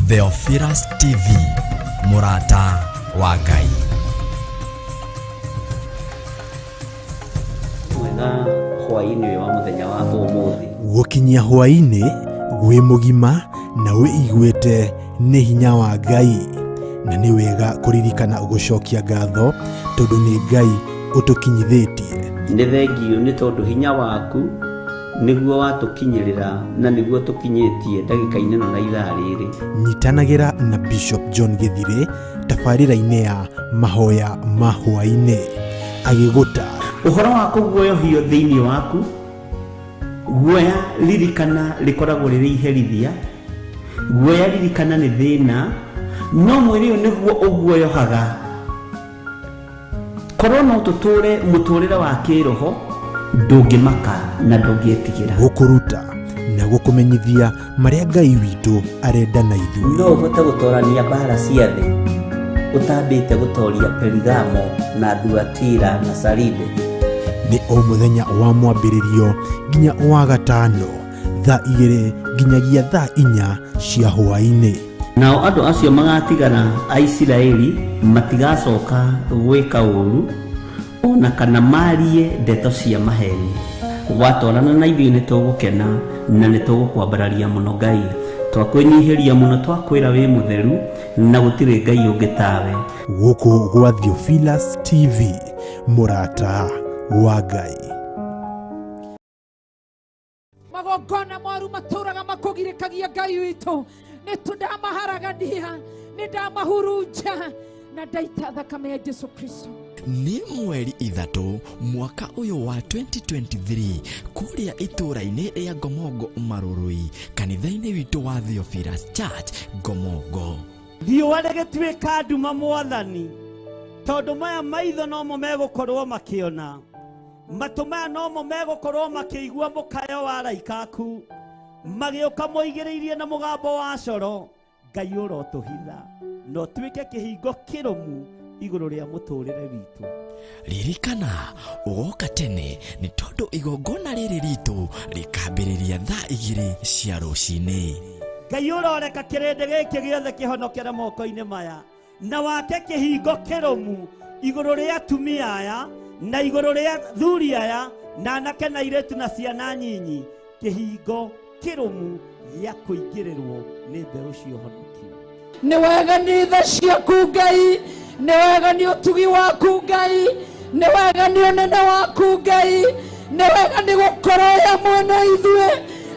Theophilus TV, mũrata wa Ngai. Mwega hwaĩ-inĩ ũyũ wa mũthenya wa ũmũthĩ. Gũkinyia hwaĩ-inĩ wĩ mũgima na wĩiguĩte nĩ hinya wa Ngai, na nĩ wega kũririkana gũcokia ngatho tondũ nĩ Ngai ũtũkinyithĩtie. Nĩ thengiũ nĩ tondũ hinya waku nĩguo watũkinyĩrĩra na nĩguo tũkinyĩtie ndagĩka-inĩ ĩno na ithaa rĩrĩ. Nyitanagĩra na Bishop John Gĩthirĩ tabarĩra-inĩ ya mahoya ma hwaĩ-inĩ agĩgũta Ũhoro wa kũguoyohio thĩinĩ waku, guoya ririkana rĩkoragwo rĩrĩ iherithia, guoya ririkana nĩ thĩna, no mwĩrĩ ũyũ nĩguo ũguoyohaga. Korwo no tũtũre mũtũrĩre wa kĩroho, ndũngĩmaka na ndũngĩtigĩra. Gũkũruta na gũkũmenyithia marĩa Ngai witũ arenda na ithuĩ. No ũhote gũtorania mbara cia thĩ ũtambĩte gũtoria Perigamo na Thuatira na Saride. Nĩ o mũthenya wa mwambĩrĩrio nginya wa gatano thaa 2 nginyagia thaa 4 cia hwaĩ-inĩ. Nao andũ acio magatigara a Isiraeli matigacoka gwĩka ũũru ona kana marie ndeto cia maheni. Watwarana na ithuĩ nĩ tũgũkena na nĩ tũgũkwambararia mũno Ngai. Twakwĩnyihĩria mũno, twakwĩra wĩ mũtheru na gũtirĩ Ngai ũngĩ tawe. Gũkũ gwa Theophilus TV, mũrata wa Ngai. Magongona moru matũraga makũgirĩkagia Ngai witũ, nĩ tũndamaharagania, nĩ ndamahurunja na ndaita thakame ya Jesu Kristo. Nĩ mweri 3 mwaka ũyũ wa 2023 kũrĩa itũũra-inĩ rĩa Ngomongo Marũrũi, kanitha-inĩ witũ wa Theophilus Church Ngomongo. Riũa rĩgĩtuĩka nduma mwathani, tondũ maya maitho nomo megũkorwo makĩona, matũ maya nomo megũkorwo makĩigua mũkayo wa araika aku magĩũka moigĩrĩirie na mũgambo wa coro. Ngai ũrotũhitha na ũtuĩke kĩhingo kĩrũmu igũrũ rĩa mũtũrĩre witũ. Ririkana ũgoka tene nĩ tondũ igongona rĩrĩ ritũ rĩkambĩrĩria thaa 2 cia rũcinĩ. Ngai ũroreka kĩrĩndĩ gĩkĩ gĩothe kĩhonokere moko-inĩ maya na wake kĩhingo kĩrũmu igũrũ rĩa atumia aya na igũrũ rĩa thuri aya na anake na airĩtu na ciana nyinyi, kĩhingo kĩrũmu gĩa kũingĩrĩrwo nĩ mbeũ cia ũhonokio. Nĩ wega nĩ tha ciaku Ngai, nĩ wega nĩ ũtugi waku Ngai, nĩ wega nĩ ũnene waku Ngai, nĩ wega nĩ gũkorwo wĩ hamwe na ithuĩ.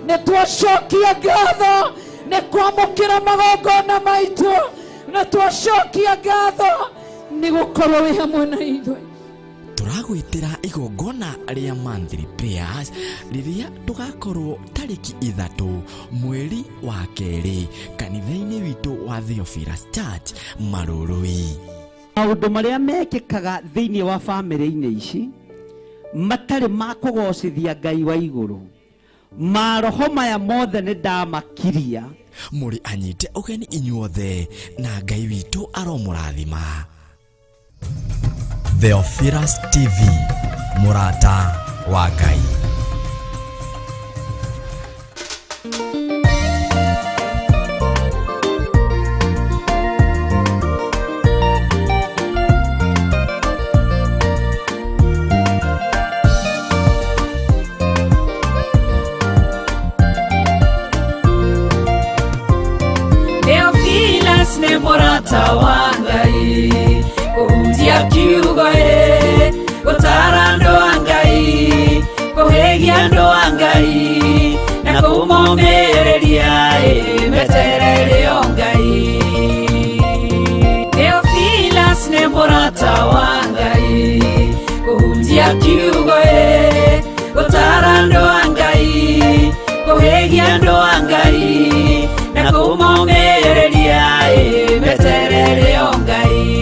Nĩ twacokia ngatho nĩ kwamũkĩra magongona maitũ, nĩ twacokia ngatho nĩ gũkorwo wĩ hamwe na ithuĩ. Tũragwĩtĩra igongona rĩa monthly prayers rĩrĩa tũgakorwo tarĩki 3 mweri wa 2 kanitha-inĩ witũ wa Theophilus Church Marũrũi. Maũndũ marĩa mekĩkaga thĩinĩ wa bamĩrĩ-inĩ ici matarĩ ma kũgocithia Ngai wa igũrũ, maroho maya mothe nĩ ndamakiria. Mũrĩ anyite ũgeni inyuothe na Ngai witũ aromũrathima. Theophilus TV, mũrata wa Ngai. Theophilus nĩ mũrata wa Ngai, kũhunjia kiugo ĩ, gũtara andũ a Ngai, kũhĩgia andũ a Ngai, na kũmomĩrĩria ĩ, meterere o Ngai. Theophilus nĩ mũrata wa Ngai, kũhunjia kiugo ĩ, gũtara andũ a Ngai, kũhĩgia andũ a Ngai, na kũmomĩrĩria ĩ, meterere o Ngai.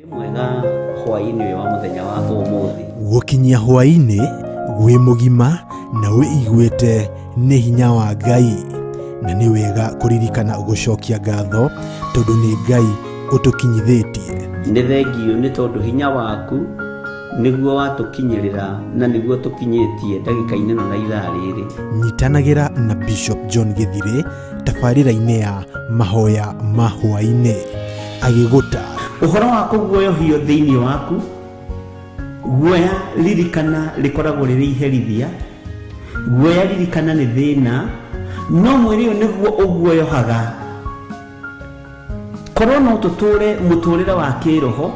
Mwega hwaĩ-inĩ ũyũ wa mũthenya wa ũmũthĩ. Gũkinyia hwaĩ-inĩ wĩ mũgima na wĩiguĩte nĩ hinya wa Ngai, na nĩ wega kũririkana gũcokia ngatho tondũ nĩ Ngai ũtũkinyithĩtie. Nĩ thengiũ nĩ tondũ hinya waku nĩguo watũkinyĩrĩra na nĩguo tũkinyĩtie ndagĩka-inĩ ĩno na ithaa rĩrĩ. Nyitanagĩra na Bishop John Gĩthirĩ tabarĩra-inĩ ya mahoya ma hwaĩ-inĩ agĩgũta ũhoro wa kũguoyohio thĩinĩ waku. Guoya ririkana rĩkoragwo rĩrĩ iherithia, guoya ririkana nĩ thĩna, no mwĩrĩ ũyũ nĩguo ũguoyohaga. Korwo no tũtũre mũtũrĩre wa kĩroho,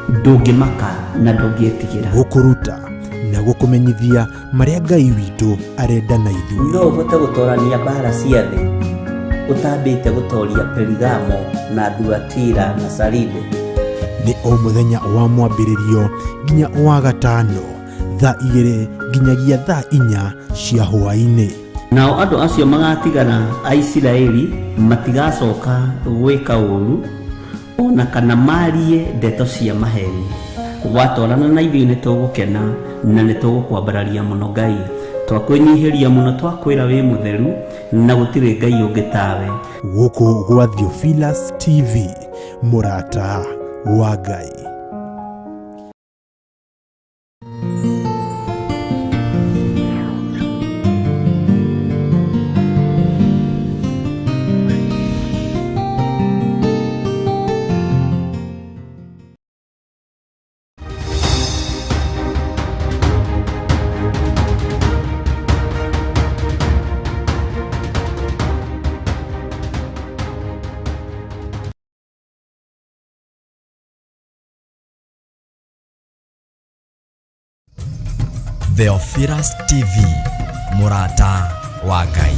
ndũngĩmaka na ndũngĩtigĩra. Gũkũruta na gũkũmenyithia marĩa Ngai witũ arenda na ithuĩ. No ũhote gũtorania mbara cia thĩ ũtambĩte gũtoria Perigamo na Thuatira na Saride. Nĩ o mũthenya wa mwambĩrĩrio nginya wa gatano thaa 2 nginyagia thaa 4 cia hwaĩ-inĩ. Nao andũ acio magatigara a Isiraeli matigacoka gwĩka ũũru ona kana marie ndeto cia maheni. Watwarana na ithuĩ nĩ tũgũkena na nĩ tũgũkwambararia mũno Ngai, twakwĩnyihĩria mũno, twakwĩra wĩ mũtheru na gũtirĩ Ngai ũngĩ tawe. Gũkũ gwa Theophilus TV, mũrata wa Ngai. Theophilus TV, mũrata wa Ngai.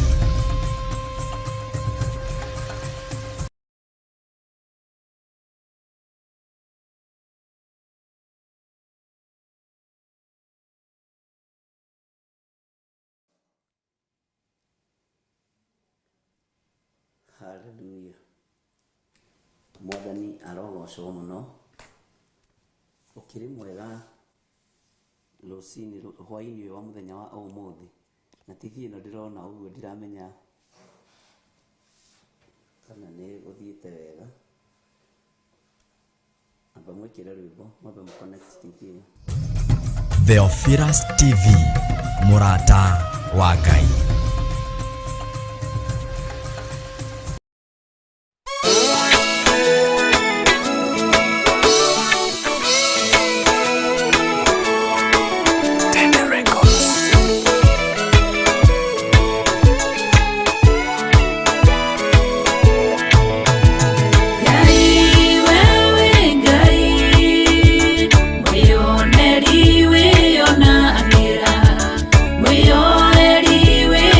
Hallelujah. Mwathani arogocwo mũno. Ũkĩrĩ mwega rũcinĩ hwaĩ-inĩ ũyũ wa mũthenya wa ũmũthĩ. Na TV ĩno ndĩrona ũguo ndiramenya kana nĩ gũthiĩte wega. Amba mwĩkĩre rwĩmbo, mwambe mũ connect TV ĩyo. Theophilus TV, mũrata wa Ngai. Ngai wewe Ngai, mwĩoneri wĩonagĩra, mwĩyoeri wĩ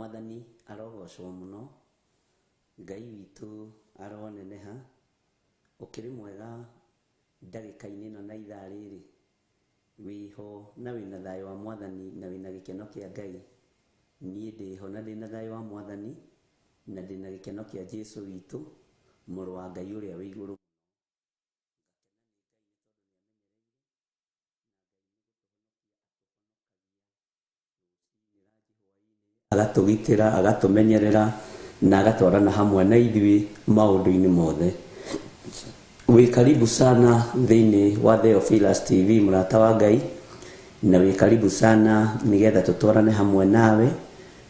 Mwathani arogocwo mũno, Ngai witũ aroneneha, ũkĩrĩ mwega ndagĩka-inĩ ĩno na ithaa rĩrĩ, wĩho na wĩna thayũ wa Mwathani na wĩna gĩkeno kĩa Ngai. Niĩ ndĩho na ndĩna thayũ wa Mwathani na ndĩna gĩkeno kĩa Jesũ witũ, mũrũ wa Ngai ũrĩa wĩ igũrũ. Agatũgitĩra, agatũmenyerera na agatwarana hamwe na ithuĩ maũndũ-inĩ mothe. Wĩ karibu sana thĩinĩ wa Theophilus TV, mũrata wa Ngai, na wĩ karibu sana nĩgetha tũtwarane hamwe nawe,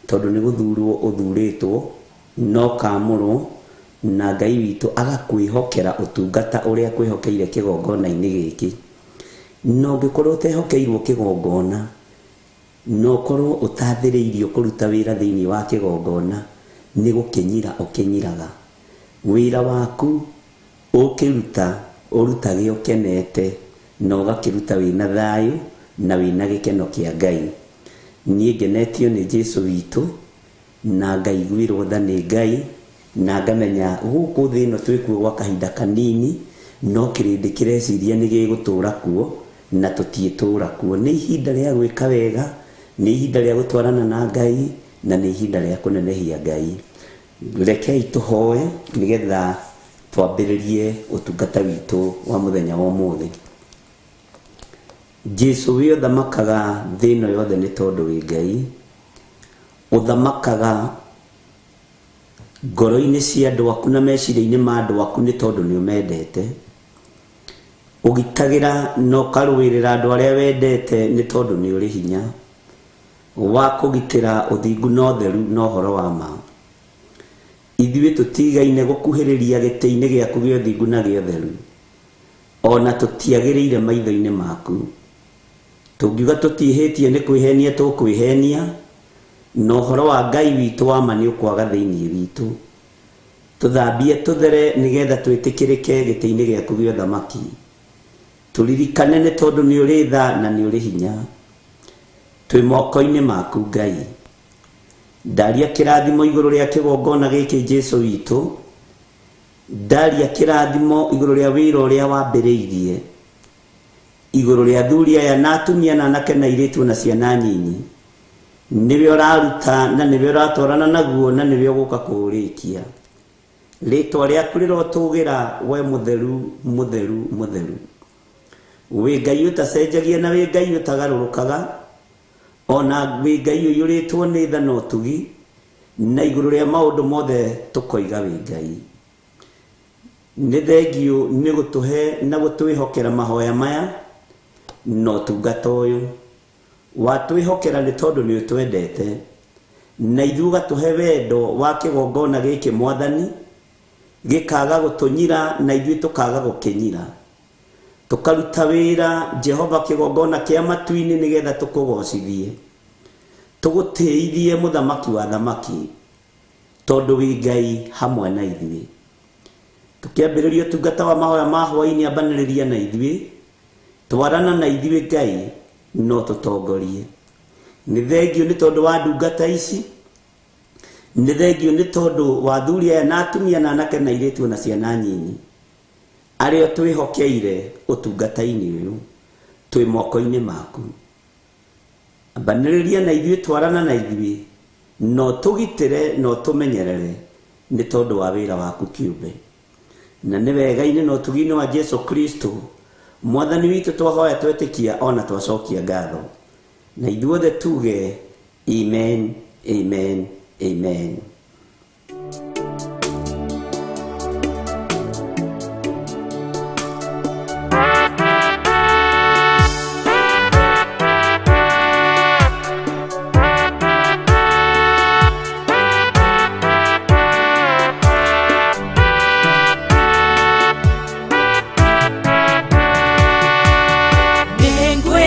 tondũ nĩ gũthurwo ũthurĩtwo na ũkamũrwo na Ngai witũ agakwĩhokera ũtungata ũrĩa akwĩhokeire kĩgongona-inĩ gĩkĩ. Na ũngĩkorwo ũtehokeirwo kĩgongona, na ũkorwo ũtathĩrĩirio kũruta wĩra thĩinĩ wa kĩgongona, nĩ gũkĩnyira ũkĩnyiraga. Wĩra waku ũkĩruta, ũrutage ũkenete na ũgakĩruta wĩna thayũ na wĩna gĩkeno kĩa Ngai. Niĩ ngenetio nĩ Jesũ witũ na ngaiguĩrwo tha nĩ Ngai na ngamenya gũkũ thĩ ĩno twĩkuo gwa kahinda kanini, no kĩrĩndĩ kĩreciria nĩ gĩgũtũra kuo na tũtiĩtũra kuo. Nĩ ihinda rĩa gwĩka wega, nĩ ihinda rĩa gũtwarana na Ngai na nĩ ihinda rĩa kũnenehia Ngai. Rekei tũhoe nĩgetha twambĩrĩrie ũtungata witũ wa mũthenya wa ũmũthĩ. Jesũ wĩ ũthamakaga thĩ ĩno yothe nĩ tondũ wĩ Ngai, ũthamakaga ngoro-inĩ cia andũ aku na meciria-inĩ ma andũ aku nĩ tondũ nĩ ũmendete, ũgitagĩra na ũkarũĩrĩra andũ arĩa wendete nĩ tondũ nĩ ũrĩ hinya wa kũgitĩra ũthingu na ũtheru na ũhoro wa ma. Ithuĩ tũtigaine gũkuhĩrĩria gĩtĩ-inĩ gĩaku gĩa ũthingu na gĩa ũtheru, ona tũtiagĩrĩire maitho-inĩ maku. Tũngiuga tũtiĩhĩtie nĩ kwĩhenia tũkwĩhenia, na ũhoro wa Ngai witũ wa ma nĩ ũkwaga thĩinĩ witũ. Tũthambie tũthere nĩgetha twĩtĩkĩrĩke gĩtĩ-inĩ gĩaku gĩa ũthamaki. Tũririkane nĩ tondũ nĩ ũrĩ tha na nĩ ũrĩ hinya. Twĩ moko-inĩ maku Ngai. Ndaria kĩrathimo igũrũ rĩa kĩgongona gĩkĩ Jesũ witũ, ndaria kĩrathimo igũrũ rĩa wĩra ũrĩa wambĩrĩirie, igũrũ rĩa athuri aya na atumia na anake na airĩtu na ciana nyinyi. Nĩwe ũraruta na nĩwe ũratwarana naguo na nĩwe ũgũka kũũrĩkia. Rĩtwa rĩaku rĩrotũgĩra we mũtheru, mũtheru, mũtheru. Wĩ Ngai ũtacenjagia na wĩ Ngai ũtagarũrũkaga, ona wĩ Ngai ũiyũrĩtwo nĩ tha na ũtugi, na igũrũ rĩa maũndũ mothe tũkoiga wĩ Ngai. Nĩ thengiũ nĩ gũtũhe na gũtwĩhokera mahoya maya na ũtungata ũyũ. Watwĩhokera nĩ tondũ nĩ ũtwendete, na ithuĩ ũgatũhe wendo wa kĩgongona gĩkĩ Mwathani, gĩkaga gũtũnyira na ithuĩ tũkaga gũkĩnyira. Tũkaruta wĩra Jehova kĩgongona kĩa matu-inĩ nĩgetha tũkũgocithie, tũgũtĩithie mũthamaki wa thamaki, tondũ wĩ Ngai hamwe na ithuĩ. Tũkĩambĩrĩria ũtungata wa mahoya ma hwaĩ-inĩ, ambanĩrĩria na ithuĩ, twarana na ithuĩ Ngai, no tũtongorie. Nĩ thengiũ nĩ tondũ wa ndungata ici, nĩ thengiũ nĩ tondũ wa athuri aya na atumia na anake na airĩtu na ciana nyinyi, arĩa twĩhokeire ũtungata-inĩ ũyũ, twĩ moko-inĩ maku. Ambanĩrĩria na ithuĩ, twarana na ithuĩ, no tũgitĩre no tũmenyerere nĩ tondũ wa wĩra waku kĩũmbe. Na nĩ wega-inĩ na ũtugi-inĩ wa Jesũ Kristo Mwathani witũ twahoya twetĩkia ona twacokia ngatho. Na ithuothe tuge amen, amen, amen.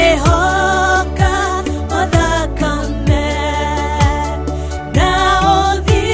Nĩngwĩhoka o thakame na ũthingu.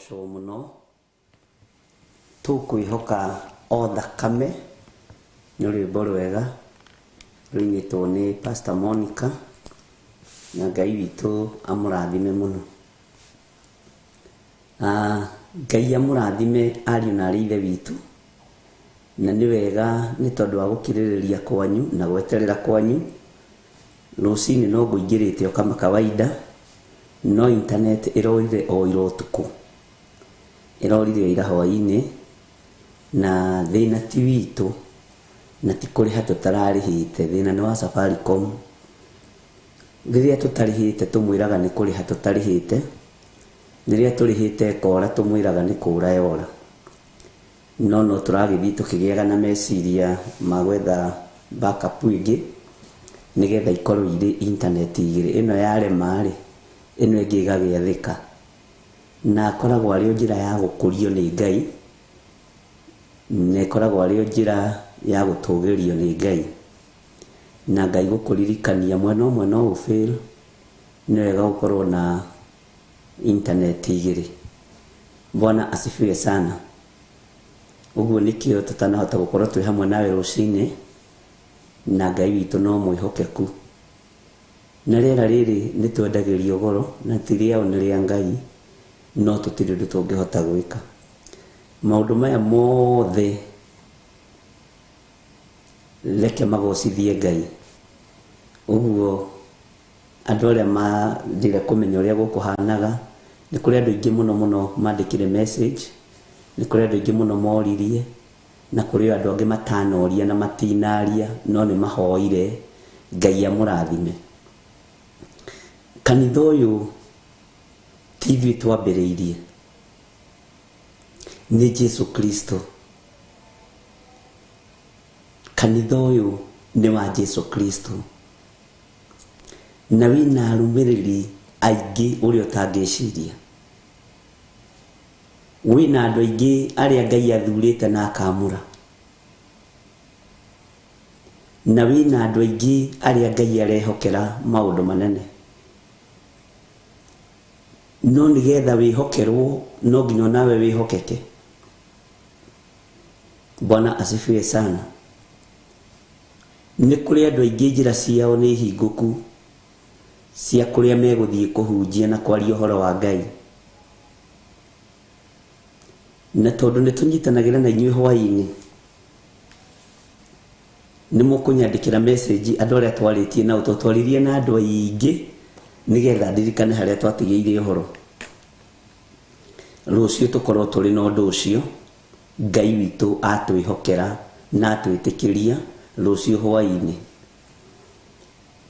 Kũgocwo mũno. Tũkwĩhoka o thakame nĩ rwĩmbo rwega rũinĩtwo nĩ Pastor Monica, na Ngai witũ amũrathime mũno. Ngai amũrathime ariũ na arĩ ithe witũ, na nĩ wega nĩ tondũ wa gũkirĩrĩria kwanyu na gweterera kwanyu. Rũcinĩ no ngũingĩrĩte o kama kawaida, no internet ĩrorire o ira ũtukũ, ĩrorire o ira hwaĩ-inĩ, na thĩna ti witũ na ti kũrĩha tũtararĩhĩte, thĩna nĩ wa Safaricom. Rĩrĩa tũtarĩhĩte tũmwĩraga nĩ kũrĩha tũtarĩhĩte, rĩrĩa tũrĩhĩte ĩkora tũmwĩraga nĩ kũra yora. No no tũragĩthiĩ tũkĩgĩaga na meciria ma gwetha backup ĩngĩ nĩgetha ikorwo irĩ internet igĩrĩ, ĩno yarema rĩ, ĩno ĩngĩ ĩgagĩathĩka. Na akoragwo arĩ o njĩra ya gũkũrio nĩ Ngai, na ĩkoragwo arĩ o njĩra ya gũtũgĩrio nĩ Ngai, na Ngai gũkũririkania mwena ũmwe no ũfail, nĩ wega gũkorwo na internet igĩrĩ. Bwana asifiwe sana. Ũguo nĩkĩo tũtanahota gũkorwo twĩ hamwe nawe rũcinĩ, na Ngai witũ no mwĩhokeku. Na rĩera rĩrĩ nĩ twendagĩrio goro, na ti rĩao nĩ rĩa Ngai, no tũtirĩ ũndũ tũngĩhota gwĩka. Maũndũ maya mothe reke magocithie Ngai. Ũguo andũ arĩa mandire kũmenya ũrĩa gũkũhanaga, nĩ kũrĩ andũ aingĩ mũno mũno mandĩkire message, nĩ kũrĩ andũ aingĩ mũno moririe, na kũrĩ andũ angĩ matanoria na matinaria, no nĩ mahoire Ngai amũrathime. Kanitha ũyũ ti ithuĩ twambĩrĩirie, nĩ Jesu Kristo. Kanitha ũyũ nĩ wa Jesu Kristo, na wĩna arũmĩrĩri aingĩ ũrĩa ũtangĩciria. Wĩna andũ aingĩ arĩa Ngai athurĩte na akamũra, na wĩna andũ aingĩ arĩa Ngai arehokera maũndũ manene. No nĩgetha wĩhokerwo no nginya onawe wĩhokeke. Bwana asifiwe sana. Nĩ kũrĩ andũ aingĩ njĩra ciao nĩ hingũku cia kũrĩa megũthiĩ kũhunjia na kwaria ũhoro wa Ngai, na tondũ nĩ tũnyitanagĩra na inyuĩ hwaĩ-inĩ, nĩ mũkũnyandĩkĩra message andũ arĩa twarĩtie nao, tondũ twaririe na andũ aingĩ nĩgetha ndirikane harĩa twatigĩire ũhoro. Rũciũ tũkorwo tũrĩ na ũndũ ũcio Ngai witũ atwĩhokera na atwĩtĩkĩria rũciũ hwaĩ-inĩ,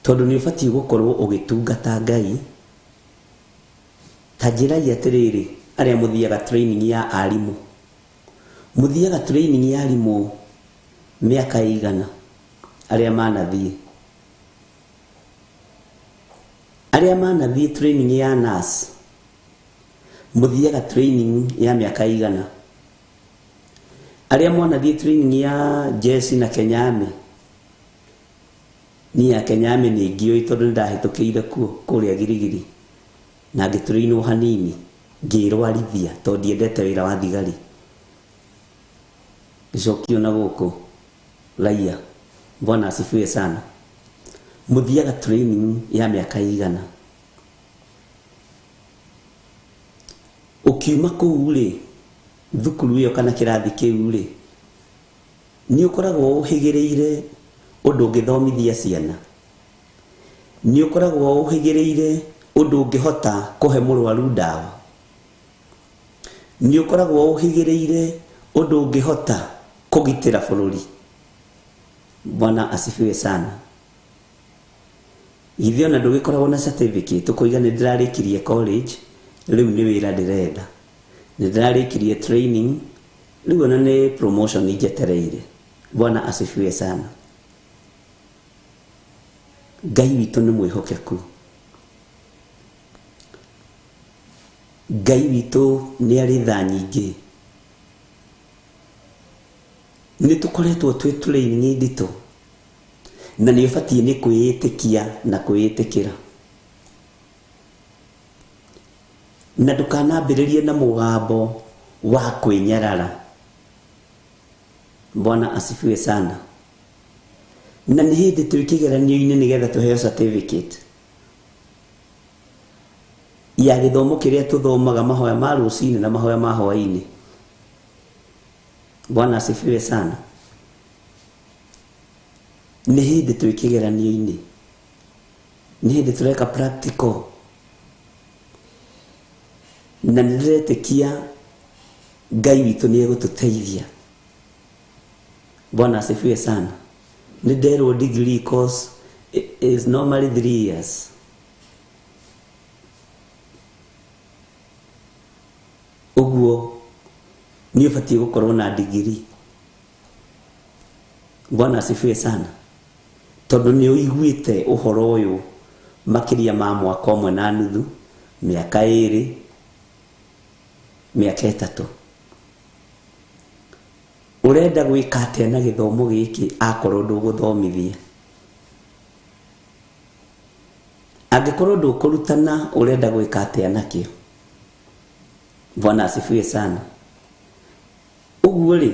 tondũ nĩ ũbatiĩ gũkorwo ũgĩtungata Ngai. Ta njĩrai atĩrĩrĩ, arĩa mũthiaga training ya arimũ, mũthiaga training ya arimũ mĩaka ĩigana? Arĩa manathiĩ, arĩa manathiĩ training ya nurse, mũthiaga training ya mĩaka ĩigana? Arĩa mwanathiĩ training ya jeshi na Kenya Army, niĩ ya Kenya Army nĩ ngĩũĩ tondũ nĩ ndahĩtũkĩire kuo kũrĩa Girigiri, na ngĩtrainwo hanini ngĩrwarithia tondũ ndiendete wĩra wa thigari, ngĩcokio na gũkũ raia. Bwana asifiwe sana. Mũthiaga training ya mĩaka ĩigana? Ũkiuma kũu rĩ, thukuru ĩyo kana kĩrathi kĩu rĩ, nĩ ũkoragwo ũhĩgĩrĩire ũndũ ũngĩthomithia ciana, nĩ ũkoragwo ũhĩgĩrĩire ũndũ ũngĩhota kũhe mũrwaru ndawa, nĩ ũkoragwo ũhĩgĩrĩire ũndũ ũngĩhota kũgitĩra bũrũri. Bwana asifiwe sana. Ithuĩ ona ndũgĩkoragwo na certificate ũkoiga nĩ ndĩrarĩkirie college, rĩu nĩ wĩra ndĩrenda, nĩ ndĩrarĩkirie training, rĩu ona nĩ promotion njetereire. Bwana asifiwe sana. Ngai witũ nĩ mwĩhokeku. Ngai witũ nĩ arĩ tha nyingĩ. Nĩ tũkoretwo twĩ training nditũ, na nĩ ũbatiĩ nĩ kwĩĩtĩkia na kwĩĩtĩkĩra. Na ndũkanambĩrĩrie na mũgambo wa kwĩnyarara. Bwana asifiwe sana. Na nĩ hĩndĩ twĩ kĩgeranio-inĩ nĩgetha tũheo certificate ya gĩthomo kĩrĩa tũthomaga mahoya ma rũcinĩ na mahoya ma hwaĩ-inĩ. Bwana asifiwe sana. Nĩ hĩndĩ twĩ kĩgeranio-inĩ, nĩ hĩndĩ tũreka practical, na nĩ ndĩretĩkia Ngai witũ nĩ egũtũteithia. Bwana asifiwe sana. Nĩ nderwo degree course is normally 3 years. Ũguo nĩ ũbatiĩ gũkorwo na degree. Bwana asifiwe sana. Tondũ nĩ ũiguĩte ũhoro ũyũ makĩria ma mwaka ũmwe na nuthu, mĩaka 2, mĩaka 3. Ũrenda gwĩka atĩa na gĩthomo gĩkĩ akorwo ndũgũthomithia? Angĩkorwo ndũkũrutana ũrenda gwĩka atĩa nakĩo? Bwana asifiwe sana. Ũguo rĩ,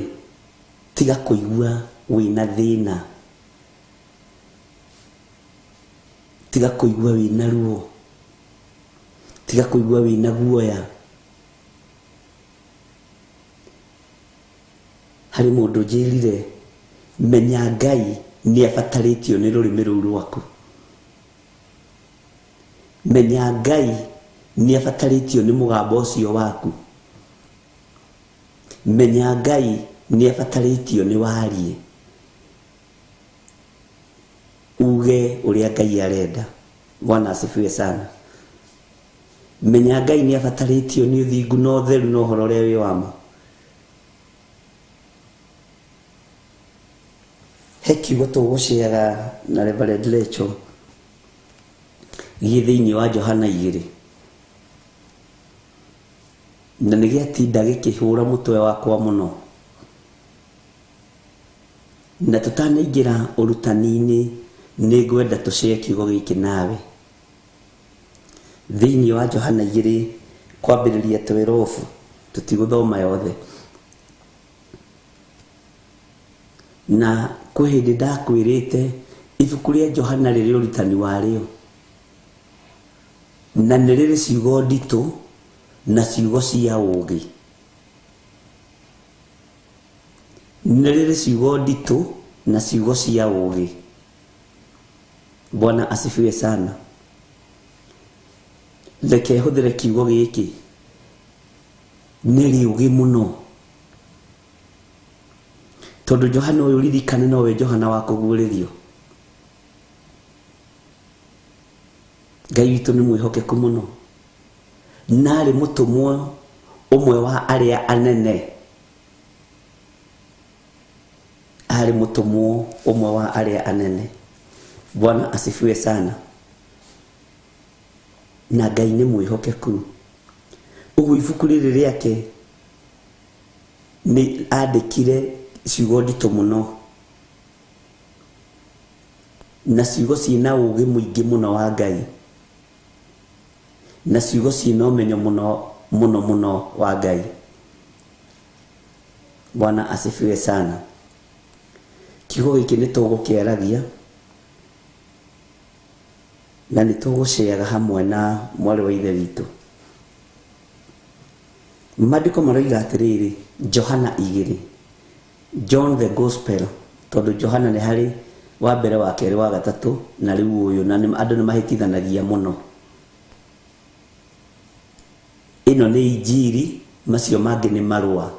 tiga kũigua wĩna thĩna, tiga kũigua wĩna ruo, tiga kũigua wĩna guoya. Harĩ mũndũ njĩrire, menya Ngai nĩ abatarĩtio nĩ rũrĩmĩ rũu rwaku. Menya Ngai nĩ abatarĩtio nĩ mũgambo ũcio waku. Menya Ngai nĩ abatarĩtio nĩ warie, uge ũrĩa Ngai arenda. Bwana asifiwe sana. Menya Ngai nĩ abatarĩtio nĩ ũthingu na ũtheru na ũhoro ũrĩa wĩ wa ma. He kiugo tũgũceaga na Reverend Rachel gĩ thĩinĩ wa Johana 2, na nĩ gĩatinda gĩkĩhũra mũtwe wakwa mũno. Na tũtanaingĩra ũrutani-inĩ nĩ ngwenda tũcee kiugo gĩkĩ nawe thĩinĩ wa Johana 2 kwambĩrĩria 12, tũtigũthoma yothe. Na kwĩ hĩndĩ ndakwĩrĩte ibuku rĩa Johana rĩrĩ ũrutani warĩo, na nĩ rĩrĩ ciugo nditũ na ciugo cia ũũgĩ. Nĩ rĩrĩ ciugo nditũ na ciugo cia ũũgĩ. Bwana asifiwe sana. Reke hũthĩre kiugo gĩkĩ, nĩ rĩũgĩ mũno, tondũ Johana ũyũ ririkane nowe Johana wa kũguũrĩrio. Ngai witũ nĩ mwĩhokeku mũno, na arĩ mũtũmwo ũmwe wa arĩa anene. Arĩ mũtũmwo ũmwe wa arĩa anene. Bwana asifiwe sana. Na Ngai nĩ mwĩhokeku. Ũguo ibuku rĩrĩ rĩake nĩ andĩkire ciugo nditũ mũno, na ciugo ciĩna ũũgĩ mũingĩ mũno wa Ngai, na ciugo ciĩna ũmenyo mũno mũno mũno wa Ngai. Bwana asifiwe sana. Kiugo gĩkĩ nĩ tũgũkĩaragia na nĩ tũgũceaga hamwe na mwarĩ wa Ithe witũ. Maandĩko maroiga atĩrĩrĩ, Johana 2, John the Gospel, tondũ Johana nĩ harĩ wa mbere, wa kerĩ, wa gatatũ, na rĩu ũyũ, na andũ nĩ mahĩtithanagia mũno. Ĩno nĩ Injiri, macio mangĩ nĩ marũa,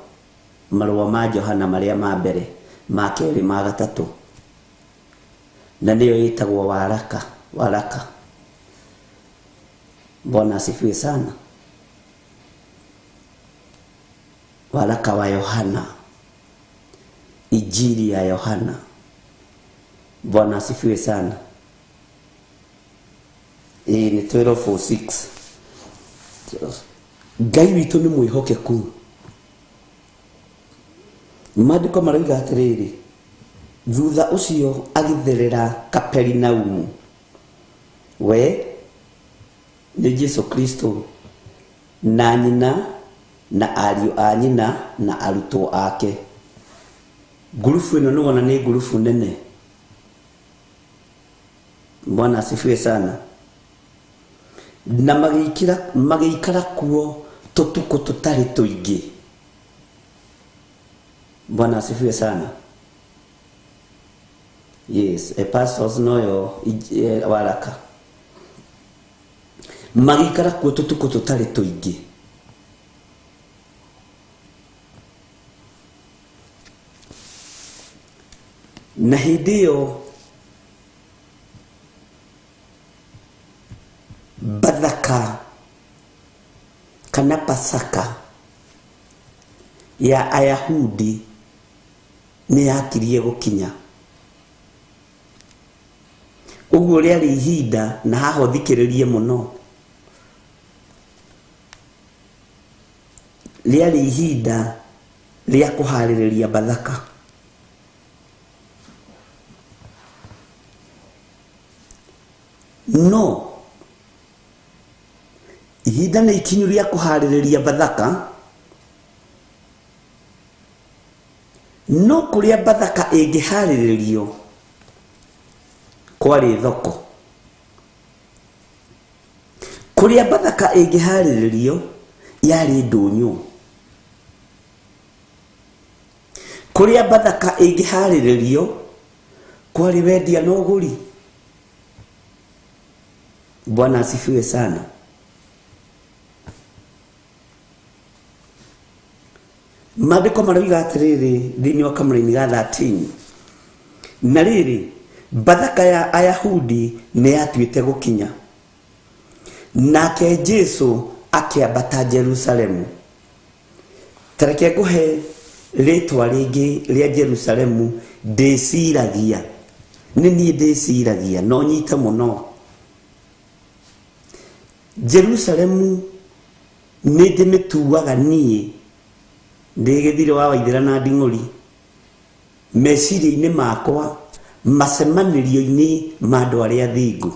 marũa ma Johana marĩa ma mbere, ma kerĩ, ma gatatũ, na nĩyo ĩtagwo waraka, waraka. Bwana asifiwe sana. Waraka wa Yohana, Injili ya Yohana. Bwana asifiwe sana. Ĩĩ nĩ 12:6. Ngai witũ nĩ mwĩhokeku. Maandĩko maroiga atĩrĩrĩ, thutha ũcio agĩtherera Kaperinaumu. We nĩ Jesu Kristo Na nyina na ariũ a nyina na arutwo ake. Ngurubu ĩno nĩwona nĩ ngurubu nene. Bwana asifiwe sana. Na magĩikara kuo tũtukũ tũtarĩ tũingĩ. Bwana asifiwe sana. Yes, Epastors noyo waraka. Magĩikara kuo tũtukũ tũtarĩ tũingĩ. Na hĩndĩ ĩyo Bathaka kana Pasaka ya Ayahudi nĩ yakirie gũkinya. Ũguo rĩarĩ ihinda na haha ũthikĩrĩrie mũno. Rĩarĩ ihinda rĩa kũharĩrĩria Bathaka. No ihinda nĩ ikinyu rĩa kũharĩrĩria Bathaka, no kũrĩa Bathaka ĩngĩharĩrĩrio kwarĩ thoko. Kũrĩa Bathaka ĩngĩharĩrĩrio yarĩ ndũnyũ. Kũrĩa Bathaka ĩngĩharĩrĩrio kwarĩ wendia na ũgũri. Bwana asifiwe sana. Maandĩko maroiga atĩrĩrĩ thĩinĩ wa kamũraini ga 13, na rĩrĩ Bathaka ya Ayahudi nĩ yatuĩte gũkinya, nake Jesu akĩambata Jerusalemu. Ta reke ngũhe rĩtwa rĩngĩ rĩa Jerusalemu ndĩciragia, nĩ niĩ ndĩciragia no nyite mũno. Jerusalemu nĩ ndĩmĩtuaga niĩ ndĩ gĩthirĩ wa Waithĩra na Nding'ũri meciria-inĩ makwa macemanĩrio-inĩ ma andũ arĩa athingu.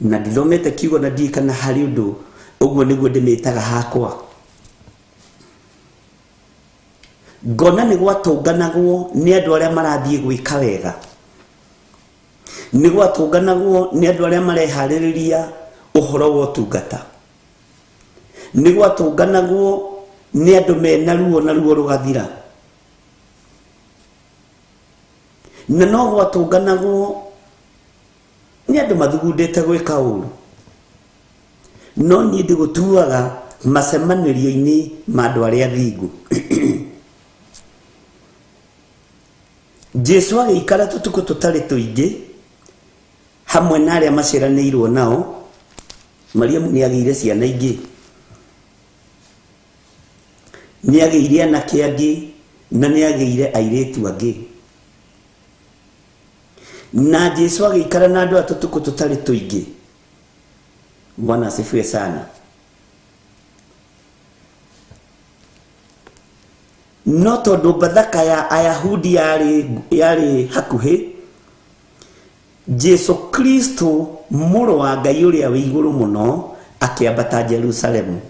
Na ndithomete kiugo na ndiũĩ kana harĩ ũndũ ũguo nĩguo ndĩmĩtaga hakwa. Ngona nĩ gwatũnganagwo nĩ andũ arĩa marathiĩ gwĩka wega, nĩ gwatũnganagwo nĩ andũ arĩa mareharĩrĩria ũhoro wa ũtungata, nĩ gwatũnganagwo nĩ andũ mena ruo na ruo rũgathira, na no gwatũnganagwo nĩ andũ mathugundĩte gwĩka ũru. No niĩ ndĩgũtuaga macemanĩrio-inĩ ma andũ arĩa athingu. Jesu agĩikara tũtukũ tũtarĩ tũingĩ hamwe na arĩa maciaranĩirwo nao. Mariamu nĩ agĩire ciana ingĩ, nĩ agĩire anake angĩ, na nĩ agĩire airĩtu angĩ. Na Jesu agĩikara na andũ a tũtukũ tũtarĩ tũingĩ. Bwana asifiwe sana. No tondũ Bathaka ya Ayahudi yarĩ hakuhĩ, Jesu Kristo mũrũ wa Ngai ũrĩa wĩ igũrũ mũno akĩambata Jerusalemu.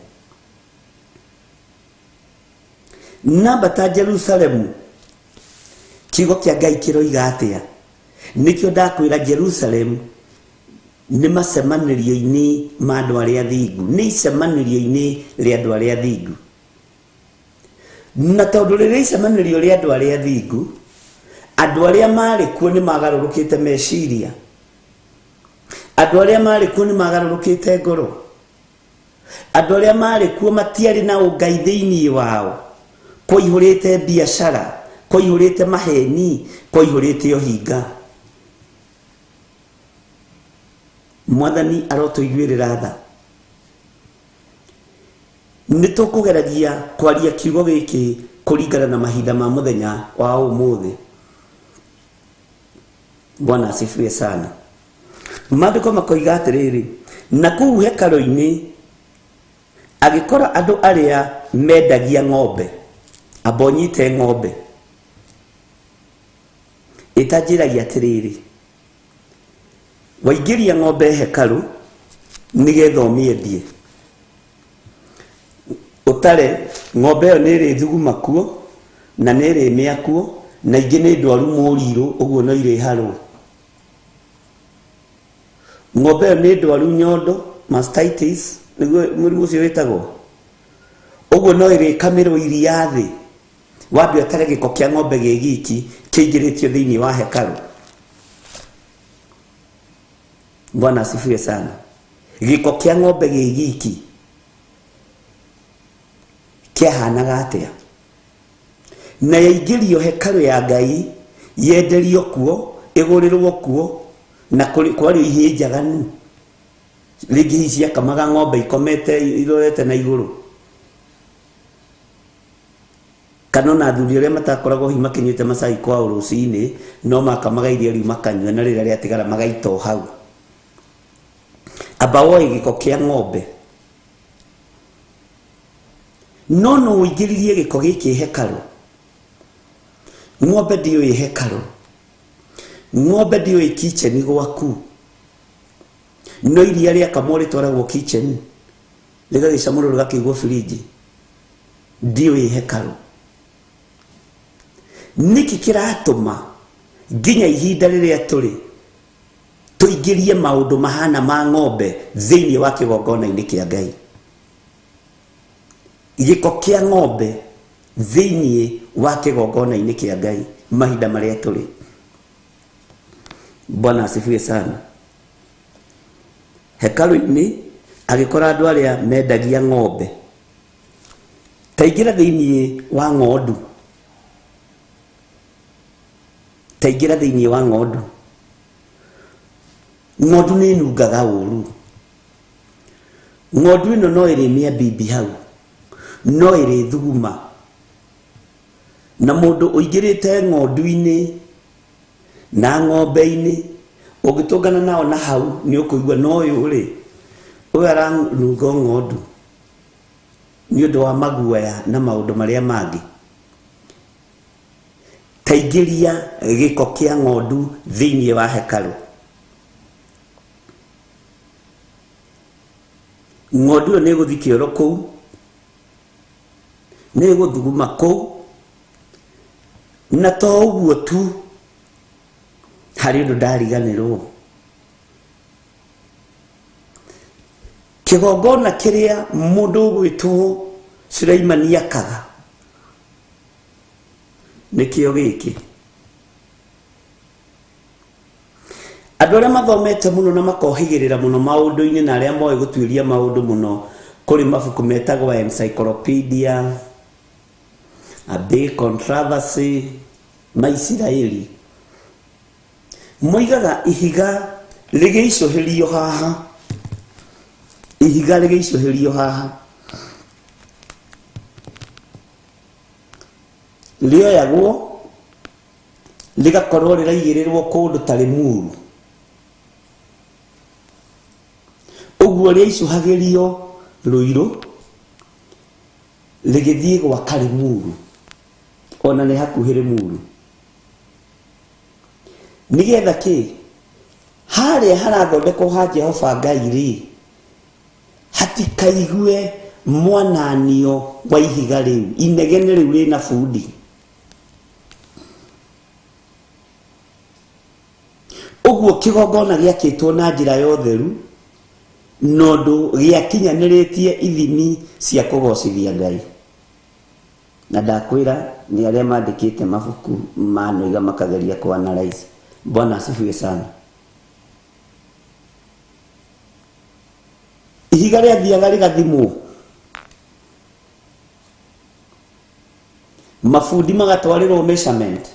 Na ambata Jerusalemu, kiugo kĩa Ngai kĩroiga atĩa? Nĩkĩo ndakwĩra Jerusalemu nĩ macemanĩrio-inĩ ma andũ arĩa athingu, nĩ icemanĩrio-inĩ rĩa andũ arĩa athingu. Na tondũ rĩrĩa icemanĩrio rĩa andũ arĩa athingu, andũ arĩa marĩ kuo nĩ magarũrũkĩte meciria, andũ arĩa marĩ kuo nĩ magarũrũkĩte ngoro, andũ arĩa marĩ kuo matiarĩ na ũngai thĩinĩ wao, kwaihũrĩte biacara, kwaihũrĩte maheni, kwaihũrĩte ũhinga. Mwathani arotũiguĩrĩra tha. Nĩ tũkũgeragia kwaria kiugo gĩkĩ kũringana na mahinda ma mũthenya wa ũmũthĩ. Bwana asifiwe sana. Maandĩko makoiga atĩrĩrĩ, na kũu hekarũ-inĩ agĩkora andũ arĩa mendagia ng'ombe, amba ũnyite ng'ombe. Ĩtanjĩragia atĩrĩrĩ, waingĩria ng'ombe hekarũ nĩgetha ũmĩendie. Ũtare ng'ombe ĩyo nĩ ĩrĩthuguma kuo na nĩ ĩrĩmĩa kuo na ingĩ nĩ ndwaru mũrirũ ũguo no irĩharwo. Ng'ombe ĩyo nĩ ndwaru nyondo, mastitis nĩguo mũrimũ ũcio wĩtagwo, ũguo no ĩrĩkamĩrwo iria thĩ. Wambe ũtare gĩko kĩa ng'ombe gĩ giki kĩingĩrĩtio thĩinĩ wa hekarũ. Bwana asifiwe sana. Gĩko kĩa ng'ombe gĩ giki kĩahanaga atĩa? Na yaingĩrio hekarũ ya Ngai, yenderio kuo, ĩgũrĩrwo kuo, na kwarĩ ihĩĩ njaganu, rĩngĩ hihi ciakamaga ng'ombe ikomete irorete na igũrũ, kana ona athuri arĩa matakoragwo hihi makĩnyuĩte macai kwao rũcinĩ, no makamaga iria rĩu makanyua na rĩrĩa rĩatigara magaita o hau. Amba woe gĩko kĩa ng'ombe. No nũ ũingĩririe gĩko gĩkĩ hekarũ? Ng'ombe ndĩũĩ hekarũ, ng'ombe ndĩũĩ kitchen gwaku, no iria rĩakamwo rĩtwaragwo kitchen rĩgagĩcamũrwo rĩgakĩigwo fridge, ndĩũĩ hekarũ. Nĩkĩ kĩratũma nginya ihinda rĩrĩa tũrĩ tũingĩrie maũndũ mahana ma ng'ombe thĩinĩ wa kĩgongona-inĩ kĩa Ngai? Gĩko kĩa ng'ombe thĩinĩ wa kĩgongona-inĩ kĩa Ngai mahinda marĩa tũrĩ. Bwana asifiwe sana. Hekarũ-inĩ agĩkora andũ arĩa mendagia ng'ombe. Taingĩra thĩinĩ wa ng'ondu, taingĩra thĩinĩ wa ng'ondu. Ng'ondu nĩ ĩnungaga ũru. Ng'ondu ĩno no ĩrĩmĩa mbimbi hau, no ĩrĩthuguma. Na mũndũ ũingĩrĩte ng'ondu-inĩ na ng'ombe-inĩ, ũngĩtũngana nao na hau nĩ ũkũigua no ũyũ rĩ, ũyũ aranunga o ng'ondu nĩ ũndũ wa maguoya na maũndũ marĩa mangĩ. Taingĩria gĩko kĩa ng'ondu thĩinĩ wa hekarũ. Ng'ondu ĩyo nĩ ĩgũthiĩ kĩoro kũu, nĩ ĩgũthuguma kũu, na to ũguo tu, harĩ ũndũ ndariganĩrwo. Kĩgongona kĩrĩa mũndũ ũgwĩtwo Suleimani akaga nĩkĩo gĩkĩ. Andũ arĩa mathomete mũno na makohĩgĩrĩra mũno maũndũ-inĩ na arĩa moĩ gũtuĩria maũndũ mũno, kũrĩ mabuku metagwo encyclopedia, A Big Controversy, ma Isiraeli, moigaga ihiga rĩgĩicũhĩrio haha, ihiga rĩgĩicũhĩrio haha, rĩoyagwo rĩgakorwo rĩraigĩrĩrwo kũndũ ta Limuru. Ũguo rĩaicũhagĩrio Rũirũ rĩgĩthiĩ gwaka Limuru, ona nĩ hakuhĩ Limuru. Nĩgetha kĩ? Harĩa harathondekwo ha Jehova Ngai rĩ, hatikaigue mwananio wa ihiga rĩu, inegene rĩu rĩna bundi. Ũguo kĩgongona gĩakĩtwo na njĩra ya ũtheru na ũndũ gĩakinyanĩrĩtie ithimi cia kũgoocithia Ngai. Na ndakwĩra nĩ arĩa mandĩkĩte mabuku manoiga makageria kũ analyze. Bwana asifiwe sana. Ihiga rĩathiaga rĩgathimwo. Mabundi magatwarĩrwo measurement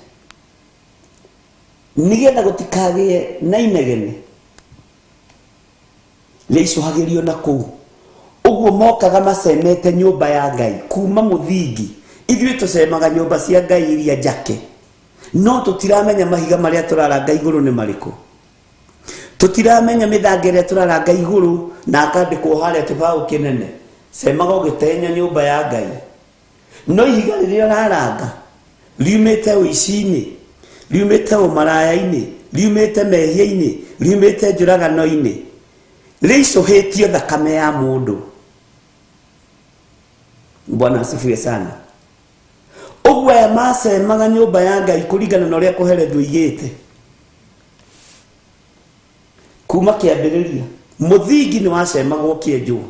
nĩgetha gũtikagĩe na inegene rĩaicũhagĩrio na kũu ũguo mokaga macemete nyũmba ya Ngai kuma mũthingi. Ithuĩ tũcemaga nyũmba cia Ngai iria njake, no tũtiramenya mahiga marĩa tũraranga igũrũ nĩ marĩkũ. Tũtiramenya mĩthanga ĩrĩa tũraranga igũrũ na akandĩkwo harĩa kĩbaũ kĩnene, cemaga ũgĩtenya nyũmba ya Ngai. No ihiga rĩrĩa ũraranga riumĩte ũici-inĩ, riumĩte ũmaraya-inĩ, riumĩte mehia-inĩ, riumĩte njũragano-inĩ, rĩicũhĩtio thakame ya mũndũ. Bwana asifiwe sana. Ũguo aya macemaga nyũmba ya Ngai kũringana na ũrĩa kũherethu igĩte kuma kĩambĩrĩria. Mũthingi nĩ wacemagwo ũkĩenjwo,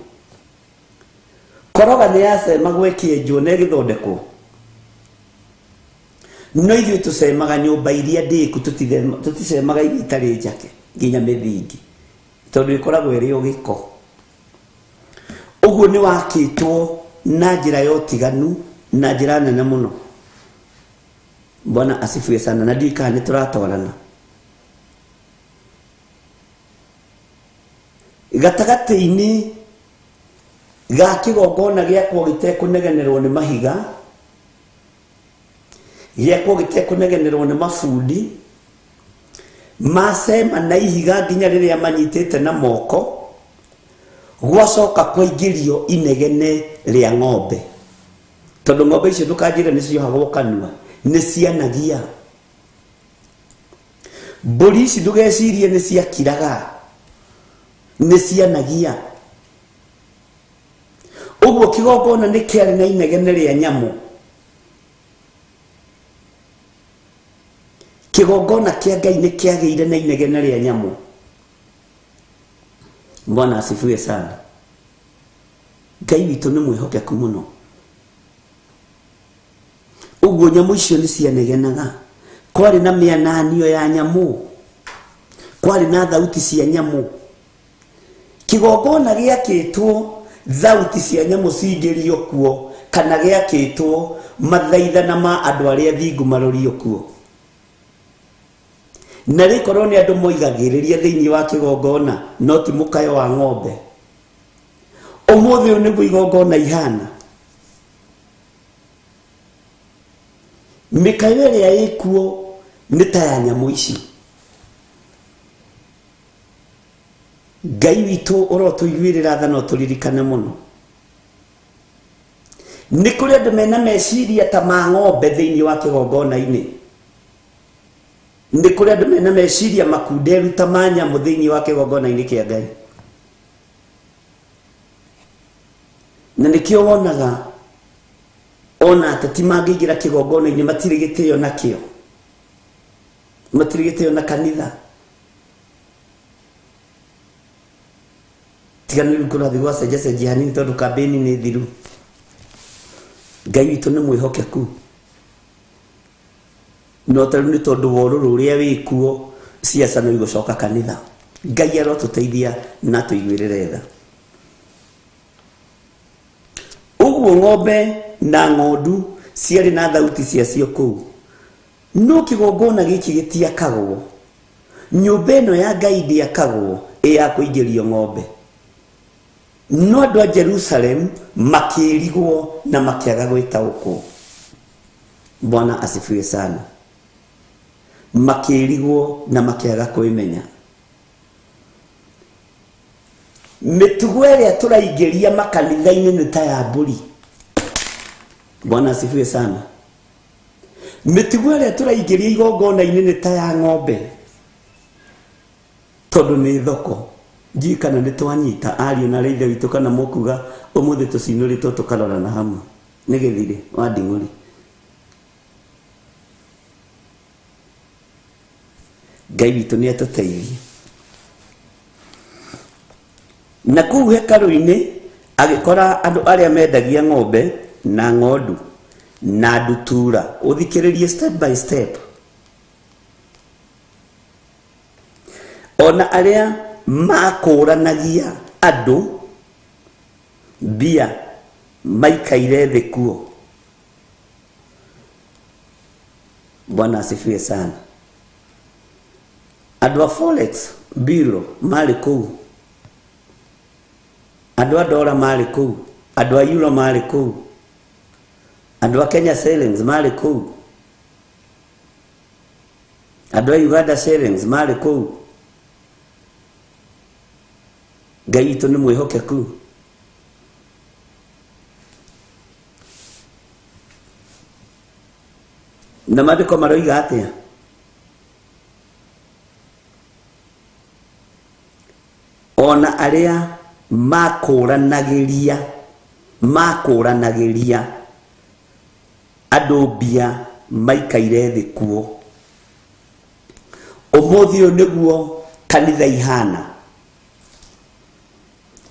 koroga nĩ yacemagwo ĩkĩenjwo na ĩgĩthondekwo. No ithuĩ tũcemaga nyũmba iria ndĩku, tũticemaga iria itarĩ njake nginya mĩthingi, tondũ ĩkoragwo ĩrĩ o gĩko. Ũguo nĩ wakĩtwo na njĩra ya ũtiganu na njĩra nene mũno. Bwana asifiwe sana. Na ndiũĩ kana nĩ tũratwarana gatagatĩ-inĩ ga kĩgongona gĩakwo gĩtekũnegenerwo nĩ mahiga, gĩakwo gĩtekũnegenerwo nĩ mabundi macema na ihiga nginya rĩrĩa manyitĩte na moko, gwacoka kwaingĩrio inegene rĩa ng'ombe, tondũ ng'ombe icio ndũkanjĩre nĩ ciohagwo kanua, nĩ cianagia. Mbũri ici ndũgecirie nĩ ciakiraga, nĩ cianagia. Ũguo kĩgongona nĩ kĩarĩ na inegene rĩa nyamũ. Kĩgongona kĩa Ngai nĩ kĩagĩire na inegene rĩa nyamũ. Bwana asifiwe sana. Ngai witũ nĩ mwĩhokeku mũno. Ũguo nyamũ icio nĩ cianegenaga, kwarĩ na mĩananio ya nyamũ, kwarĩ na thauti cia nyamũ. Kĩgongona gĩakĩtwo thauti cia nyamũ cingĩrio kuo, kana gĩakĩtwo mathaithana ma andũ arĩa thingu marorio kuo. Na rĩkorwo nĩ andũ moigagĩrĩria thĩinĩ wa kĩgongona, no ti mũkayo wa ng'ombe. Ũmũthĩ ũyũ nĩguo igongona ihana. Mĩkayo ĩrĩa ĩkuo nĩ ta ya nyamũ ici. Ngai witũ ũrotũiguĩrĩra tha na ũtũririkane mũno. Nĩ kũrĩ andũ mena meciria ta ma ng'ombe thĩinĩ wa kĩgongona-inĩ. Nĩ kũrĩ andũ mena meciria makunderu ta ma nyamũ thĩinĩ wa kĩgongona-inĩ kĩa Ngai. Na nĩkĩo wonaga ona ateti mangĩingĩra kĩgongona-inĩ matirĩ gĩtĩo nakĩo, matirĩ gĩtĩo na kanitha. Tiga nĩ rĩu kũrathiĩ gwacenjacenjia hanini tondũ kambĩini nĩ thiru. Ngai witũ nĩ mwĩhokeku, no ta rĩu nĩ tondũ wa ũrũrũ ũrĩa wĩkuo, ciaca no igũcoka kanitha. Ngai arotũteithia na atũiguĩrĩre tha. Ũguo ng'ombe na ng'ondu ciarĩ na thauti ciacio kũu, no kĩgongona gĩkĩ gĩtiakagwo. Nyũmba ĩno ya Ngai ndĩakagwo ĩ ya kũingĩrio ng'ombe. No andũ a Jerusalem makĩrigwo na makĩaga gwĩtaũkwo. Bwana asifiwe sana. Makĩrigwo na makĩaga kwĩmenya. Mĩtugo ĩrĩa tũraingĩria makanitha-inĩ nĩ ta ya mbũri. Bwana asifiwe sana. Mĩtugo ĩrĩa tũraingĩria igongona-inĩ nĩ ta ya ng'ombe, tondũ nĩ thoko. Ndiũĩ kana nĩ twanyita ariũ na ithe witũ, kana mũkuga ũmũthĩ tũcinũrĩtwo tũkarorana hamwe. Nĩ gĩthirĩ wa nding'ũri. Ngai witũ nĩ atũteithie. Na kũu hekarũ-inĩ agĩkora andũ arĩa mendagia ng'ombe na ng'ondu na ndutura. Ũthikĩrĩrie step by step. Ona arĩa makũranagia andũ mbia maikaire thĩ kuo. Bwana asifiwe sana. Andũ a Forex Bureau marĩ kũu, andũ a dollar marĩ kũu, andũ a euro marĩ kũu, andũ a Kenya shillings marĩ kũu, andũ a Uganda shillings marĩ kũu. Ngai witũ nĩ mwĩhokeku. Na maandĩko maroiga atĩa? Ona arĩa makũranagĩria Makũranagĩria andũ mbia maikaire thĩ kuo. Ũmũthĩ ũyũ nĩguo kanitha ihana.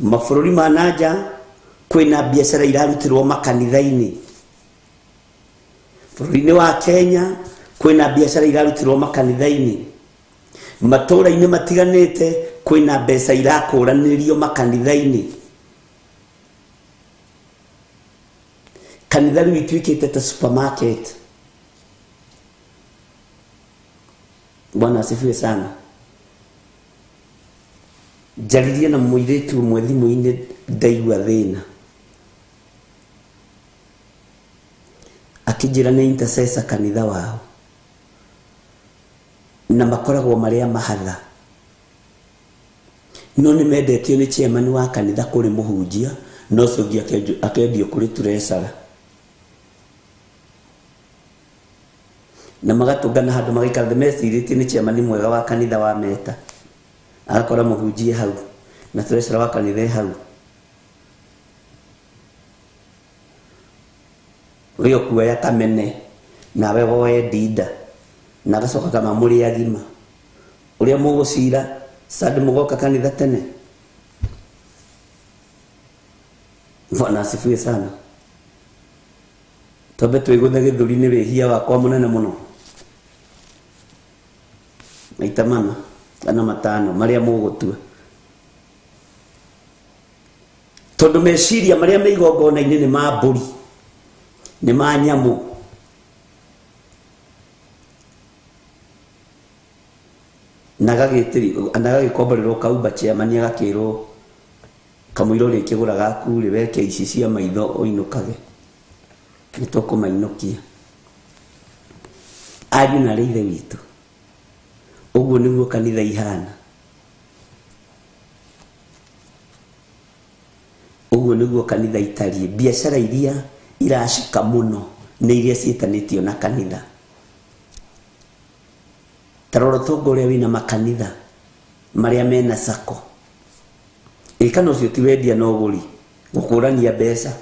Mabũrũri ma nanja kwĩna biacara irarutĩrwo makanitha-inĩ. Bũrũri-inĩ wa Kenya kwĩna biacara irarutĩrwo makanitha-inĩ. Matũũra-inĩ matiganĩte kwĩna mbeca irakũranĩrio makanitha-inĩ. Kanitha rĩu ituĩkĩte ta supermarket. Bwana asifiwe sana. Njaririe na mũirĩtu ũmwe thimũ-inĩ ndaigua thĩna. Akĩnjĩra nĩ intercessor kanitha wao na makoragwo marĩ a mahatha, no nĩ mendetio nĩ chairman wa kanitha kũrĩ mũhunjia, na ũcio ũngĩ akendio kũrĩ treasurer, na magatũngana handũ magaikara thĩ mecirĩtie nĩ chairman mwega wa kanitha wa meta, agakora mũhunjia hau na treasurer wa kanitha e hau. We ũkuoya kamene nawe woe ndinda na agacoka kama mũrĩ agima ũrĩa mũgũcira sande mũgoka kanitha tene. Bwana asifiwe sana. Twambe twĩgũthe gĩthũri nĩ wĩhia wakwa mũnene mũno maita mana kana matano marĩa mũgũtua, tondũ meciria marĩa me igongona-inĩ nĩ ma mbũri, nĩ ma nyamũ. Na agagĩkomborerwo kaumba chairman agakĩrwo kamũira ũrĩkĩgũra gaku rĩ weke ici cia maitho ũinũkage, nĩ tũkũmainũkia. Ariũ na arĩ ithe witũ, ũguo nĩguo kanitha ihana, ũguo nĩguo kanitha itariĩ. Biacara iria iracika mũno nĩ iria ciĩtanĩtio na kanitha. Ta rora ũtonga ũrĩa wĩna makanitha marĩa mena sacco. Ĩ kana ũcio ti wendia na ũgũri, gũkũrania mbeca.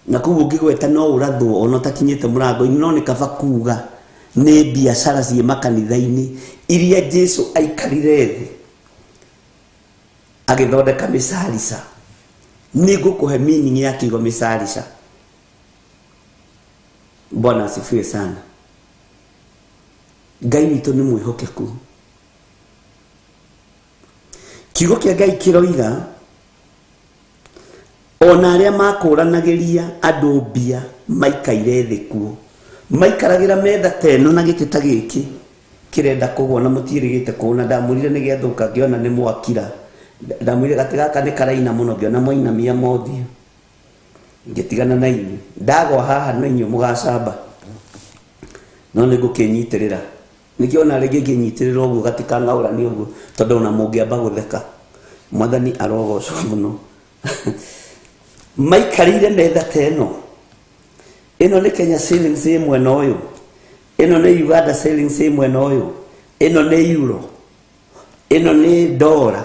Na koguo ũngĩgweta no ũrathwo ona ũtakinyĩte mũrango-inĩ, no nĩ kaba kuga nĩ biacara ciĩ makanitha-inĩ iria Jesu aikarire thĩ agĩthondeka mĩcarica. Nĩ ngũkũhe meaning ya kiugo mĩcarica. Bwana asifiwe sana. Ngai witũ nĩ mwĩhokeku. Kiugo kĩa Ngai kĩroiga ona arĩa makũranagĩria andũ mbia maikaire thĩ kuo, maikaragĩra metha ta ĩno na gĩtĩ ta gĩkĩ kĩrenda kũgwa na mũtiĩrĩgĩte kũna. Ndamwĩrire nĩ gĩathũka ngĩona nĩ mwakira. Ndamwĩrire gatĩ gaka nĩ karaina mũno ngĩona mwainamia mothiũ, ngĩtigana na inyuĩ. Ndagwa haha no inyuĩ mũgacamba, no nĩ ngũkĩnyitĩrĩra. Nĩkĩo ona rĩngĩ ngĩnyitĩrĩra ũguo gatikang'aũrani ũguo, tondũ ona mũngĩamba gũtheka. Mwathani arogocwo mũno. Maikarĩire metha ta ĩno. Ĩno nĩ Kenya shillings ĩ mwena ũyũ, ĩno nĩ Uganda shillings ĩ mwena ũyũ, ĩno nĩ euro, ĩno nĩ dollar,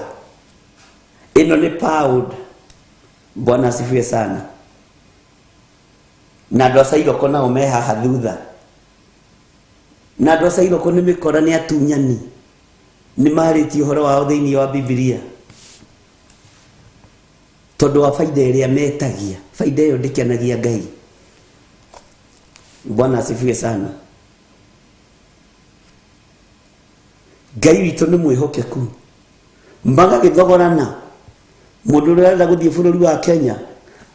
ĩno nĩ pound. Bwana asifiwe sana. Na andũ a Cairoko nao me haha thutha. Na andũ a Cairoko nĩ mĩkora, nĩ atunyani, nĩ marĩtie ũhoro wao thĩinĩ wa Bibilia tondũ wa baida ĩrĩa metagia. Baida ĩyo ndĩkenagia Ngai. Bwana asifiwe sana. Ngai witũ nĩ mwĩhokeku. Magagĩthogorana, mũndũ ũrĩa ũrenda gũthiĩ bũrũri wa Kenya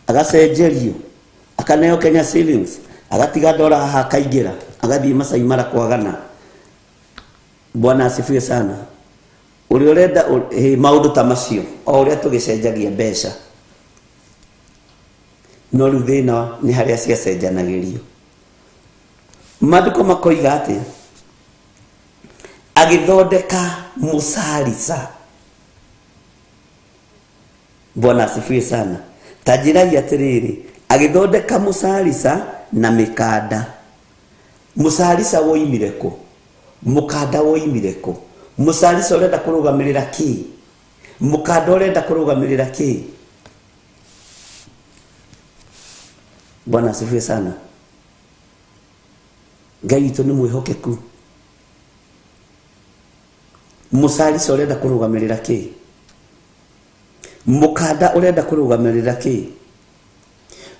agacenjerio, akaneo Kenya shillings, agatiga ndora haha akaingĩra agathiĩ Masai Mara kwagana. Bwana asifiwe sana. Ũrĩa ũrenda maũndũ ta macio, o ũrĩa tũgĩcenjagia mbeca, no rĩu thĩna nĩ harĩa ciacenjanagĩrio. Maandĩko makoiga atĩ agĩthondeka mũcarica. Bwana asifiwe sana. Ta njĩrai atĩrĩrĩ, agĩthondeka mũcarica na mĩkanda. Mũcarica woimire kũ? Mũkanda woimire kũ? Mũcarica ũrenda kũrũgamĩrĩra kĩ? Mũkanda ũrenda kũrũgamĩrĩra kĩ? Bwana asifiwe sana. Ngai witũ nĩ mwĩhokeku. Mũcarica ũrenda kũrũgamĩrĩra kĩ? Mũkanda ũrenda kũrũgamĩrĩra kĩ?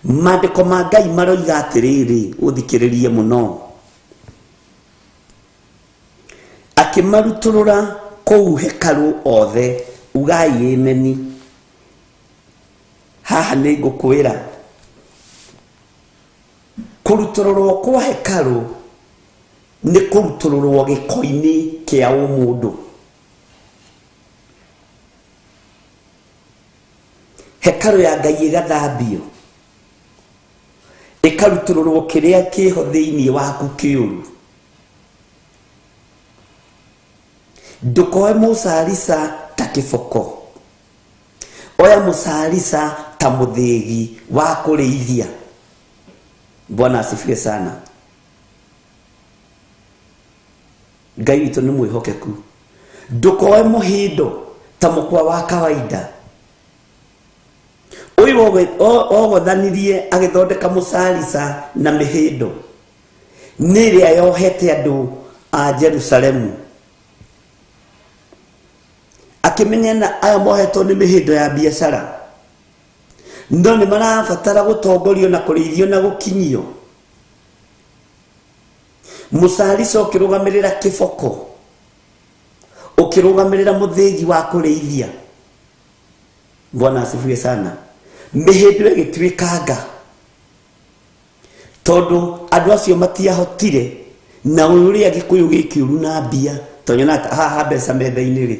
Maandĩko ma Ngai maroiga atĩrĩrĩ, ũthikĩrĩrie mũno. Akĩmarutũrũra kũu hekarũ othe, ugai ĩmeni. Haha nĩ ngũkwĩra, kũrutũrũrwo kwa hekarũ nĩ kũrutũrũrwo gĩko-inĩ kĩa ũmũndũ. Hekarũ ya Ngai ĩgathambio, ĩkarutũrũrwo kĩrĩa kĩho thĩinĩ waku kĩũru. Ndũkoe mũcarica ta kĩboko, oya mũcarica ta mũthĩgi wa kũrĩithia. Bwana asifiwe sana. Ngai witũ nĩ mwĩhokeku. Ndũkoe mũhĩndo ta mũkwa wa kawaida. Ũyũ ogothanirie agĩthondeka mũcarica na mĩhĩndo nĩ ĩrĩa yohete andũ a Jerusalemu. Akĩmenya na aya mohetwo nĩ mĩhĩndo ya biacara, no nĩ marabatara gũtongorio na kũrĩithio na gũkinyio. Mũcarica ũkĩrũgamĩrĩra kĩboko, ũkĩrũgamĩrĩra mũthĩgi wa kũrĩithia. Bwana asifiwe sana. Mĩhĩndo ĩgĩtuĩkanga tondũ andũ acio matiahotire, na ũrĩa Gĩkũyũ gĩkĩũru na mbia, tondũ nyonaga haha mbeca metha-inĩ rĩ,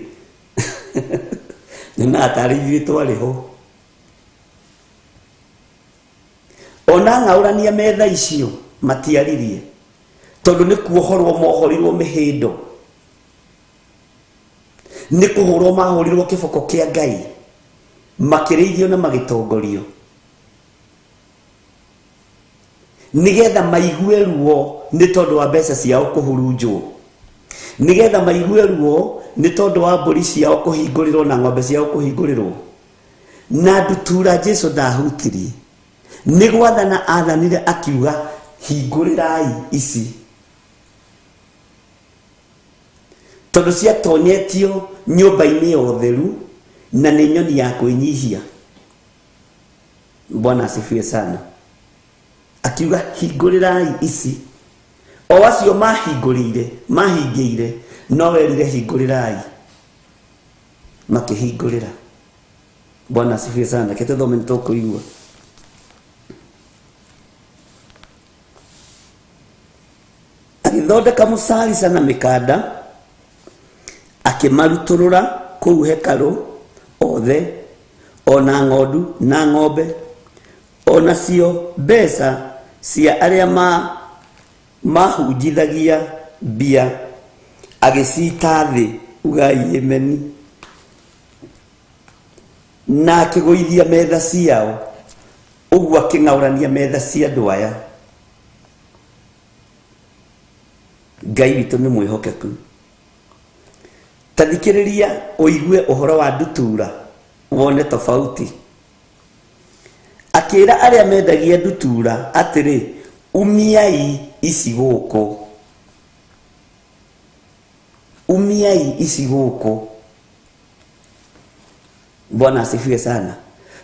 nyonaga tarĩ ithuĩ twarĩ ho. Ona ng'aũrania metha icio matiaririe, tondũ nĩ kuohorwo mohorirwo mĩhĩndo, nĩ kũhũrwo mahũrirwo kĩboko kĩa Ngai, makĩrĩithio na magĩtongorio nĩgetha maigue ruo nĩ tondũ wa mbeca ciao kũhurunjwo, nĩgetha maigue ruo nĩ tondũ wa mbũri ciao kũhingũrĩrwo na ng'ombe ciao kũhingũrĩrwo. Na ndutura Jesu ndahutirie, nĩ gwathana athanire akiuga hingũrĩrai ici, tondũ ciatonyetio nyũmba-inĩ ya ũtheru na nĩ nyoni ya kwĩnyihia. Bwana asifiwe sana. Akiuga hingũrĩrai ici. O acio mahingũrĩire, mahingĩire, no werire hingũrĩrai, makĩhingũrĩra. Bwana asifiwe sana. Reke tũthome nĩ tũkũigua. Agĩthondeka mũcarica na mĩkanda, akĩmarutũrũra kũu hekarũ othe, ona ng'ondu na ng'ombe, ona cio mbeca cia arĩa mahunjithagia mbia agĩcita thĩ, ugai ĩmeni. Na akĩgũithia metha ciao, ũguo akĩng'aũrania metha cia andũ aya. Ngai witũ nĩ mwĩhokeku. Ta thikĩrĩria ũigue ũhoro wa ndutura wone tofauti. Akĩra arĩa mendagia ndutura atĩrĩ, umiai ici gũkũ, umiai ici gũkũ. Bwana asifiwe sana.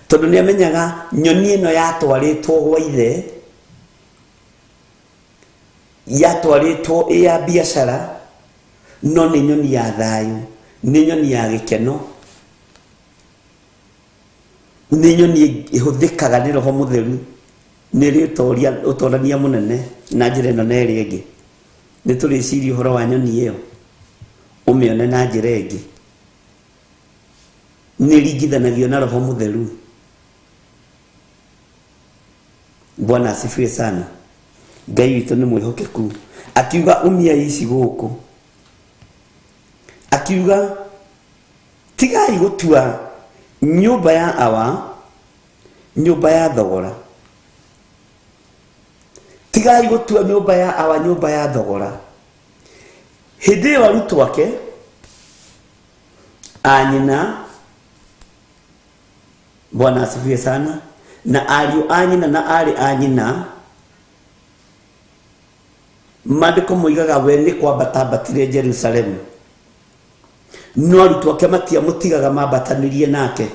Tondũ nĩ amenyaga nyoni ĩno yatwarĩtwo gwa ithe, yatwarĩtwo ĩ ya biacara, no nĩ nyoni ya thayũ, nĩ nyoni ya gĩkeno, nĩ nyoni ĩhũthĩkaga nĩ Roho Mũtheru, nĩ ĩrĩ ũtorania mũnene na njĩra ĩno na ĩrĩa ĩngĩ. Nĩ tũrĩciria ũhoro wa nyoni ĩyo, ũmĩone na njĩra ĩngĩ. Nĩ ĩringithanagio na Roho Mũtheru. Bwana asifiwe sana. Ngai witũ nĩ mwĩhokeku. Akiuga umiai ici gũkũ, akiuga tigai gũtua nyũmba ya awa nyũmba ya thogora, tigai gũtua nyũmba ya awa nyũmba ya thogora. Hĩndĩ ĩyo arutwo ake a nyina, Bwana asifiwe sana, Na ariũ a nyina na aarĩ a nyina, maandĩko moigaga we nĩ kwambata ambatire Jerusalemu, no arutwo ake matiamũtigaga mambatanĩrie nake.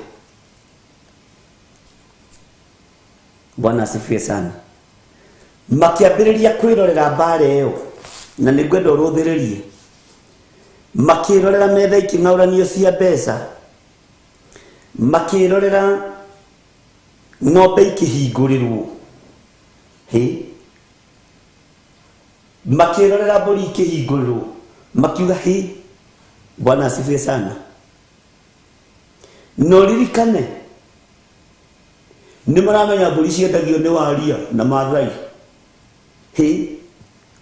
Bwana asifiwe sana. Makĩambĩrĩria kwĩrorera mbara ĩyo, na nĩ ngwenda ũrũthĩrĩrie. Makĩrorera metha ikĩng'aũranio cia mbeca, makĩrorera ng'ombe ikĩhingũrĩrwo, hĩ, makĩrorera mbũri ikĩhingũrĩrwo, makiuga hĩ. Bwana asifiwe sana. Na ũririkane nĩ maramenya mbũri ciendagio nĩ waria na Maathai. Hĩ,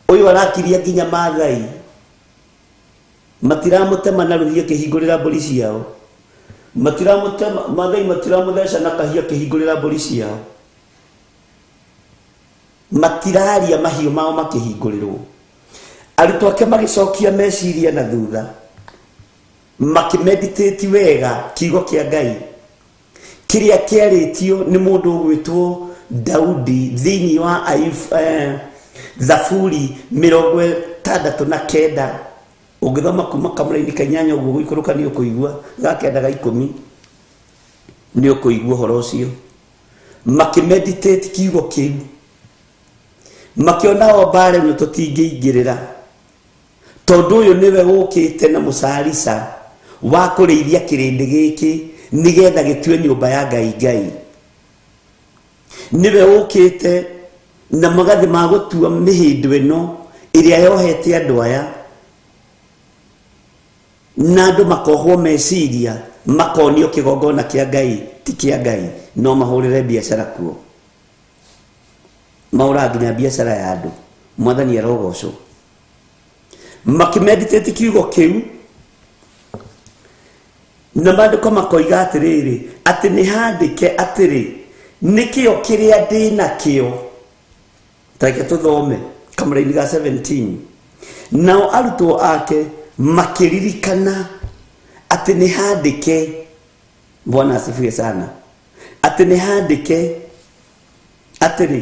ũyũ arakiria nginya Maathai matiramũtema na rũhiũ akĩhingũrĩra mbũri ciao, matiramũtema Maathai, matiramũtheca na kahiũ akĩhingũrĩra mbũri ciao, matiraria mahiũ mao makĩhingũrĩrwo. Arutwo ake magĩcokia meciria na thutha, makĩmeditate wega kiugo kĩa Ngai kĩrĩa kĩarĩtio nĩ mũndũ ũgwĩtwo Daudi thĩinĩ wa Thaburi 69. Ũngĩthoma kuma kamũraini ka 8 ũguo gũikũrũka nĩ ũkũigua, ga 9 ga 10 nĩ ũkũigua ũhoro ũcio. Makĩmeditate kiugo kĩu, makĩona o mbara ĩno tũtingĩingĩrĩra, tondũ ũyũ nĩwe ũkĩte na mũcarica wa kũrĩithia kĩrĩndĩ gĩkĩ nĩgetha gĩtue nyũmba ya Ngai Ngai. Nĩwe ũkĩte na magathĩ ma gũtua mĩhĩndo ĩno ĩrĩa yohete andũ aya, na andũ makohwo meciria, makonio kĩgongona kĩa Ngai ti kĩa Ngai, no mahũrĩre biacara kuo, mahũraga nginya biacara ya andũ. Mwathani arogocwo. Makĩmeditate kiugo kĩu, na maandĩko makoiga atĩrĩrĩ, atĩ nĩ handĩke atĩrĩ, nĩkĩo kĩrĩa ndĩ nakĩo. Tareke tũthome kamũraini ga 17. Nao arutwo ake makĩririkana atĩ nĩ handĩke, Bwana asifiwe sana, atĩ nĩ handĩke atĩrĩ,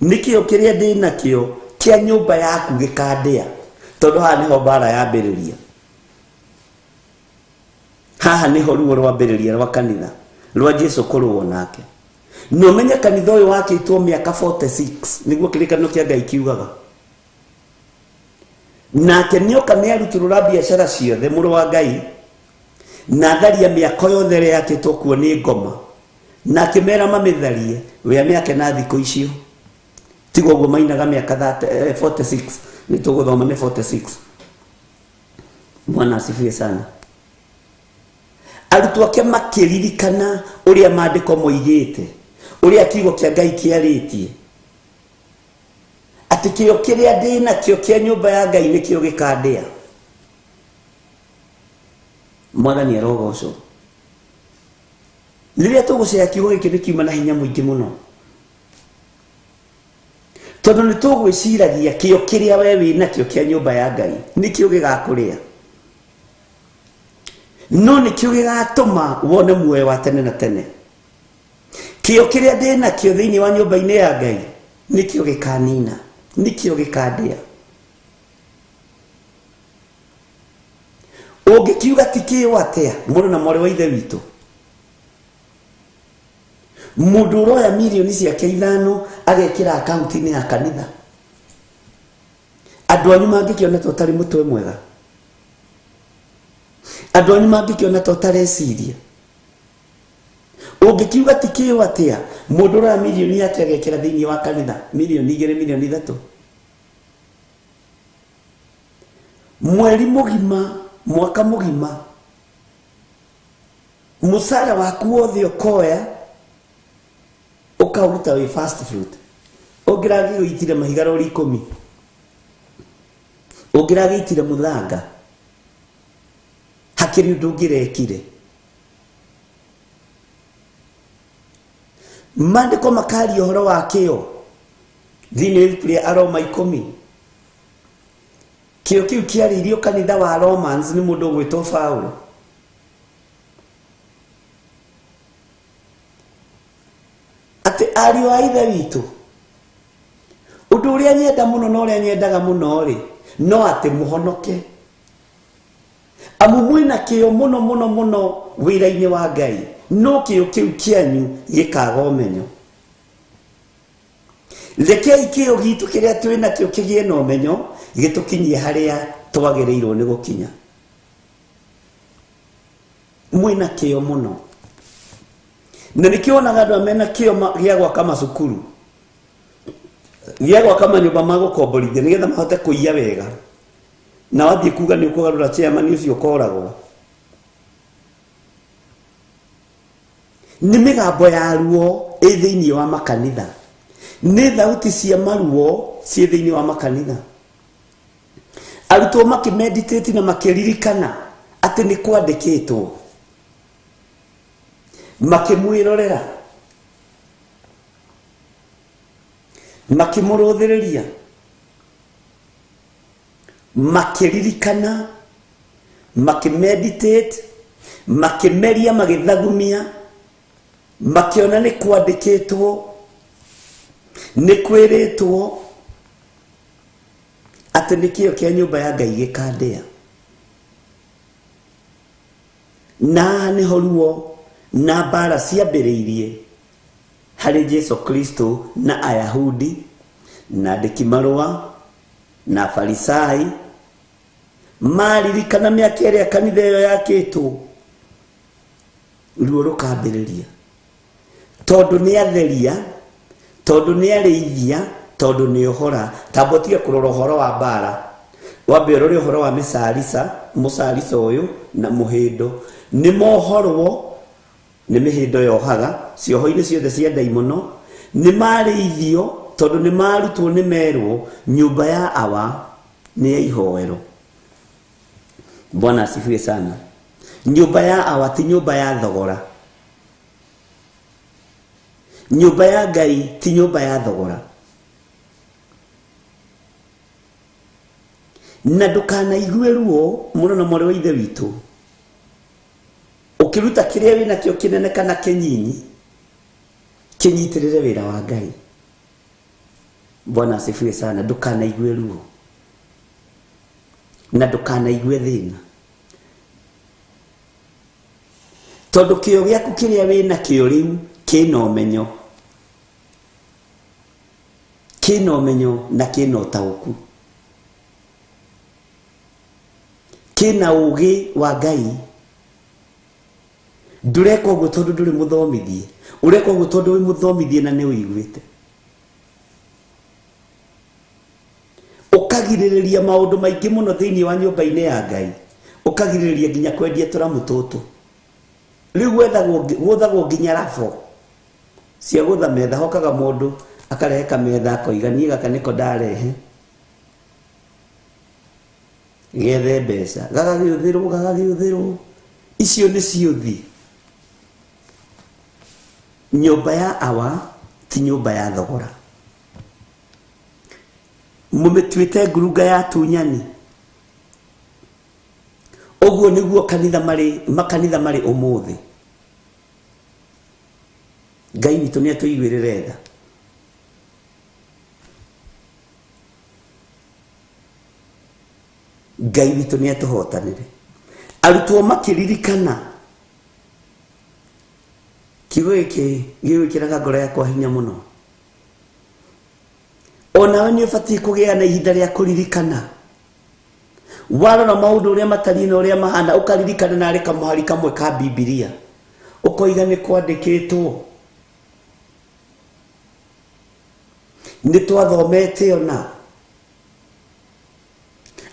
nĩkĩo kĩrĩa ndĩ nakĩo kĩa nyũmba yaku gĩkandĩa. Tondũ haha nĩho mbara yambĩrĩria, haha nĩho ruo rwambĩrĩria rwa kanitha rwa Jesu kũrũo nake. Na ũmenye kanitha ũyũ wakĩtwo mĩaka 46 nĩguo kĩrĩkanĩro kĩa Ngai kiugaga. Nake nĩoka nĩarutũrũra biacara ciothe mũrũ wa Ngai, na atharia mĩako yothe ĩrĩa yakĩtwo kuo nĩ ngoma, na akĩmera mamĩtharie we amĩake na thikũ icio. Tiga ũguo mainaga mĩaka 46, nĩ tũgũthoma nĩ 46. Bwana asifiwe sana. Arutwo ake makĩririkana ũrĩa maandĩko moigĩte, ũrĩa kiugo kĩa Ngai kĩarĩtie, atĩ kĩo kĩrĩa ndĩ nakĩo kĩa nyũmba ya Ngai nĩkĩo gĩkandĩa. Mwathani arogocwo. Rĩrĩa tũgũcea kiugo gĩkĩ nĩ kiuma na hinya mũingĩ mũno, tondũ nĩ tũgwĩciragia kĩo kĩrĩa we wĩ nakĩo kĩa nyũmba ya Ngai nĩkĩo gĩgakũrĩa, no nĩkĩo gĩgatũma wone muoyo wa tene na tene. Kĩo kĩrĩa ndĩ nakĩo thĩinĩ wa nyũmba-inĩ ya Ngai nĩkĩo gĩkanina, nĩkĩo gĩkandĩa. Ũngĩkiuga ti kĩo atĩa, mũrũ na mwarĩ wa ithe witũ? Mũndũ ũroya mirioni ciake 5 agekĩra akaunti-inĩ ya kanitha, andũ anyu mangĩkĩona ta ũtarĩ mũtwe mwega, andũ anyu mangĩkĩona ta ũtareciria. Ũngĩkiuga ti kĩo atĩa, mũndũ ũroya mirioni yake agekĩra thĩinĩ wa kanitha, mirioni 2, mirioni 3, mweri mũgima, mwaka mũgima, mũcara waku wothe ũkoya ũkaũruta wĩ first fruit. Ũngĩragĩgũitire mahiga rori 10, ũngĩragĩitire mũthanga, hakĩrĩ ũndũ ũngĩrekire. Maandĩko makaria ũhoro wa kĩo thĩinĩ wa ibuku rĩa Aroma 10. Kĩo kĩu kĩarĩirio kanitha wa Romans nĩ mũndũ ũgwĩtwo Paulo. Atĩ Ariũ a Ithe witũ, ũndũ ũrĩa nyenda mũno na ũrĩa nyendaga mũno-rĩ, no atĩ mũhonoke. Amu mwĩna kĩyo mũno mũno mũno wĩra-inĩ wa Ngai, no kĩyo kĩu kĩanyu gĩkaga ũmenyo. Rekei kĩyo gitũ kĩrĩa twĩ nakĩo kĩgĩe na ũmenyo, gĩtũkinyie harĩa twagĩrĩirwo nĩ gũkinya. Mwĩna kĩyo mũno. Na nĩkĩo wonaga andũ aya mena kĩyo gĩa gwaka macukuru, gĩa gwaka manyũmba ma gũkomborithia nĩgetha mahote kũiya wega. Na wathiĩ kuga nĩ ũkũgarũra chairman ũcio ũkoragwo. Nĩ mĩgambo ya ruo ĩ thĩinĩ wa makanitha. Nĩ thauti cia maruo ciĩ thĩinĩ wa makanitha. Arutwo makĩmeditate na makĩririkana atĩ nĩ kwandĩkĩtwo. Makĩmwĩrorera. Makĩmũrũthĩrĩria. Makĩririkana, makĩmeditate, makĩmeria, magĩthagumia, makĩona nĩ kwandĩkĩtwo, nĩ kwĩrĩtwo atĩ nĩ kĩo kĩa nyũmba ya Ngai gĩkandĩa. Na haha nĩho ruo na mbara ciambĩrĩirie harĩ Jesu Kristo na Ayahudi na andĩki marũa na Afarisai. Maririkana mĩaka ĩrĩa kanitha ĩyo yakĩtwo, ruo rũkambĩrĩria, tondũ nĩ atheria, tondũ nĩ arĩithia, tondũ nĩ ohora. Tamba ũtige kũrora ũhoro wa mbara, wambe ũrore ũhoro wa mĩcarica, mũcarica ũyũ na mũhĩndo. Nĩ mohorwo nĩ mĩhĩndo yohaga cioho-inĩ ciothe cia ndaimono, nĩ marĩithio tondũ nĩ marutwo, nĩ merwo nyũmba ya awa nĩ ya ihoero. Bwana asifiwe sana. Nyũmba ya awa ti nyũmba ya thogora. Nyũmba ya Ngai ti nyũmba ya thogora. Na ndũkanaigue ruo mũno na mwarĩ wa Ithe witũ ũkĩruta kĩrĩa wĩnakĩo kĩnene kana kĩnyinyi, kĩnyitĩrĩre wĩra wa Ngai. Bwana asifiwe sana. Ndũkanaigue ruo na ndũkanaigue thĩna, tondũ kĩyo gĩaku kĩrĩa wĩnakĩo rĩu kĩna ũmenyo, kĩna ũmenyo na kĩna ũtaũku, kĩna ũgĩ wa Ngai. Ndũreka ũguo tondũ ndũrĩ mũthomithie, ũreka ũguo tondũ wĩ mũthomithie na nĩ ũiguĩte. Ũkagirĩrĩria maũndũ maingĩ mũno thĩinĩ wa nyũmba-inĩ ya Ngai, ũkagirĩrĩria nginya kwendia tũramu tũtũ. Rĩu gwethagwo nginya rabo cia gũtha metha. Hokaga mũndũ akarehe kametha akoiga niĩ gaka nĩko ndarehe gethe mbeca, gagagĩũthĩrwo, gagagĩũthĩrwo. Icio nĩ ciũthi. Nyũmba ya awa ti nyũmba ya thogora. Mũmĩtuĩte ngurunga ya tunyani. Ũguo nĩguo kanitha marĩ, makanitha marĩ ũmũthĩ. Ngai witũ nĩ atũiguĩrĩre tha. Ngai witũ nĩ atũhotanĩre. Arutwo makĩririkana kiugo gĩkĩ gĩgwĩkĩraga ngoro yakwa hinya mũno. Onawe nĩ ũbatiĩ kũgĩa na ihinda rĩa kũririkana. Warora maũndũ ũrĩa matariĩ na ũrĩa mahana, ũkaririkana narĩ kamũhari kamwe ka Bibilia, ũkoiga nĩ kwandĩkĩtwo, nĩ twathomete ona.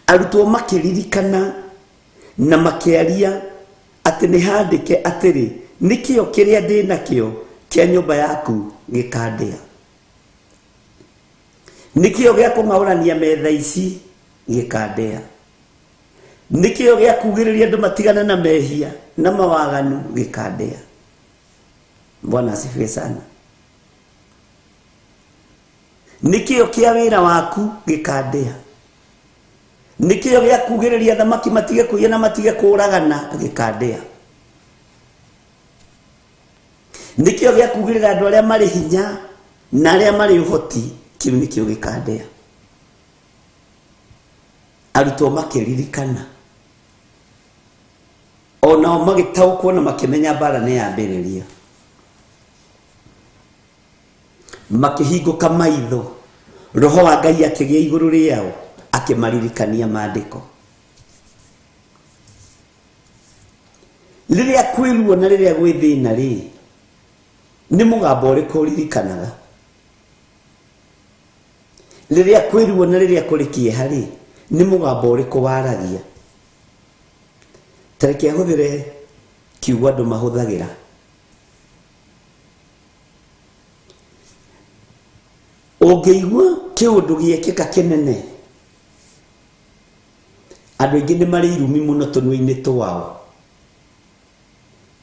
Arutwo makĩririkana na makĩaria atĩ nĩ handĩke atĩrĩ, nĩ kĩo kĩrĩa ndĩ nakĩo kĩa nyũmba yaku gĩkandĩa. Nĩ kĩo gĩa kũng'aũrania metha ici gĩkandĩa. Nĩ kĩo gĩa kugĩrĩria andũ matigane na mehia na mawaganu gĩkandĩa. Bwana asifiwe sana. Nĩ kĩo kĩa wĩra waku gĩkandĩa. Nĩ kĩo gĩa kugĩrĩria thamaki matige kũiya na matige kũragana gĩkandĩa. Nĩ kĩo gĩa kugĩrĩra andũ arĩa marĩ hinya Na arĩa marĩ ũhoti kĩu nĩkĩo gĩkandĩa. Arutwo makĩririkana onao magĩtaũkwo na makĩmenya mbara nĩ yambĩrĩria. Makĩhingũka maitho, roho wa Ngai akĩgĩa igũrũ rĩao, akĩmaririkania maandĩko. Rĩrĩa kwĩ ruo na rĩrĩa gwĩ thĩna rĩ, nĩ mũgambo ũrĩkũ ũririkanaga? Rĩrĩa kwĩ ruo na rĩrĩa kũrĩ kĩeha rĩ, nĩ mũgambo ũrĩkũ waragia? Ta reke hũthĩre kiugo andũ mahũthagĩra. Ũngĩigua kĩũndũ gĩekĩka kĩnene, andũ aingĩ nĩ marĩ irumi mũno tũnua-inĩ twao.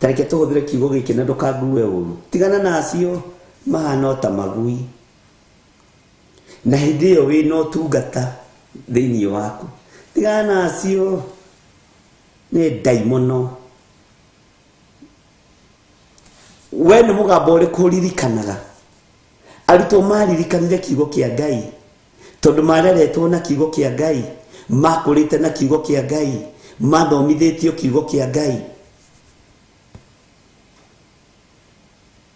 Ta reke tũhũthĩre kiugo gĩkĩ na ndũkangue ũru. Tigana na acio mahana o ta magui. Na hĩndĩ ĩyo wĩna ũtungata thĩinĩ waku. Tigana na acio nĩ ndaimono. We nĩ mũgambo ũrĩkũ ũririkanaga? Arutwo maririkanire kiugo kĩa Ngai tondũ mareretwo na kiugo kĩa Ngai, makũrĩte na kiugo kĩa Ngai, mathomithĩtio kiugo kĩa Ngai.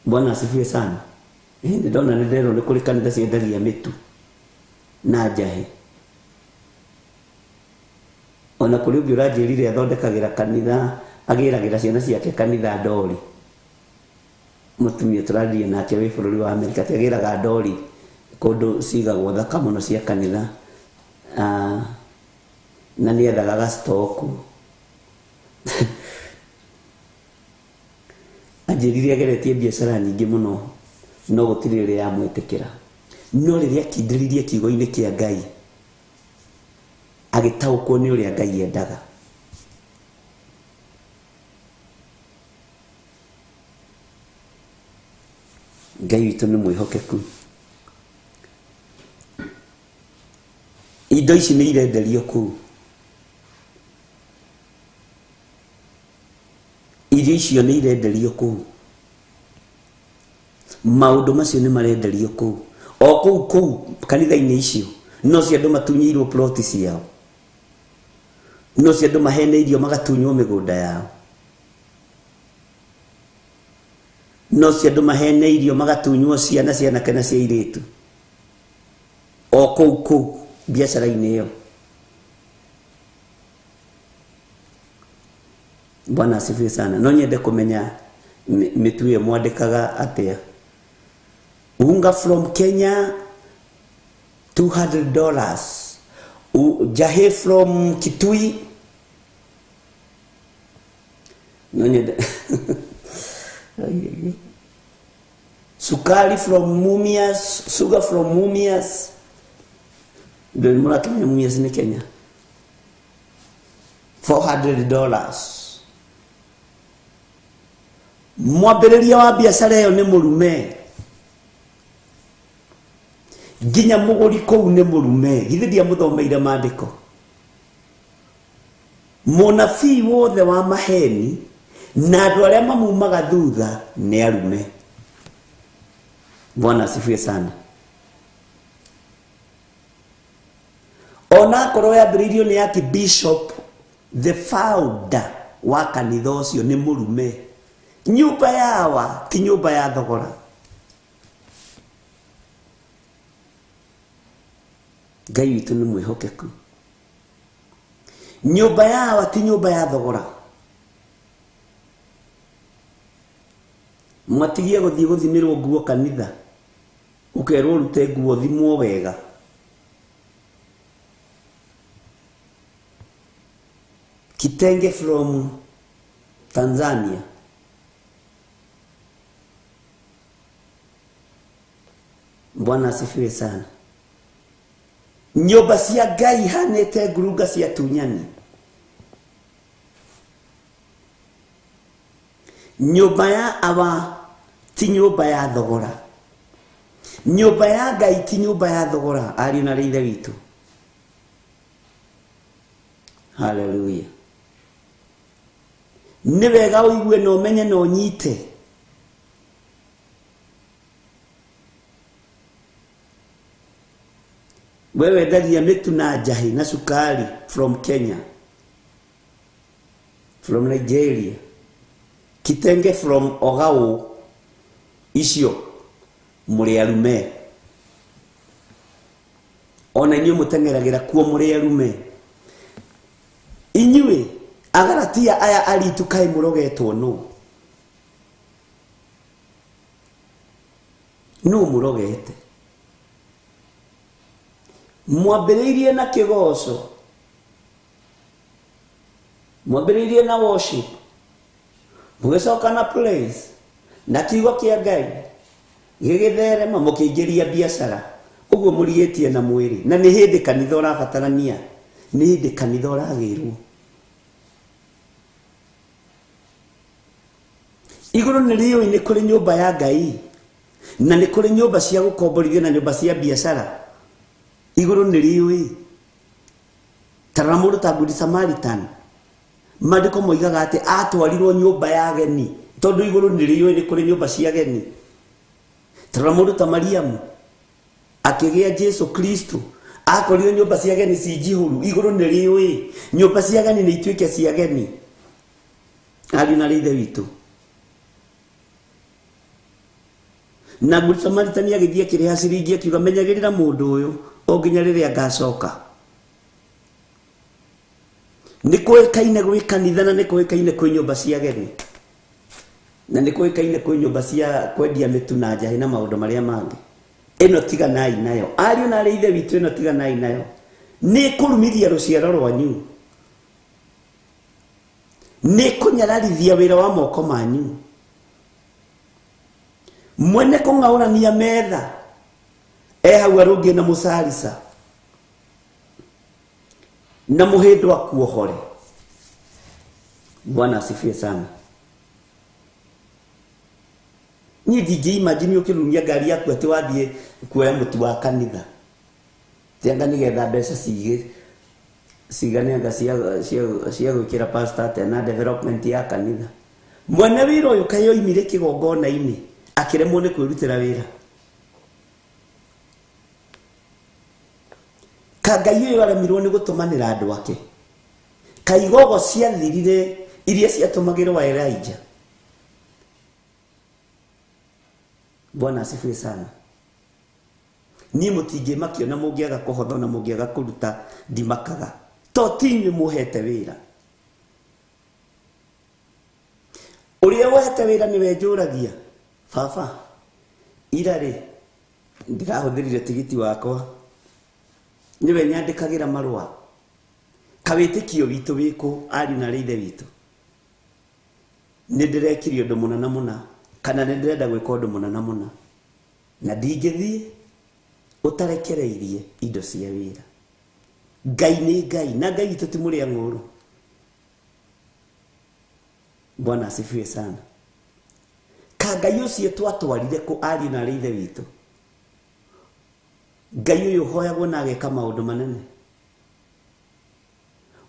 Bwana asifiwe sana. Nĩ ndona nĩ nderwo nĩ kũrĩ kanitha ciendagia mĩtu na njahĩ. Ona kũrĩ ũngĩ ũranjĩrire athondekagĩra kanitha, agĩragĩra ciana ciake kanitha ndori. Mũtumia tũraririe nake wĩ bũrũri wa Amerika atĩ agĩraga ndori kũndũ cigagwo thaka mũno cia kanitha, na nĩ ethaga gastoku. Anjĩrire ageretie biacara nyingĩ mũno no gũtirĩ ĩrĩa yamwĩtĩkĩra. No rĩrĩa akindĩririe kiugo-inĩ kĩa Ngai, agĩtaũkwo nĩ ũrĩa Ngai endaga. Ngai witũ nĩ mwĩhokeku. Indo ici nĩ irenderio kũu. Irio icio nĩ irenderio kũu. Maũndũ macio nĩ marenderio kũu. O kũu kũu kanitha-inĩ icio no cio andũ matunyĩirwo ploti ciao. No cio andũ maheneirio magatunywo mĩgũnda yao. No cio andũ maheneirio magatunywo ciana cia anake na cia airĩtu. O kũu kũu biacara-inĩ ĩyo. Bwana asifiwe sana. No nyende kũmenya mĩtu ĩyo mwandĩkaga atĩa. Unga from Kenya $200. Jahe from Kitui. No nyende. Sukari from Mumias, sugar from Mumias. Ndio mũrakĩmenya Mumias nĩ Kenya. $400. Mwambĩrĩria wa biacara ĩyo nĩ mũrume. Nginya mũgũri kũu nĩ mũrume. Githĩ ndiamũthomeire maandĩko? Mũnabii wothe wa maheni na andũ arĩa mamumaga thutha nĩ arume. Bwana asifiwe sana. Ona akorwo yambĩrĩirio nĩ Archbishop, the founder wa kanitha ũcio nĩ mũrume. Nyũmba yawa ti nyũmba ya thogora. Ngai witũ nĩ mwĩhokeku. Nyũmba yawa ti nyũmba ya thogora. Mwatigie gũthiĩ gũthimĩrwo nguo kanitha, ũkerwo ũrute nguo thimwo wega. Kitenge from Tanzania. Bwana asifiwe sana. Nyũmba cia Ngai ihanĩte ngurunga cia tunyani. Nyũmba ya awa ti nyũmba ya thogora. Nyũmba ya Ngai ti nyũmba ya thogora, ariũ na ithe witũ. Hallelujah. Nĩ wega ũigue na ũmenye na ũnyite. We wendagia mĩtu na njahĩ na cukari from Kenya, from Nigeria, kitenge from Ogao, icio mũrĩ arume. Ona inyuĩ mũteng'eragĩra kuo mũrĩ arume. Inyuĩ Agalatia aya aritu kaĩ mũrogetwo nũ? Nũ mũrogete? Mwambĩrĩirie na kĩgoco, mwambĩrĩirie na worship, mũgĩcoka na praise na kiugo kĩa Ngai gĩgĩtherema, mũkĩingĩria biacara ũguo mũrigĩtie na mwĩrĩ. Na nĩ hĩndĩ kanitha ũrabatarania, nĩ hĩndĩ kanitha ũragĩrwo. Igũrũ nĩ rĩũĩ nĩ kũrĩ nyũmba ya Ngai, na nĩ kũrĩ nyũmba cia gũkomborithio na nyũmba cia biacara. Igũrũ nĩ rĩũĩ. Tarora mũndũ ta Good Samaritan, maandĩko moigaga atĩ atwarirwo nyũmba ya ageni, tondũ igũrũ nĩ rĩũĩ nĩ kũrĩ nyũmba cia ageni. Tarora mũndũ ta Mariamu akĩgĩa Jesu Kristo, akorire nyũmba cia ageni ci njihũru. Igũrũ nĩ rĩũĩ, nyũmba cia ageni nĩ ituĩke cia ageni. Ariũ na ithe witũ. Na Good Samaritan agĩthiĩ akĩrĩha ciringi akiuga, menyagĩrĩra mũndũ ũyũ o nginya rĩrĩa ngacoka. Nĩ kũĩkaine gwĩ kanitha, na nĩ kũĩkaine kwĩ nyũmba cia ageni, na nĩ kũĩkaine kwĩ nyũmba cia kwendia mĩtu na njahĩ na maũndũ marĩa mangĩ. Ĩno tiganai nayo, ariũ na arĩ ithe witũ, ĩno tiganai nayo. Nĩ kũrumithia rũciaro rwanyu, nĩ kũnyararithia wĩra wa moko manyu. Mwene kũng'aũrania metha e hau arũngiĩ na mũcarica na mũhĩndũ akuohore. Bwana asifiwe sana. Niĩ ndingĩ imagine ũkĩrumia ngari yaku atĩ wathiĩ kuoya mũtu wa kanitha, tianga nĩgetha mbeca cigane anga cia gwĩkĩra pastor atĩa na development ya kanitha. Mwene wĩra ũyũ kaĩ oimire kĩgongona-inĩ akĩremwo nĩ kwĩrutĩra wĩra. Ka Ngai ũyũ aremirwo nĩ gũtũmanĩra andũ ake. Ka igogo ciathirire iria ciatũmagĩrwo Elijah. Bwana asifiwe sana. Niĩ mũtingĩmakio na mũngĩaga kũhotha na mũngĩaga kũruta ndimakaga, to ti inyuĩ mũhete wĩra. Ũrĩa wohete wĩra nĩwe njũragia, baba ira rĩ ndĩrahũthĩrire tigiti wakwa, nĩwe nyandĩkagĩra marũa. Kawĩtĩkio witũ wĩkũ, ariũ na arĩ ithe witũ? Nĩ ndĩrekire ũndũ mũna na mũna, kana nĩ ndĩrenda gwĩka ũndũ mũna na mũna, na ndingĩthiĩ ũtarekereirie indo cia wĩra. Ngai nĩ Ngai, na Ngai witũ ti mũrĩa ng'ũrũ. Bwana asifiwe sana. Ka Ngai ũcio twatwarire kũ, ariũ na arĩ ithe witũ? Ngai ũyũ ũhoyagwo na ageka maũndũ manene.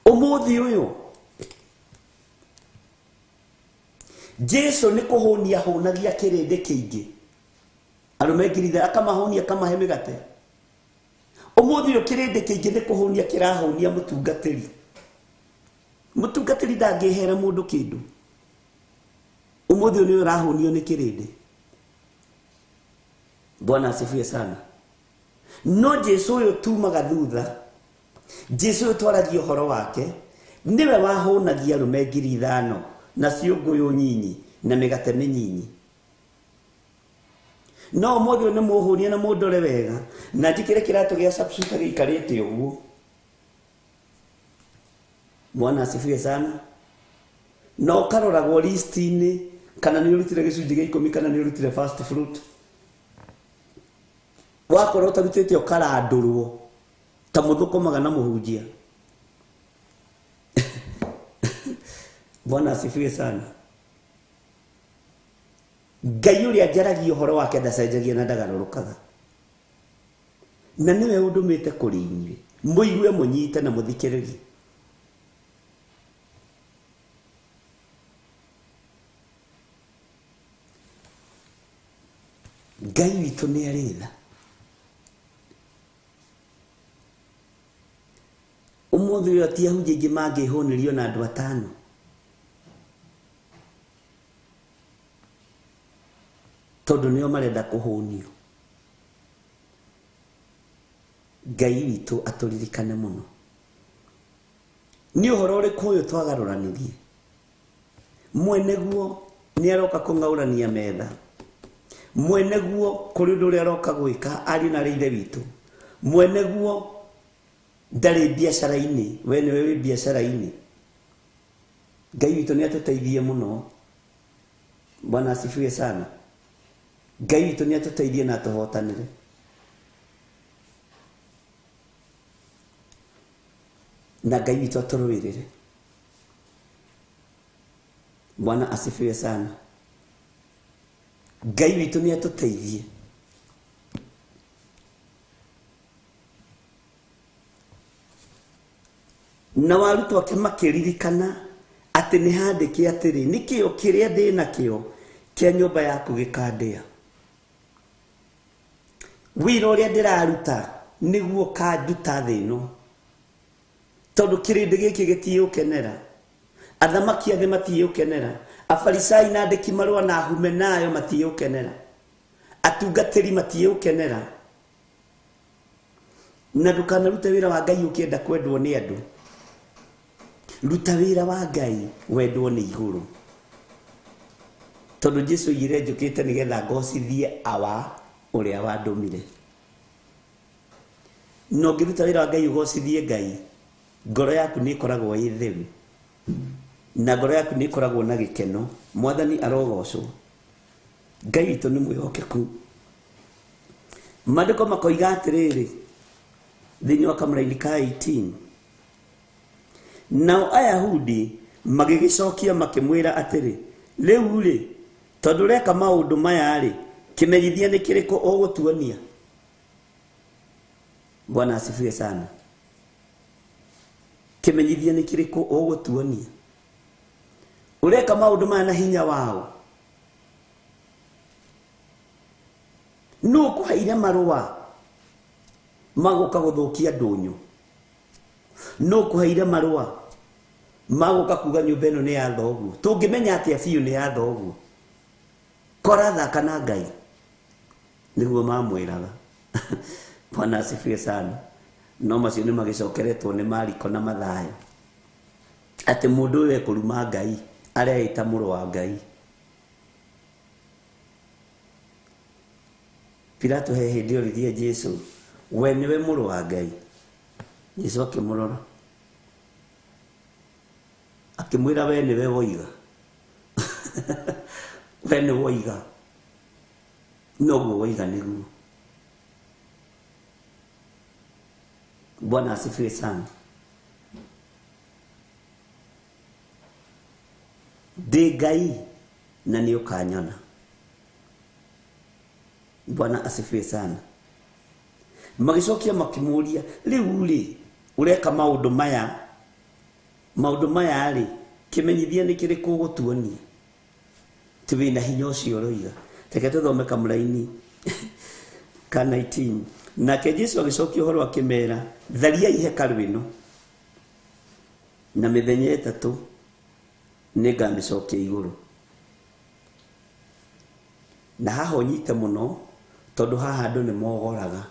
Ũmũthĩ ũyũ Jesu nĩ kũhũnia hũnagia kĩrĩndĩ kĩingĩ, arũme ngiri ithatũ akamahũnia akamahe mĩgate. Ũmũthĩ ũyũ kĩrĩndĩ kĩingĩ nĩ kũhũnia kĩrahũnia mũtungatĩri. Mũtungatĩri ndangĩhera mũndũ kĩndũ. Ũmũthĩ ũyũ nĩ ũrahũnio nĩ kĩrĩndĩ. Bwana asifiwe sana. No Jesu ũyũ tumaga thutha, Jesu ũyũ twaragia ũhoro wake, nĩwe wahũnagia arũme 5,000 na ciũngũyũ nyinyi na mĩgate mĩnyinyi. No ũmũthĩ ũyũ nĩ mũhũnie na mũndore wega, na njĩkĩre kĩratũ gĩa sharpshooter gĩikarĩte ũguo. Bwana asifiwe sana. Na ũkaroragwo list-inĩ kana nĩ ũrutire gĩcunjĩ gĩa 10 kana nĩ ũrutire first fruit. Wakorwo ũtarutĩte ũkarandũrwo ta mũthũkũmaga na mũhunjia. Bwana asifiwe sana. Ngai ũrĩa njaragia ũhoro wake ndacenjagia na ndagarũrũkaga, na nĩwe ũndũmĩte kũrĩ inyuĩ mũigue mũnyite na mũthikĩrĩrie. Ngai witũ nĩ arĩ tha. Ũmũthĩ ũyũ ti ahunjia aingĩ mangĩhũnĩrio na andũ atano. Tondũ nĩo marenda kũhũnio. Ngai witũ atũririkane mũno. Nĩ ũhoro ũrĩkũ ũyũ twagarũranirie? Mwene guo nĩ aroka kũng'aũrania metha. Mwene guo kũrĩ ũndũ ũrĩa aroka gwĩka ariũ na ithe witũ. Mwene guo ndarĩ biacara-inĩ, we nĩwe wĩ biacara-inĩ. Ngai witũ nĩ atũteithie mũno. Bwana asifiwe sana. Ngai witũ nĩ atũteithie na atũhotanĩre. Na Ngai witũ atũrũĩrĩre. Bwana asifiwe sana. Ngai witũ nĩ atũteithie. Na arutwo ake makĩririkana atĩ nĩ handĩke atĩrĩ, nĩ kĩo kĩrĩa ndĩ nakĩo kĩa nyũmba yaku gĩkandĩa. Wĩra ũrĩa ndĩraruta nĩguo kanduta thĩ ĩno. Tondũ kĩrĩndĩ gĩkĩ gĩtiũkenera. Athamaki a thĩ matiũkenera. Afarisai na andĩki marũa na ahumenayo matiũkenera. Atungatĩri matiũkenera. Na ndũkanarute wĩra wa Ngai ũkĩenda kwendwo nĩ andũ. Ruta wĩra wa Ngai wendwo nĩ igũrũ. Tondũ Jesu oigire njũkĩte nĩgetha ngocithie awa ũrĩa wandũmire. Na ũngĩruta wĩra wa Ngai ũgocithie Ngai, ngoro yaku nĩ ĩkoragwo ĩ theru. Na ngoro yaku nĩ ĩkoragwo na gĩkeno. Mwathani arogocwo. Ngai witũ nĩ mwĩhokeku. Maandĩko makoiga atĩrĩrĩ thĩinĩ wa kamũraini ka 18. Nao Ayahudi magĩgĩcokia makĩmwĩra atĩrĩ, rĩu rĩ, tondũ ũreka maũndũ maya rĩ, kĩmenyithia nĩ kĩrĩkũ ũgũtuonia? Bwana asifiwe sana. Kĩmenyithia nĩ kĩrĩkũ ũgũtuonia? Ũreka maũndũ maya na hinya wao. Nũ ũkũheire marũa magũka gũthũkia ndũnyũ? Nũ ũkũheire marũa magũka kuga nyũmba ĩno nĩ ya thoguo? Tũngĩmenya atĩa biũ nĩ ya thoguo? Korathaka na Ngai. Nĩguo mamwĩraga. Bwana asifiwe sana. No macio nĩ magĩcokeretwo nĩ Mariko na Mathayo. Atĩ mũndũ ũyũ ekũruma Ngai, areĩta mũrũ wa Ngai. Pilato he hĩndĩ oririe Jesu, we nĩwe mũrũ wa Ngai? Jesu akĩmũrora. Akĩmwĩra we nĩwe woiga. We nĩ woiga. Noguo woiga nĩguo. Bwana asifiwe sana. Ndĩ Ngai na nĩ ũkanyona. Bwana asifiwe sana. Magĩcokia makĩmũria, rĩu rĩ, ũreka maũndũ maya, maũndũ maya rĩ, kĩmenyithia nĩ kĩrĩkũ ũgũtuonia? Ti wĩna hinya ũcio ũroiga. Reke tũthome kamũraini ka 19. Nake Jesu agĩcokia ũhoro akĩmera, thariai hekarũ ĩno, na mĩthenya ĩtatũ nĩngamĩcokia igũrũ. Na haha ũnyite mũno, tondũ haha andũ nĩ mogoraga.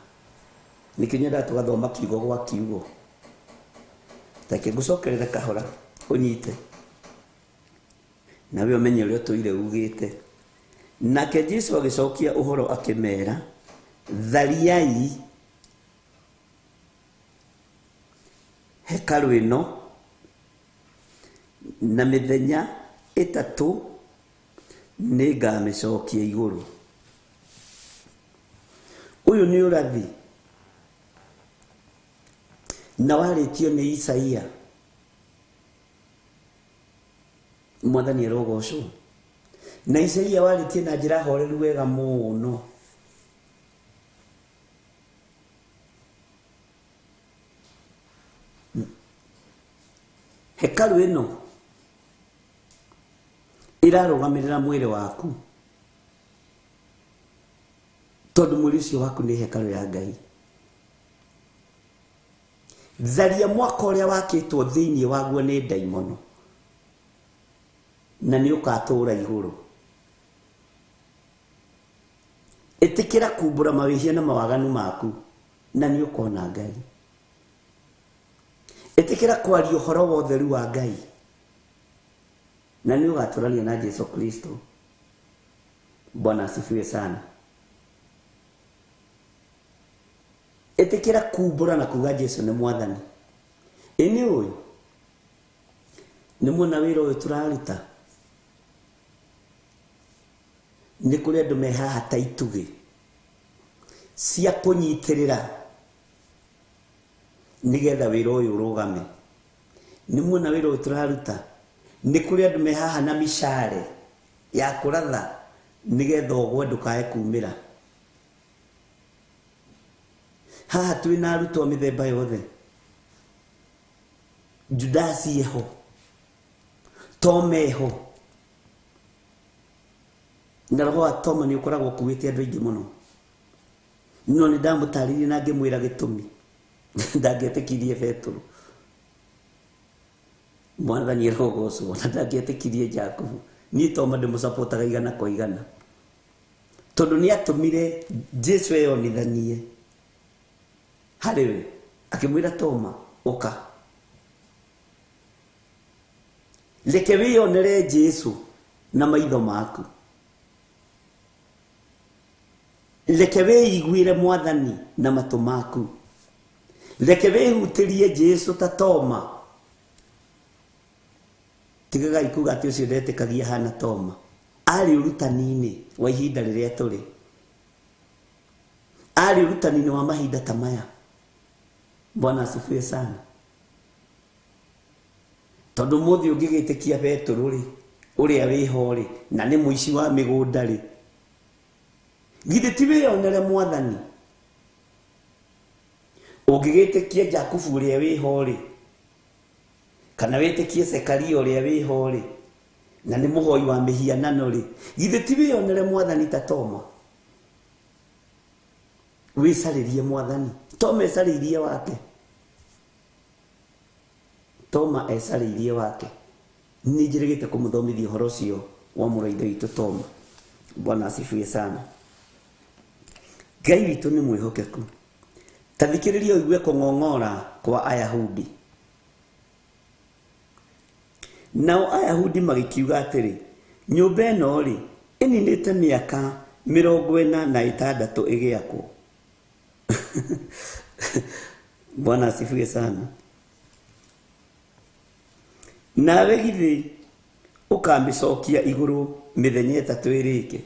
Nĩkĩo nyendaga tũgathoma kiugo gwa kiugo. Reke ngũcokerere kahora ũnyite. Nawe ũmenye ũrĩa ũtũire ugĩte. Nake Jesu agĩcokia ũhoro akĩmera, thariai hekarũ ĩno, na mĩthenya ĩtatũ nĩngamĩcokia igũrũ. Ũyũ nĩ ũrathi na warĩtio nĩ Isaia. Mwathani arogocwo. Na Isaia warĩtie na njĩra horeru wega mũno. Hekarũ ĩno ĩrarũgamĩrĩra mwĩrĩ waku, tondũ mwĩrĩ ũcio waku nĩ hekarũ ya Ngai. Tharia mwaka ũrĩa wakĩtwo thĩinĩ waguo nĩ ndaimono na nĩ ũgatũũra igũrũ. Ĩtĩkĩra kumbũra mawĩhia na mawaganu maku na nĩ ũkona Ngai. Ĩtĩkĩra kwaria ũhoro wa ũtheru wa Ngai na nĩ ũgatũrania na Jesu Kristo. Bwana asifiwe sana. Ĩtĩkĩra kumbũra na kuga Jesu nĩ mwathani. Ĩ nĩ ũĩ nĩ muona wĩra ũyũ tũraruta nĩ kũrĩ andũ me haha ta itugĩ cia kũnyitĩrĩra nĩgetha wĩra ũyũ ũrũgame. Nĩ muona wĩra ũyũ tũraruta nĩ kũrĩ andũ me haha na micare ya kũratha nĩgetha ũgwe ndũkae kumĩra. Haha twĩna arutwo mĩthemba yothe. Judasi eho, Toma eho, na roho wa Toma nĩ ũkoragwo ũkuĩte andũ aingĩ mũno. No nĩ ndamũtarĩirie na ngĩmwĩra gĩtũmi ndangĩetĩkirie Petero. Mwathani arogocwo na ndangĩetĩkirie Jakubu. Niĩ Toma ndĩmũcapotaga igana kwa igana tondũ nĩ atũmire Jesu eyonithanie harĩ we, akĩmwĩra Toma ũka reke wĩyonere Jesu na maitho maku, reke wĩiguĩre mwathani na matũ maku, reke wĩhutĩrie Jesu ta Toma. Tigagai kuga atĩ ũcio ndetĩkagia hana Toma. Arĩ ũrutani-inĩ wa ihinda rĩrĩa tũrĩ, arĩ ũrutani-inĩ wa mahinda ta maya. Bwana asifiwe sana. Tondũ mũthĩ ũngĩgĩtĩkia Petero rĩ, ũrĩa wĩho rĩ, na nĩ mũici wa mĩgũnda rĩ, githĩ ti wĩyonere mwathani? Ũngĩgĩtĩkia Jakubu ũrĩa wĩho rĩ, kana wĩtĩkie Zekaria ũrĩa wĩho rĩ, na nĩ mũhoi wa mĩhianano rĩ, githĩ ti wĩyonere mwathani ta Toma? Wĩcarĩrie mwathani. Toma ecarĩirie wake. Toma ecarĩirie wake. Nĩ njĩrĩgĩte kũmũthomithia ũhoro ũcio wa mũrũ wa ithe witũ Toma. Bwana asifiwe sana. Ngai witũ nĩ mwĩhokeku. Ta thikĩrĩria ũigue kũng'ong'ora kwa Ayahudi. Nao Ayahudi magĩkiuga atĩrĩ, nyũmba ĩno rĩ ĩninĩte mĩaka 46 ĩgĩakwo. Bwana asifiwe sana. Nawe githĩ ũkamĩcokia igũrũ mĩthenya 3 ĩrĩke?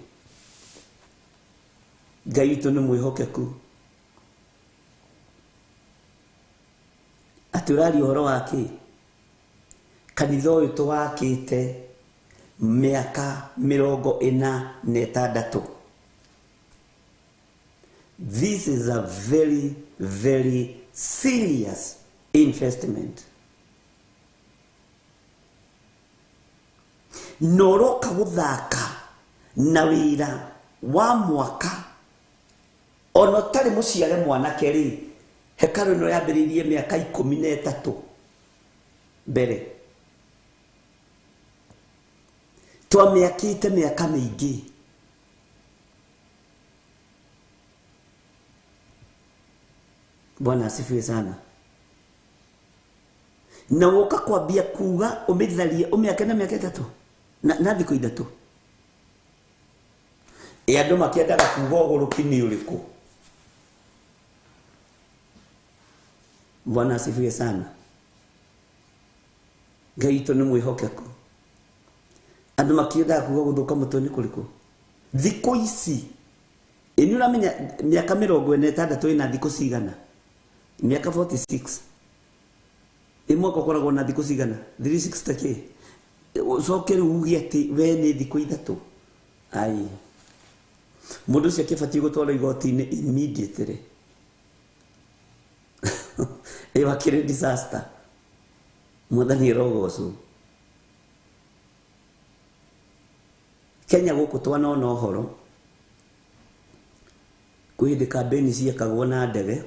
Ngai witũ nĩ mwĩhokeku. Atĩ ũraria ũhoro wa kĩ? Kanitha ũyũ tũwakĩte mĩaka 46. This is a very, very serious investment. Na ũroka gũthaka na wĩra wa mwaka ona ũtarĩ mũciare mwanake rĩ, hekarũ ĩno yambĩrĩirie mĩaka 13 mbere. Twamĩakĩte mĩaka mĩingĩ. Bwana asifiwe sana. Na woka kwambia kuga ũmĩtharie ũmĩake na mĩaka 3 na thikũ 3. Ĩ andũ makĩendaga kuga ũgũrũki nĩ ũrĩkũ? Bwana asifiwe sana. Ngai witũ nĩ mwĩhokeku. Andũ makĩendaga kuga gũthũka mũtwe nĩ kũrĩkũ? Thikũ ici ĩ nĩ ũramenya mĩaka 46 ĩna thikũ cigana? Mĩaka 46. Ĩ mwaka ũkoragwo na thikũ cigana? 360 kĩ? Ũcoke rĩu uge atĩ we nĩ thikũ 3. Ai, mũndũ ũcio akĩbatiĩ gũtwarwo igoti-inĩ immediately. Ĩ wakĩrĩ disaster. Mwathani arogocwo. Kenya gũkũ twanona ũhoro kwĩ hĩndĩ kambeni ciekagwo na ndege.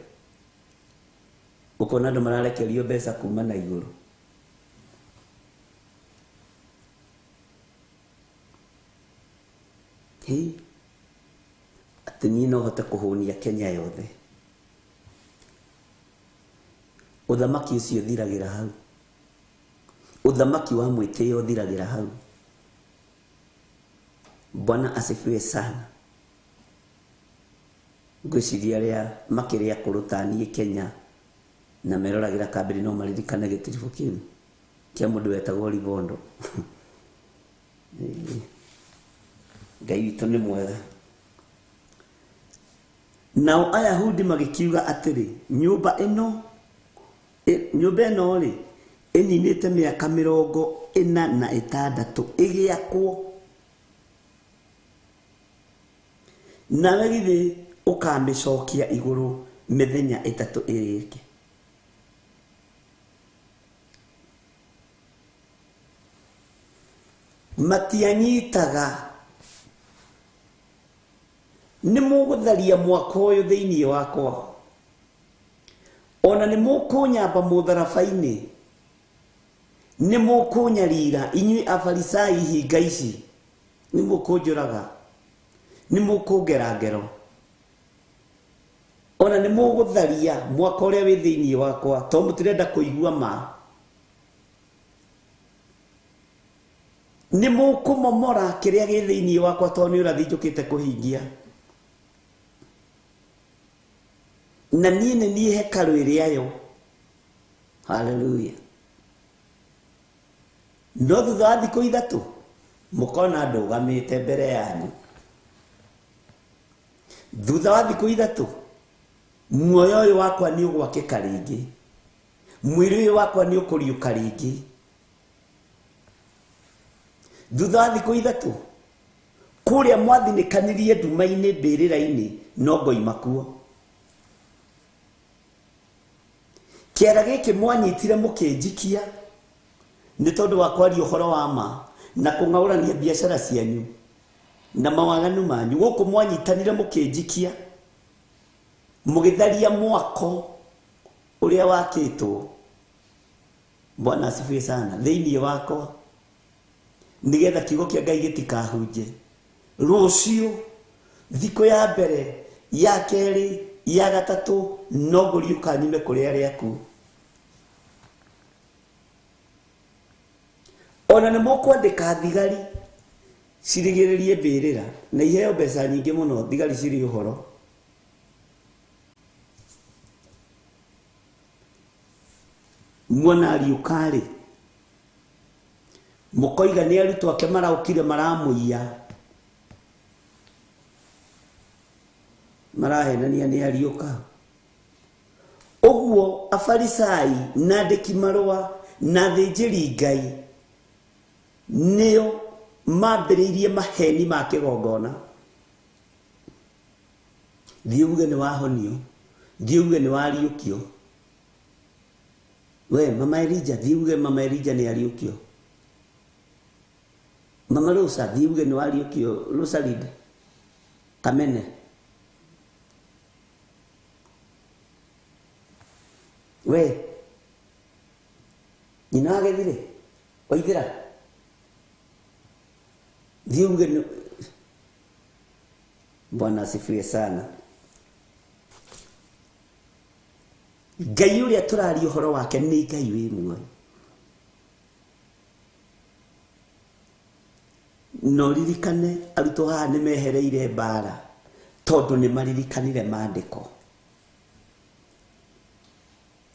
Ũkona andũ mararekerio mbeca kuma na igũrũ. Hĩ, atĩ niĩ no hote kũhũnia Kenya yothe. Ũthamaki ũcio ũthiragĩra hau. Ũthamaki wa mwĩtĩo ũthiragĩra hau. Bwana asifiwe sana. Ngwĩciria arĩa makĩrĩ akũrũ ta niĩ Kenya na meroragĩra kambĩrĩ no maririkane gĩtiribũ kĩu kĩa mũndũ wetagwo Livondo. Ngai witũ nĩ mwega. Nao Ayahudi magĩkiuga atĩrĩ, nyũmba ĩno rĩ ĩninĩte mĩaka 46 ĩgĩakwo, nawe githĩ ũkamĩcokia igũrũ mĩthenya 3 ĩrĩke. Matianyitaga nĩ mũgũtharia mwaka ũyũ thĩinĩ wakwa, ona nĩ mũkũnyamba mũtharaba-inĩ, nĩ mũkũnyarira inyuĩ Afarisai hinga ici, nĩ mũkũnjũraga, nĩ mũkũngera ngero, ona nĩ mũgũtharia mwaka ũrĩa wĩ thĩinĩ wakwa, tondũ mũtirenda kũigua ma. Nĩ mũkũmomora kĩrĩa gĩ thĩinĩ wakwa, tondũ nĩ ũrathi njũkĩte kũhingia. Na niĩ nĩ niĩ hekarũ ĩrĩa yo. Haleluya. No thutha wa thikũ 3 mũkona ndũgamĩte mbere yanyu. Thutha wa thikũ 3 muoyo ũyũ wakwa nĩ ũgwakĩka rĩngĩ, mwĩrĩ ũyũ wakwa nĩ ũkũriũka rĩngĩ. Thutha wa thikũ 3 kũrĩa mwathinĩkanirie nduma-inĩ mbĩrĩra-inĩ no ngoima kuo. Kĩara gĩkĩ mwanyitire mũkĩnjikia nĩ tondũ wa kwaria ũhoro wa ma na kũng'aũrania biacara cianyu na mawaganu manyu. Gũkũ mwanyitanire mũkĩnjikia, mũgĩtharia mwako ũrĩa wakĩtwo. Bwana asifiwe sana. Thĩinĩ wakwa, nĩgetha kiugo kĩa Ngai gĩtikahunje. Rũciũ thikũ ya mbere, ya kerĩ, ya gatatũ, no ngũriũka nyume kũrĩ arĩa akuũ. Ona nĩ mũkwandĩka thigari cirigĩrĩrie mbĩrĩra na iheo mbeca nyingĩ mũno, thigari cirĩ ũhoro. Muona ariũka rĩ, mũkoiga nĩ arutwo ake maraũkire maramũiya, marahenania nĩ ariũka. Ũguo Afarisai na andĩki marũa na athĩnjĩri Ngai nĩo mambĩrĩirie maheni ma kĩgongona. Thiĩ uge nĩ wahonio, thiĩ uge nĩ wariũkio. We mama Elija, thiĩ uge mama Elija nĩ ariũkio. Mama Rosa, thiĩ uge nĩ wariũkio. Rosalinde Kamene, we nyina wagethire waithira, thiĩ uge nĩ. Bwana asifiwe sana. Ngai ũrĩa tũraria ũhoro wake nĩ Ngai wĩ muoyo. No ririkane arutwo haha nĩ mehereire mbara tondũ nĩ maririkanire maandĩko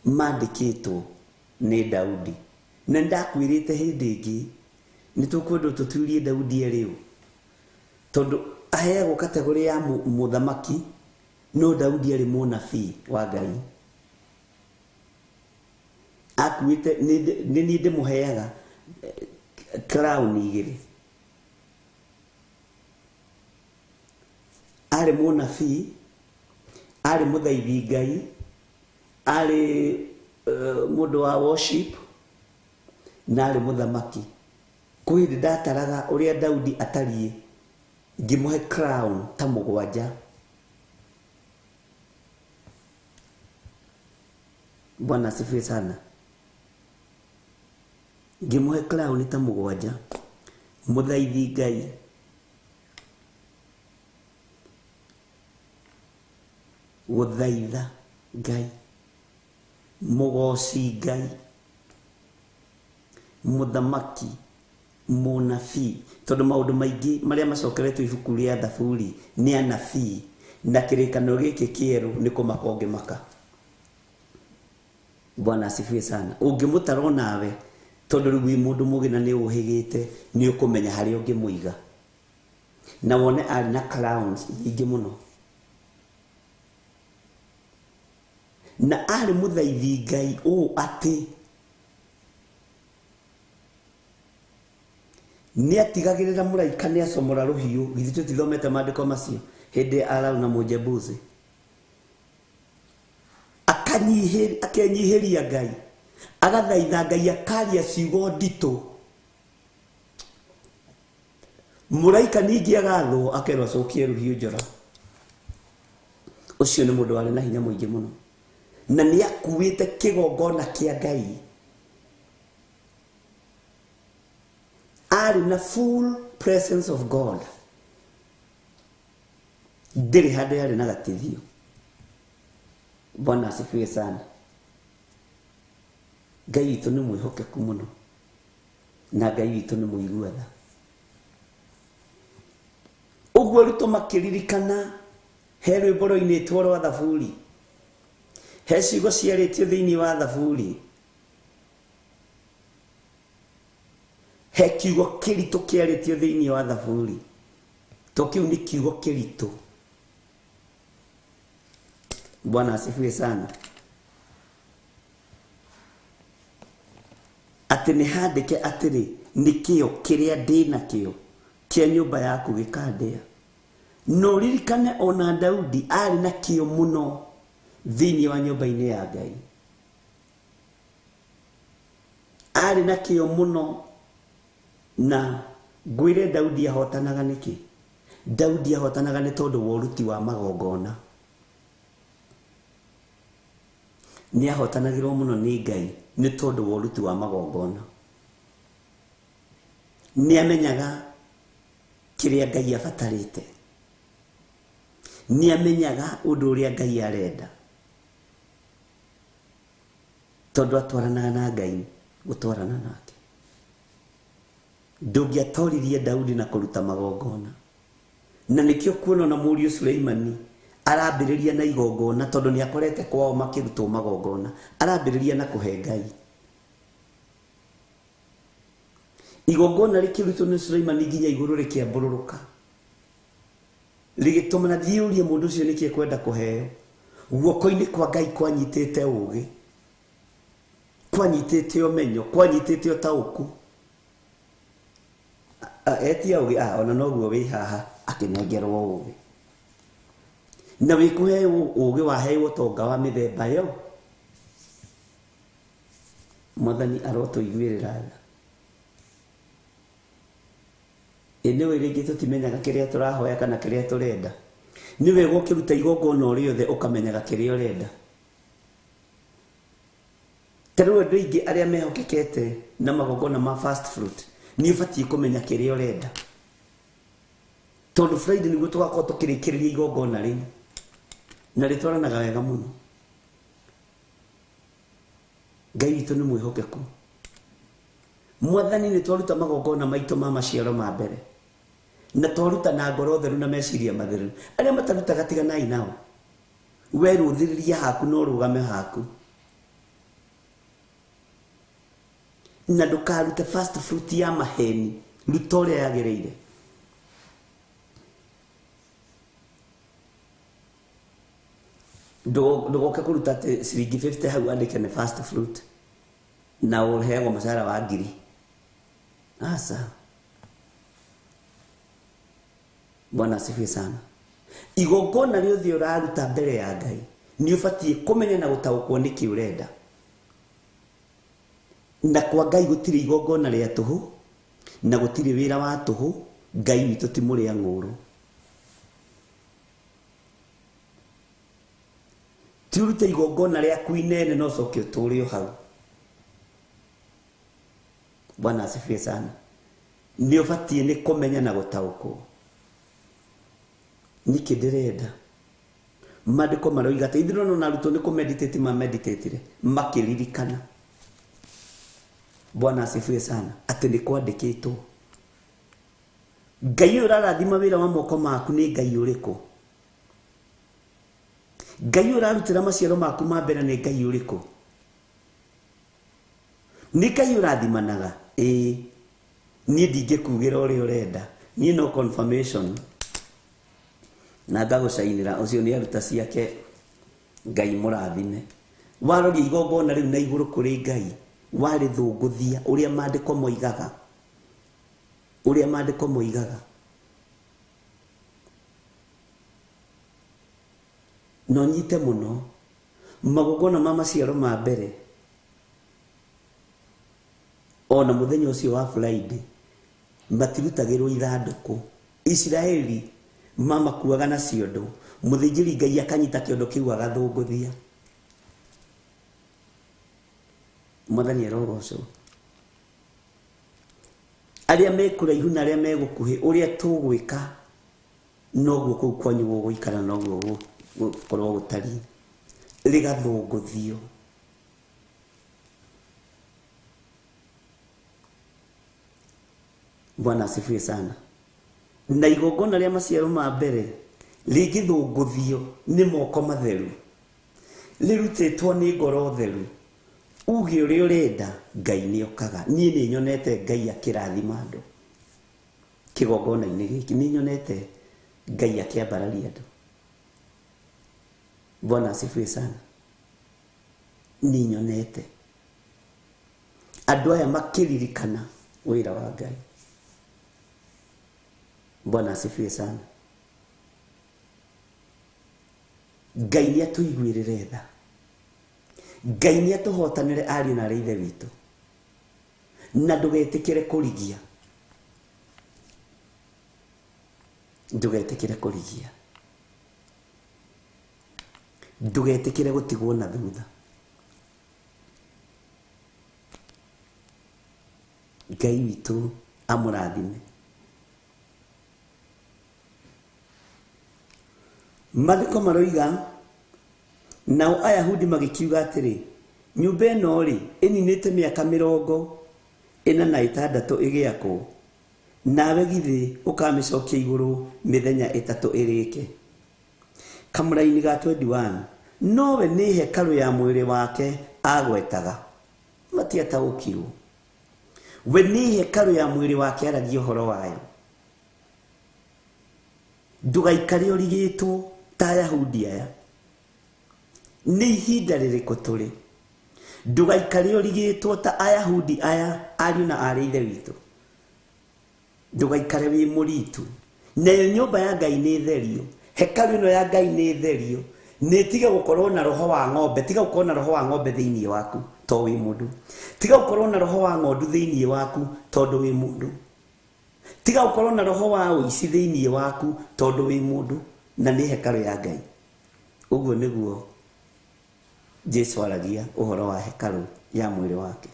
mandĩkĩtwo nĩ Daudi. Na ndakwĩrĩte hĩndĩ ĩngĩ nĩ tũkwenda tũturie Daudi erĩ ũ, tondũ aheagwo kategori ya mũthamaki, no Daudi arĩ mũnabii wa Ngai. Akuĩte nĩ niĩ ndĩmũheaga crown 2. Arĩ mũnabii, arĩ mũthaithi Ngai, arĩ mũndũ wa worship, na arĩ mũthamaki. Kwĩ hĩndĩ ndataraga ũrĩa Daudi atariĩ, ngĩmũhe crown ta 7. Bwana asifiwe sana. Ngĩmũhe crown ta mũgwanja, mũthaithi Ngai, gũthaitha Ngai, mũgoci Ngai, mũthamaki, mũnabii, tondũ maũndũ maingĩ marĩa macokeretwo ibuku rĩa Thaburi nĩ anabii, na kĩrĩkanĩro gĩkĩ kĩerũ nĩ kũmaka ũngĩmaka. Bwana asifiwe sana. Ũngĩmũtara onawe tondũ rĩu wĩ mũndũ mũgĩ na nĩ ũhĩgĩte, nĩ ũkũmenya harĩa ũngĩmũiga, na wone arĩ na crowns nyingĩ mũno, na arĩ mũthaithi Ngai ũũ atĩ nĩ atigagĩrĩra mũraika nĩ acomora rũhiũ. Githĩ tũtithomete maandĩko macio hĩndĩ ya Arauna Mũjebusi? Akenyihĩria Ngai, agathaitha Ngai, akaria ciugo nditũ. Mũraika ningĩ agathwo akerwo acokie rũhiũ njora. Ũcio nĩ mũndũ warĩ na hinya mũingĩ mũno, na nĩ akuĩte kĩgongona kĩa Ngai. Arĩ na full presence of God, ndĩrĩ handũ yarĩ na gatithio. Bwana asifiwe sana. Ngai witũ nĩ mwĩhokeku mũno, na Ngai witũ nĩ mũigua tha. Ũguo arutwo makĩririkana he rwĩmbo rwainĩtwo rwa Thaburi, he ciugo ciarĩtio thĩinĩ wa Thaburi, he kiugo kĩritũ kĩarĩtio thĩinĩ wa Thaburi. To kĩu nĩ kiugo kĩritũ. Bwana asifiwe sana. Atĩ nĩ handĩke atĩrĩ, nĩ kĩo kĩrĩa ndĩ nakĩo kĩa nyũmba yaku gĩkandĩa. No ririkane ona Daudi arĩ na kĩo mũno thĩinĩ wa nyũmba-inĩ ya Ngai. Arĩ na kĩo mũno, na ngwĩre Daudi ahotanaga nĩkĩ? Daudi ahotanaga nĩ tondũ wa ũruti wa magongona. Nĩ ahotanagĩrwo mũno nĩ Ngai nĩ tondũ wa ũruti wa magongona. Nĩ amenyaga kĩrĩa Ngai abatarĩte, nĩ amenyaga ũndũ ũrĩa Ngai arenda, tondũ atwaranaga na Ngai gũtwarana nake. Ndũngĩatoririe Daudi na kũruta magongona, na nĩkĩo kuona na mũriũ Suleimani arambĩrĩria na igongona, tondũ nĩ akorete kwao makĩrutwo magongona. Arambĩrĩria na kũhe Ngai igongona rĩkĩrutwo nĩ Suleimani nginya igũrũ rĩkĩambũrũrũka, rĩgĩtũma na thiĩ ũrie mũndũ ũcio nĩkĩ ekwenda kũheo. Guoko-inĩ kwa Ngai kwanyitĩte ũũgĩ, kwanyitĩte ũmenyo, kwanyitĩte ũtaũku. Etia ũũgĩ, ona noguo wĩ haha akĩnengerwo ũũgĩ, na wĩkũheo ũũgĩ waheirwo ũtonga wa mĩthemba yo. Mwathani arotũiguĩrĩra tha. Ĩ nĩwe rĩngĩ tũtimenyaga kĩrĩa tũrahoya kana kĩrĩa tũrenda. Nĩ wega ũkĩruta igongona o rĩothe ũkamenyaga kĩrĩa ũrenda. Ta rĩu andũ aingĩ arĩa mehokekete na magongona ma first fruit, nĩ ũbatiĩ kũmenya kĩrĩa ũrenda, tondũ Friday nĩguo tũgakorwo tũkĩrĩkĩrĩria igongona rĩu, na rĩtwaranaga wega mũno. Ngai witũ nĩ mwĩhokeku. Mwathani nĩ twaruta magongona maitũ ma maciaro ma mbere, na twaruta na ngoro theru na meciria matheru. Arĩa matarutaga tiganai nao. We rũthĩrĩria haku na ũrũgame haku, na ndũkarute first fruit ya maheni, ruta ũrĩa yagĩrĩire. Ndũgoke kũruta atĩ ciringi 50 hau andĩke nĩ first fruit, na ũheagwo mũcara wa ngiri. Aca. Bwana asifiwe sana. Igongona rĩothe ũraruta mbere ya Ngai nĩ ũbatiĩ kũmenya na gũtaũkwo nĩkĩ ũrenda. Na kwa Ngai gũtirĩ igongona rĩa tũhũ, na gũtirĩ wĩra wa tũhũ. Ngai witũ ti mũrĩa ng'ũrũ. Ti ũrute igongona rĩaku inene no ũcoke ũtũre o hau. Bwana asifiwe sana. Nĩ ũbatiĩ nĩ kũmenya na gũtaũkwo nĩkĩ ndĩrenda. Maandĩko maroiga atĩ ithuĩ no arutwo nĩ kũmeditate mameditatire makĩririkana. Bwana asifiwe sana. Atĩ nĩ kwandĩkĩtwo. Ngai ũyũ ũrarathima wĩra wa moko maku nĩ Ngai ũrĩkũ? Ngai ũyũ ũrarutĩra maciaro maku ma mbere nĩ Ngai ũrĩkũ? Nĩ Ngai ũrathimanaga? Ĩĩ. Niĩ ndingĩkugĩra ũrĩa ũrenda. Niĩ no confirmation. Na ngagũcainĩra ũcio nĩ aruta ciake. Ngai mũrathime. Waroria igongona rĩu na igũrũ kũrĩ Ngai, warĩthũngũthia ũrĩa maandĩko moigaga. Ũrĩa maandĩko moigaga. No nyite mũno magongona ma maciaro ma mbere ona mũthenya ũcio wa Friday matirutagĩrwo ithandũkũ. Isiraeli mamakuaga na ciondo, mũthĩnjĩri Ngai akanyita kĩondo kĩu agathũngũthia. Mwathani arogocwo. Arĩa me kũraihu na arĩa me gũkuhĩ, ũrĩa tũgwĩka noguo kũu kwanyu gũgũikara, noguo gũkorwo gũtariĩ. Rĩgathũngũthio. Bwana asifiwe sana. Na igongona rĩa maciaro ma mbere rĩngĩthũngũthio nĩ moko matheru, rĩrutĩtwo nĩ ngoro theru, uge ũrĩa ũrenda, Ngai nĩ okaga. Niĩ nĩ nyonete Ngai akĩrathima andũ kĩgongona-inĩ gĩkĩ. Nĩ nyonete Ngai akĩambararia andũ. Bwana asifiwe sana. Nĩ nyonete andũ aya makĩririkana wĩra wa Ngai. Bwana asifiwe sana. Ngai nĩ atũiguĩrĩre tha. Ngai nĩ atũhotanĩre ariũ na aarĩ ithe witũ. Na ndũgetĩkĩre kũrigia. Ndũgetĩkĩre kũrigia. Ndũgetĩkĩre gũtigwo na thutha. Ngai witũ amũrathime. Maandĩko maroiga, nao Ayahudi magĩkiuga atĩrĩ, nyũmba ĩno rĩ ĩninĩte mĩaka 46 ĩgĩakwo, nawe githĩ ũkamĩcokia igũrũ mĩthenya 3 ĩrĩke. Kamũraini ga 21, nowe nĩ hekarũ ya mwĩrĩ wake agwetaga. Matiataũkirwo. We nĩ hekarũ ya mwĩrĩ wake aragia ũhoro wayo. Ndũgaikare ũrigĩtwo ta Ayahudi aya. Nĩ ihinda rĩrĩkũ tũrĩ? Ndũgaikare ũrigĩtwo ta Ayahudi aya, ariũ na aarĩ ithe witũ. Ndũgaikare wĩ mũritu. Nayo nyũmba ya Ngai nĩ therio. Hekarũ ĩno ya Ngai nĩ therio. Nĩ tiga gũkorwo na roho wa ng'ombe, tiga gũkorwo na roho wa ng'ombe thĩinĩ waku to wĩ mũndũ. Tiga gũkorwo na roho wa ng'ondu thĩinĩ waku tondũ wĩ mũndũ. Tiga gũkorwo na roho wa ũici thĩinĩ waku tondũ wĩ mũndũ, na nĩ hekarũ ya Ngai. Ũguo nĩguo Jesu aragia ũhoro wa hekarũ ya mwĩrĩ wake.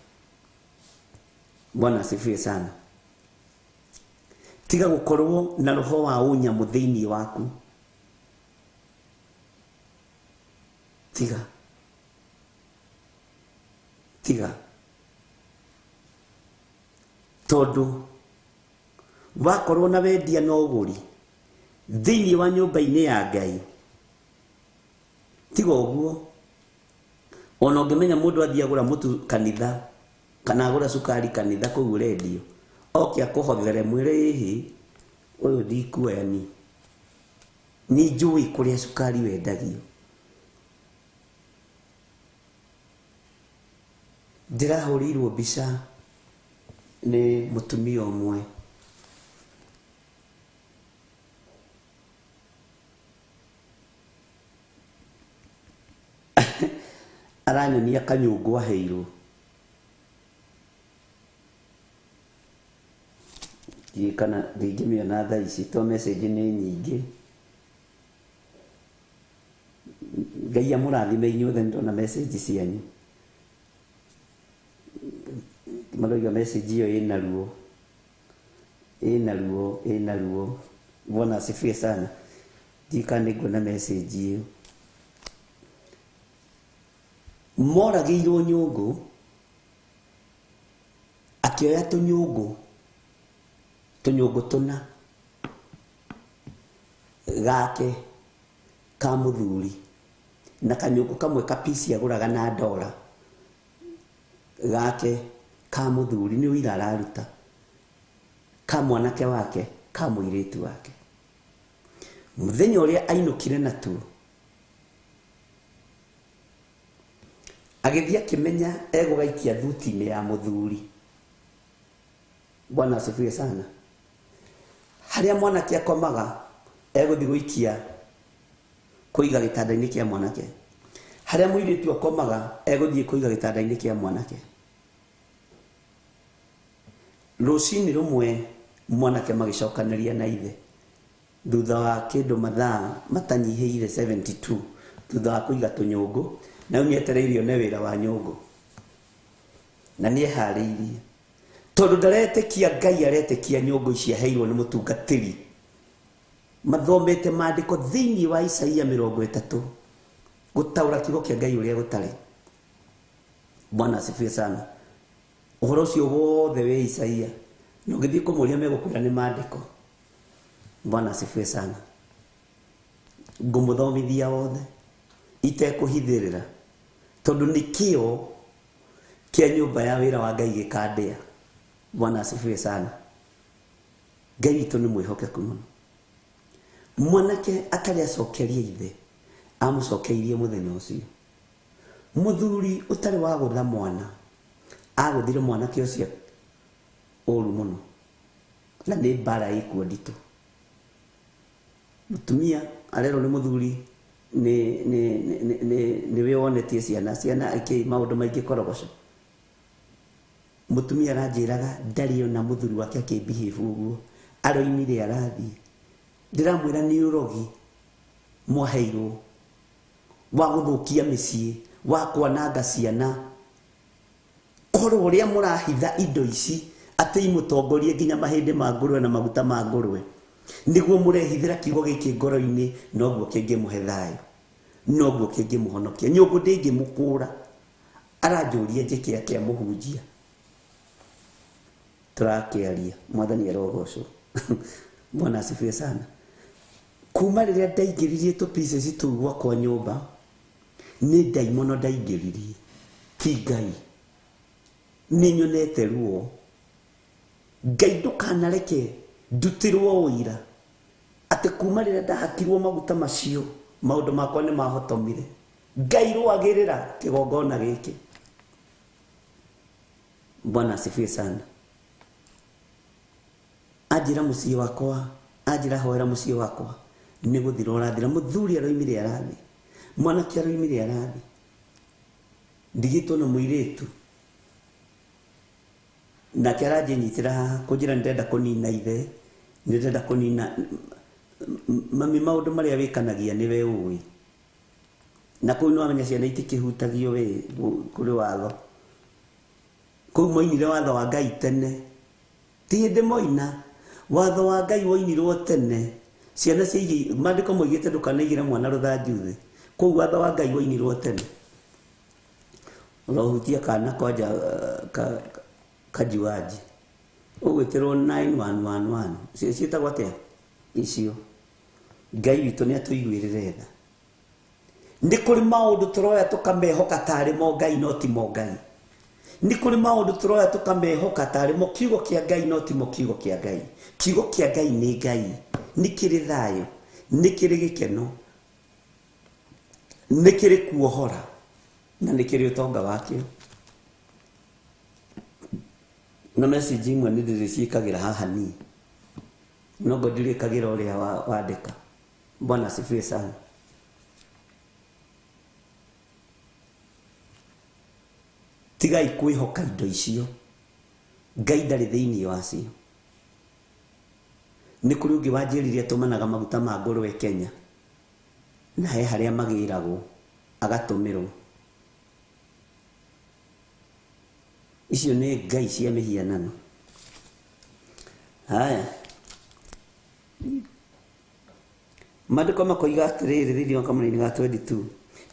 Bwana asifiwe sana. Tiga gũkorwo na roho wa ũnyamũ thĩinĩ waku. Tiga. Tiga. Tondũ wakorwo na wendia na ũgũri thĩinĩ wa nyũmba-inĩ ya Ngai, tiga ũguo. Ona ũngĩmenya mũndũ athiĩ agũra mũtu kanitha kana agũra cukari kanitha kũu ũrendio, oke akũhothere mwĩre ĩhĩ, ũyũ ndikuoya niĩ, nĩ njũĩ kũrĩa cukari wendagio. Ndĩrahũrĩirwo mbica nĩ mũtumia ũmwe aranyonia kanyũngũ aheirwo. Ndiũĩ kana ndingĩmĩona thaa ici to message nĩ nyingĩ. Ngai amũrathime inyuothe nĩ ndona message cianyu. Maroiga message ĩyo ĩna ruo, ĩna ruo, ĩna ruo. Bwana asifiwe sana. Ndiũĩ kana nĩ nguona message ĩyo. Moragĩirwo nyũngũ, akĩoya tũnyũngũ, tũnyũngũ tũna gake ka mũthuri na kanyũngũ kamwe kapisi agũraga na ndora gake ka mũthuri nĩ ũira araruta, ka mwanake wake, ka mũirĩtu wake. Mũthenya ũrĩa ainũkire natuo agĩthiĩ akĩmenya egũgaikia thuti-inĩ ya mũthuri. Bwana asifiwe sana. Harĩa mwanake akomaga egũthiĩ gũikia kũiga gĩtanda-inĩ kĩa mwanake. Harĩa mũirĩtu akomaga egũthiĩ kũiga gĩtanda-inĩ kĩa mwanake. Rũcinĩ rũmwe mwanake magĩcokanĩria na ithe thutha wa kĩndũ mathaa matanyihĩire 72 thutha wa kũiga tũnyũngũ, na rĩu nĩetereire one wĩra wa nyũngũ na nĩeharĩirie tondũ ndaretĩkia Ngai, aretĩkia nyũngũ ici aheirwo nĩ mũtungatĩri mathomete maandĩko thĩinĩ wa Isaia 30 gũtaũra kiugo kĩa Ngai ũrĩa gũtarĩ. Bwana asifiwe sana. Ũhoro ũcio wothe wĩ Isaia na ũngĩthiĩ kũmũria megũkwĩra nĩ maandĩko. Bwana asifiwe sana. Ngũmũthomithia wothe itekũhithĩrĩra tondũ nĩ kĩo kĩa nyũmba ya wĩra wa Ngai gĩkandĩa. Bwana asifiwe sana. Ngai witũ nĩ mwĩhokeku mũno. Mwanake atarĩ acokeria ithe, amũcokeirie mũthenya ũcio. Mũthuri ũtarĩ wa gũtha mwana agũthire mwanake ũcio ũru mũno, na nĩ mbara ĩkuo nditũ. Mũtumia arerwo nĩ mũthuri nĩ wĩonetie ciana, ciana ĩkĩ maũndũ maingĩ korogoco. Mũtumia aranjĩraga ndarĩ ona mũthuri wake akĩbehave ũguo, aroimire arathiĩ. Ndĩramwĩra nĩ ũrogi mwaheirwo wa gũthũkia mĩciĩ, wa kwananga ciana. Korwo ũrĩa mũrahitha indo ici atĩ imũtongorie nginya mahĩndĩ ma ngũrwe na maguta ma ngũrwe, nĩguo mũrehithĩra kiugo gĩkĩ ngoro-inĩ, noguo kĩngĩmũhe thayũ, noguo kĩngĩmũhonokia. Nyũngũ ndĩngĩmũkũra. Aranjũria njĩke atĩa mũhunjia? Tũrakĩaria, Mwathani arogocwo. Bwana asifiwe sana. Kuma rĩrĩa ndaingĩririe tũ pieces tũu gwakwa nyũmba, nĩ ndaimono ndaingĩririe, ti Ngai. Nĩ nyonete ruo. Ngai ndũkanareke ndutĩrwo ũira atĩ kuma rĩrĩa ndahakirwo maguta macio maũndũ makwa nĩ mahotomire. Ngai rũagĩrĩra kĩgongona gĩkĩ. Bwana asifiwe sana. Anjĩra mũciĩ wakwa, anjĩra hoera mũciĩ wakwa, nĩ gũthira ũrathira. Mũthuri aroimire arathiĩ, mwanake aroimire arathiĩ, ndigĩtwo na mũirĩtu nake aranjĩnyitĩra haha kũnjĩra nĩndĩrenda kũnina ithe, nĩndĩrenda kũnina mami. Maũndũ marĩa wĩkanagia nĩwe ũĩ, na kũu nĩwamenya ciana itikĩhutagio we kũrĩ watho. Kũu moinire watho wa Ngai tene, ti hĩndĩ moina watho wa Ngai woinirwo tene. Ciana ciaigĩ maandĩko moigĩte ndũkanaigĩre mwana rũthanju thĩ. Kũu watho wa Ngai woinirwo tene. Ũrohutia kana kwanja kajuaji ũgwĩtĩrwo 9111 ciĩtagwo atĩa icio? Ngai witũ nĩ atũiguĩrĩre tha. Nĩ kũrĩ maũndũ tũroya tũkamehoka tarĩ mo Ngai no ti mo Ngai. Nĩ kũrĩ maũndũ tũroya tũkamehoka tarĩ mo kiugo kĩa Ngai no ti mo kiugo kĩa Ngai. Kiugo kĩa Ngai nĩ Ngai, nĩ kĩrĩ thayũ, nĩ kĩrĩ gĩkeno, nĩ kĩrĩ kuohora na nĩ kĩrĩ ũtonga wakĩo. Na message imwe nĩ ndĩrĩciĩkagĩra haha niĩ, no ngo ndirĩkagĩra ũrĩa wandĩka. Bwana asifiwe sana. Tigai kwĩhoka indo icio, Ngai ndarĩ thĩinĩ wacio. Nĩ kũrĩ ũngĩ wanjĩrire atũmanaga maguta ma ngũrwe Kenya, na he harĩa magĩragwo. Agatũmĩrwo. Icio nĩ ngai cia mĩhianano. Haya. Maandĩko makoiga atĩrĩrĩ thĩinĩ wa kamũraini ga 22,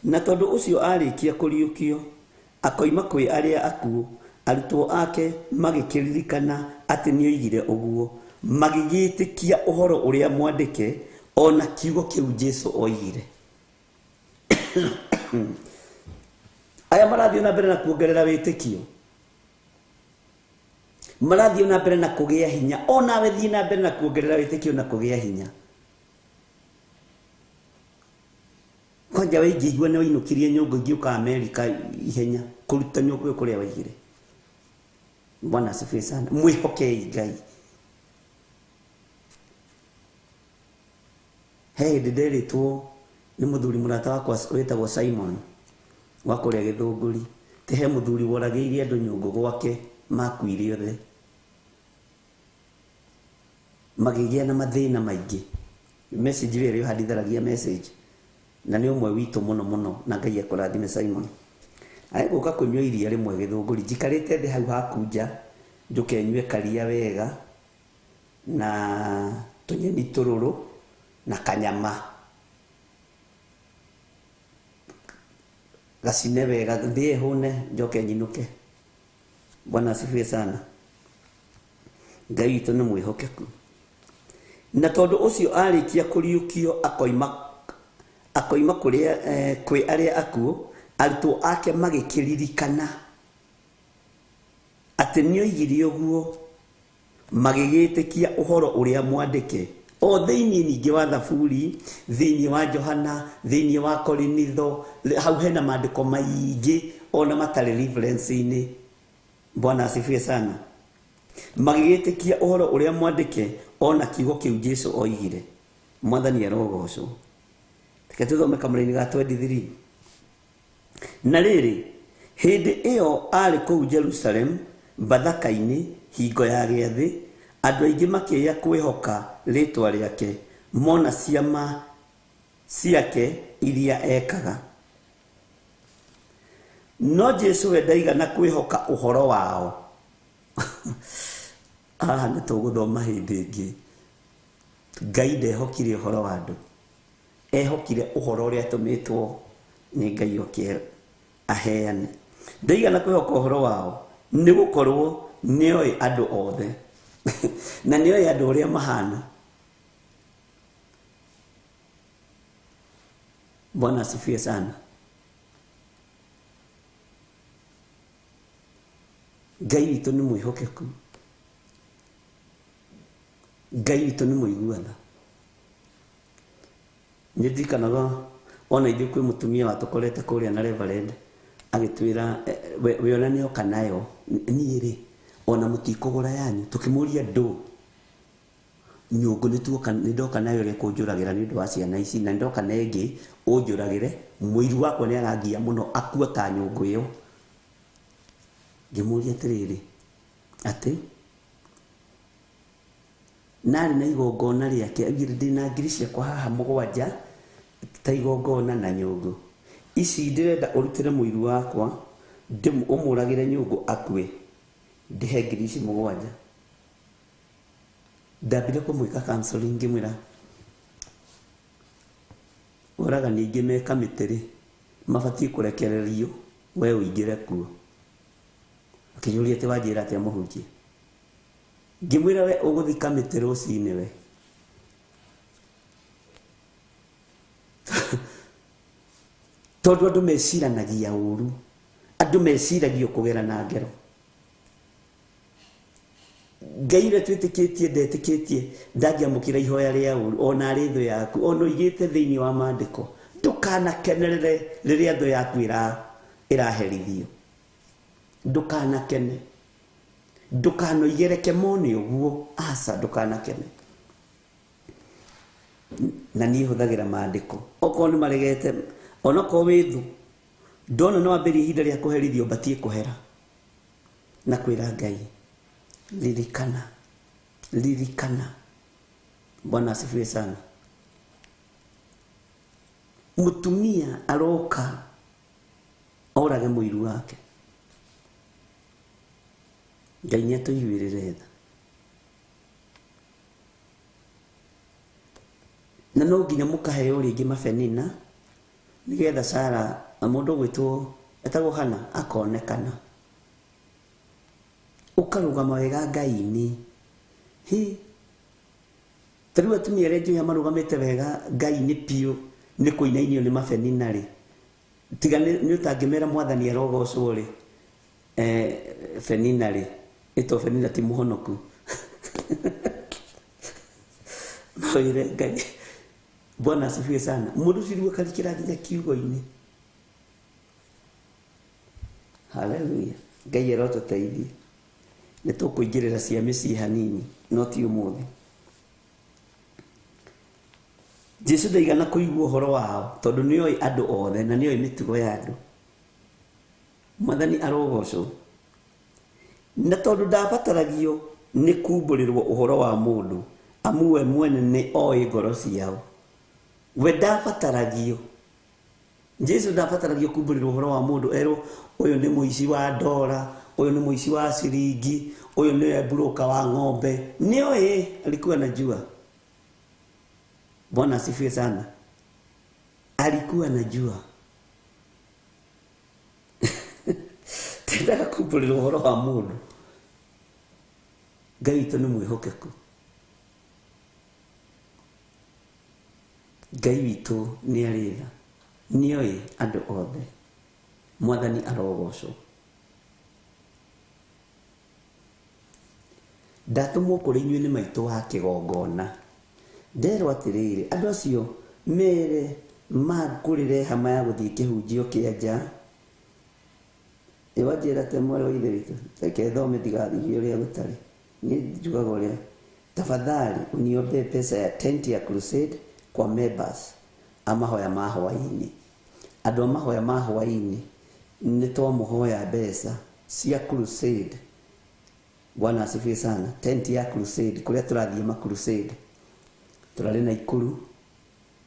na tondũ ũcio arĩkia kũriũkio akoima kwĩ arĩa akuũ, arutwo ake magĩkĩririkana atĩ nĩoigire ũguo, magĩgĩtĩkia ũhoro ũrĩa mwandĩke ona kiugo kĩu Jesu oigire. Aya marathiĩ na mbere na kuongerera wĩtĩkio, marathiĩ na mbere na kũgĩa hinya. Onawe thiĩ na mbere na kuongerera wĩtĩkio na kũgĩa hinya. Kwanja we ingĩigua nĩ wainũkirie nyũngũ ingĩũka Amerika ihenya kũruta nyũngũ ĩyo kũrĩa waigire. Bwana asifiwe sana. Mwĩhokei Ngai. He hĩndĩ nderĩtwo nĩ mũthuri mũrata wakwa wĩtagwo Simon wa kũrĩa Gĩthũngũri, ti he mũthuri woragĩire andũ nyũngũ gwake makuire othe, magĩgĩa na mathĩna maingĩ. Message ĩrĩa ĩhanditharagia message na nĩ ũmwe witũ mũno mũno, na Ngai akũrathime Simon. Agũka kũnyua iria rĩmwe Gĩthũngũri, njikarĩte thĩ hau haku nja njũke nyue karia wega na tũnyeni tũrũrũ na kanyama gacine wega, ndĩe hũne njoke nyinũke. Bwana asifiwe sana. Ngai witũ nĩ mwĩhokeku. Na tondũ ũcio arĩkia kũriũkio akoima kũrĩa kwĩ arĩa akuũ, arutwo ake magĩkĩririkana atĩ nĩoigire ũguo, magĩgĩtĩkia ũhoro ũrĩa mwandĩke o thĩinĩ ningĩ wa Thaburi, thĩinĩ wa Johana, thĩinĩ wa Korinitho. Hau hena maandĩko maingĩ ona matarĩ reference-inĩ. Bwana asifiwe sana. Magĩgĩtĩkia ũhoro ũrĩa mwandĩke ona kiugo kĩu Jesu oigire. Mwathani arogocwo. Reke tũthome kamũraini ga 23. Na rĩrĩ, hĩndĩ ĩyo arĩ kũu Jerusalem Bathaka-inĩ hingo ya gĩathĩ, andũ aingĩ makĩĩa kwĩhoka rĩtwa rĩake mona ciama ciake iria ekaga. No Jesu we ndaigana kwĩhoka ũhoro wao. Haha nĩ tũgũthoma hĩndĩ ĩngĩ. Ngai ndehokire ũhoro wa andũ, ehokire ũhoro ũrĩa atũmĩtwo nĩ Ngai oke aheane. Ndaigana kwĩhoka ũhoro wao nĩ gũkorwo nĩoĩ andũ othe na nĩoĩ andũ ũrĩa mahana. Bwana asifiwe sana. Ngai witũ nĩ mwĩhokeku. Ngai witũ nĩ mũigua tha. Nĩ ndirikanaga ona ithuĩ kwĩ mũtumia watũkorete kũrĩa na Reverend agĩtwĩra we ona nĩoka nayo niĩ rĩ ona mũtikũgũra yanyu. Tũkĩmũria ndũ nyũngũ nĩ ndoka nayo ĩrĩa kũnjũragĩra nĩ ũndũ wa ciana ici, na ndoka na ĩngĩ ũnjũragĩre, mũiru wakwa nĩ arangia mũno akua ta nyũngũ ĩyo. Ngĩmũria atĩrĩrĩ, atĩ narĩ na igongona rĩake augire ndĩna ngiri ciakwa haha 7 ta igongona na nyũngũ ici ndĩrenda ũrutĩre mũiru wakwa ũmũragĩre nyũngũ akue, ndĩhe ngiri ici 7. Ndambire kũmwĩka counseling ngĩmwĩra oragani aingĩ me kamĩtĩ rĩ mabatiĩ kũrekererio we ũingĩre kuo. Akĩnjũria atĩ wanjĩra atĩa mũhunjia? Ngĩmwĩra we ũgũthiĩ kamĩtĩ rũcinĩ we. Tondũ andũ meciranagia ũru, andũ meciragio kũgera na ngero. Ngai ũrĩa twĩtĩkĩtie ndetĩkĩtie ndangĩamũkĩra ihoya rĩa ũru ona arĩ thũ yaku, ona ũigĩte thĩinĩ wa maandĩko ndũkanakenerere rĩrĩa thũ yaku ĩraherithio. Ndũkanakene, ndũkanoigereke mone ũguo, aca ndũkanakene. Na niĩ hũthagĩra maandĩko okorwo nĩ maregete, onokorwo wĩ thũ ndona no wambĩrĩrie ihinda rĩa kũherithio batiĩ kũhera na kwĩra Ngai ririkana, ririkana. Bwana asifiwe sana. Mũtumia aroka Orage mũiru wake. Ngai nĩ atũiguĩrĩre tha. Na no nginya mũkaheo rĩngĩ mabenina nĩgetha Sara na mũndũ ũgwĩtwo etagwo Hana akonekana. Ũkarũgama wega Ngai-inĩ. Hi, ta rĩu atumia arĩa njũĩ marũgamĩte wega Ngai-inĩ biũ nĩ kũinainio nĩ mabenina rĩ, tiga nĩ ũtangĩmera mwathani arogocwo rĩ, benina rĩ, ĩtwo benina ti mũhonoku. No wĩre Ngai, Bwana asifiwe sana. Mũndũ ũcio rĩu akarikĩra nginya kiugo-inĩ. Haleluya. Ngai arotũteithia. Nĩ tũkũingĩrĩra cia mĩciĩ hanini, no ti ũmũthĩ. Jesu ndaigana kũigua ũhoro wao tondũ nĩoĩ andũ othe na nĩoĩ mĩtugo ya andũ. Mwathani arogocwo. Na tondũ ndabataragio nĩ kumbũrĩrwo ũhoro wa mũndũ, amu we mwene nĩ oĩ ngoro ciao. We ndabataragio. Jesu ndabataragio kumbũrĩrwo ũhoro wa mũndũ erwo ũyũ nĩ mũici wa ndora, ũyũ nĩ mũici wa ciringi, ũyũ nĩwe mburũka wa ng'ombe. Nĩoĩ, alikuwa anajua. Bwana asifiwe sana. Alikuwa anajua. Tendaga kumbũrĩrwo ũhoro wa mũndũ. Ngai witũ nĩ mwĩhokeku. Ngai witũ nĩ arĩ tha. Nĩoĩ andũ othe. Mwathani arogocwo. Ndatũmwo kũrĩ inyuĩ nĩ maitũ wa kĩgongona. Nderwo atĩrĩrĩ, andũ acio mere mangũrĩre hama ya gũthiĩ kĩhunjio kĩa nja. Ĩ wanjĩra atĩa mwarĩ wa ithe witũ? Reke thome ndigathiĩ ũrĩa gũtarĩ. Niĩ njugaga ũrĩa. Tafadhali uniombee pesa ya tent ya crusade kwa members a mahoya ma hwaĩ-inĩ. Andũ a mahoya ma hwaĩ-inĩ nĩ twamũhoya mbeca cia crusade. Bwana asifiwe sana. Tent ya crusade kũrĩa tũrathiĩ ma crusade. Tũrarĩ na Ikuru,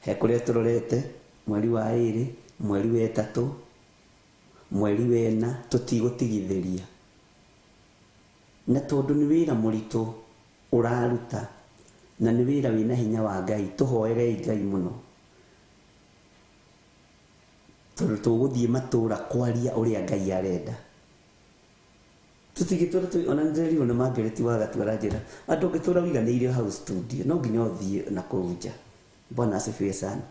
he kũrĩa tũrorete mweri wa ĩrĩ, mweri wa ĩtatũ, mweri wa ĩna, tũtigũtigithĩria. Na tondũ nĩ wĩra mũritũ ũraruta na nĩ wĩra wĩna hinya wa Ngai, tũhoerei Ngai mũno. Tondũ tũgũthiĩ matũra kwaria ũrĩa Ngai arenda. Tũtingĩtũra tũ, ona nĩndĩrerirwo nĩ Margaret wa Gatua aranjĩra, andũ ũngĩtũra ũiganĩire hau studio, no nginya ũthiĩ na kũu nja. Bwana asifiwe sana.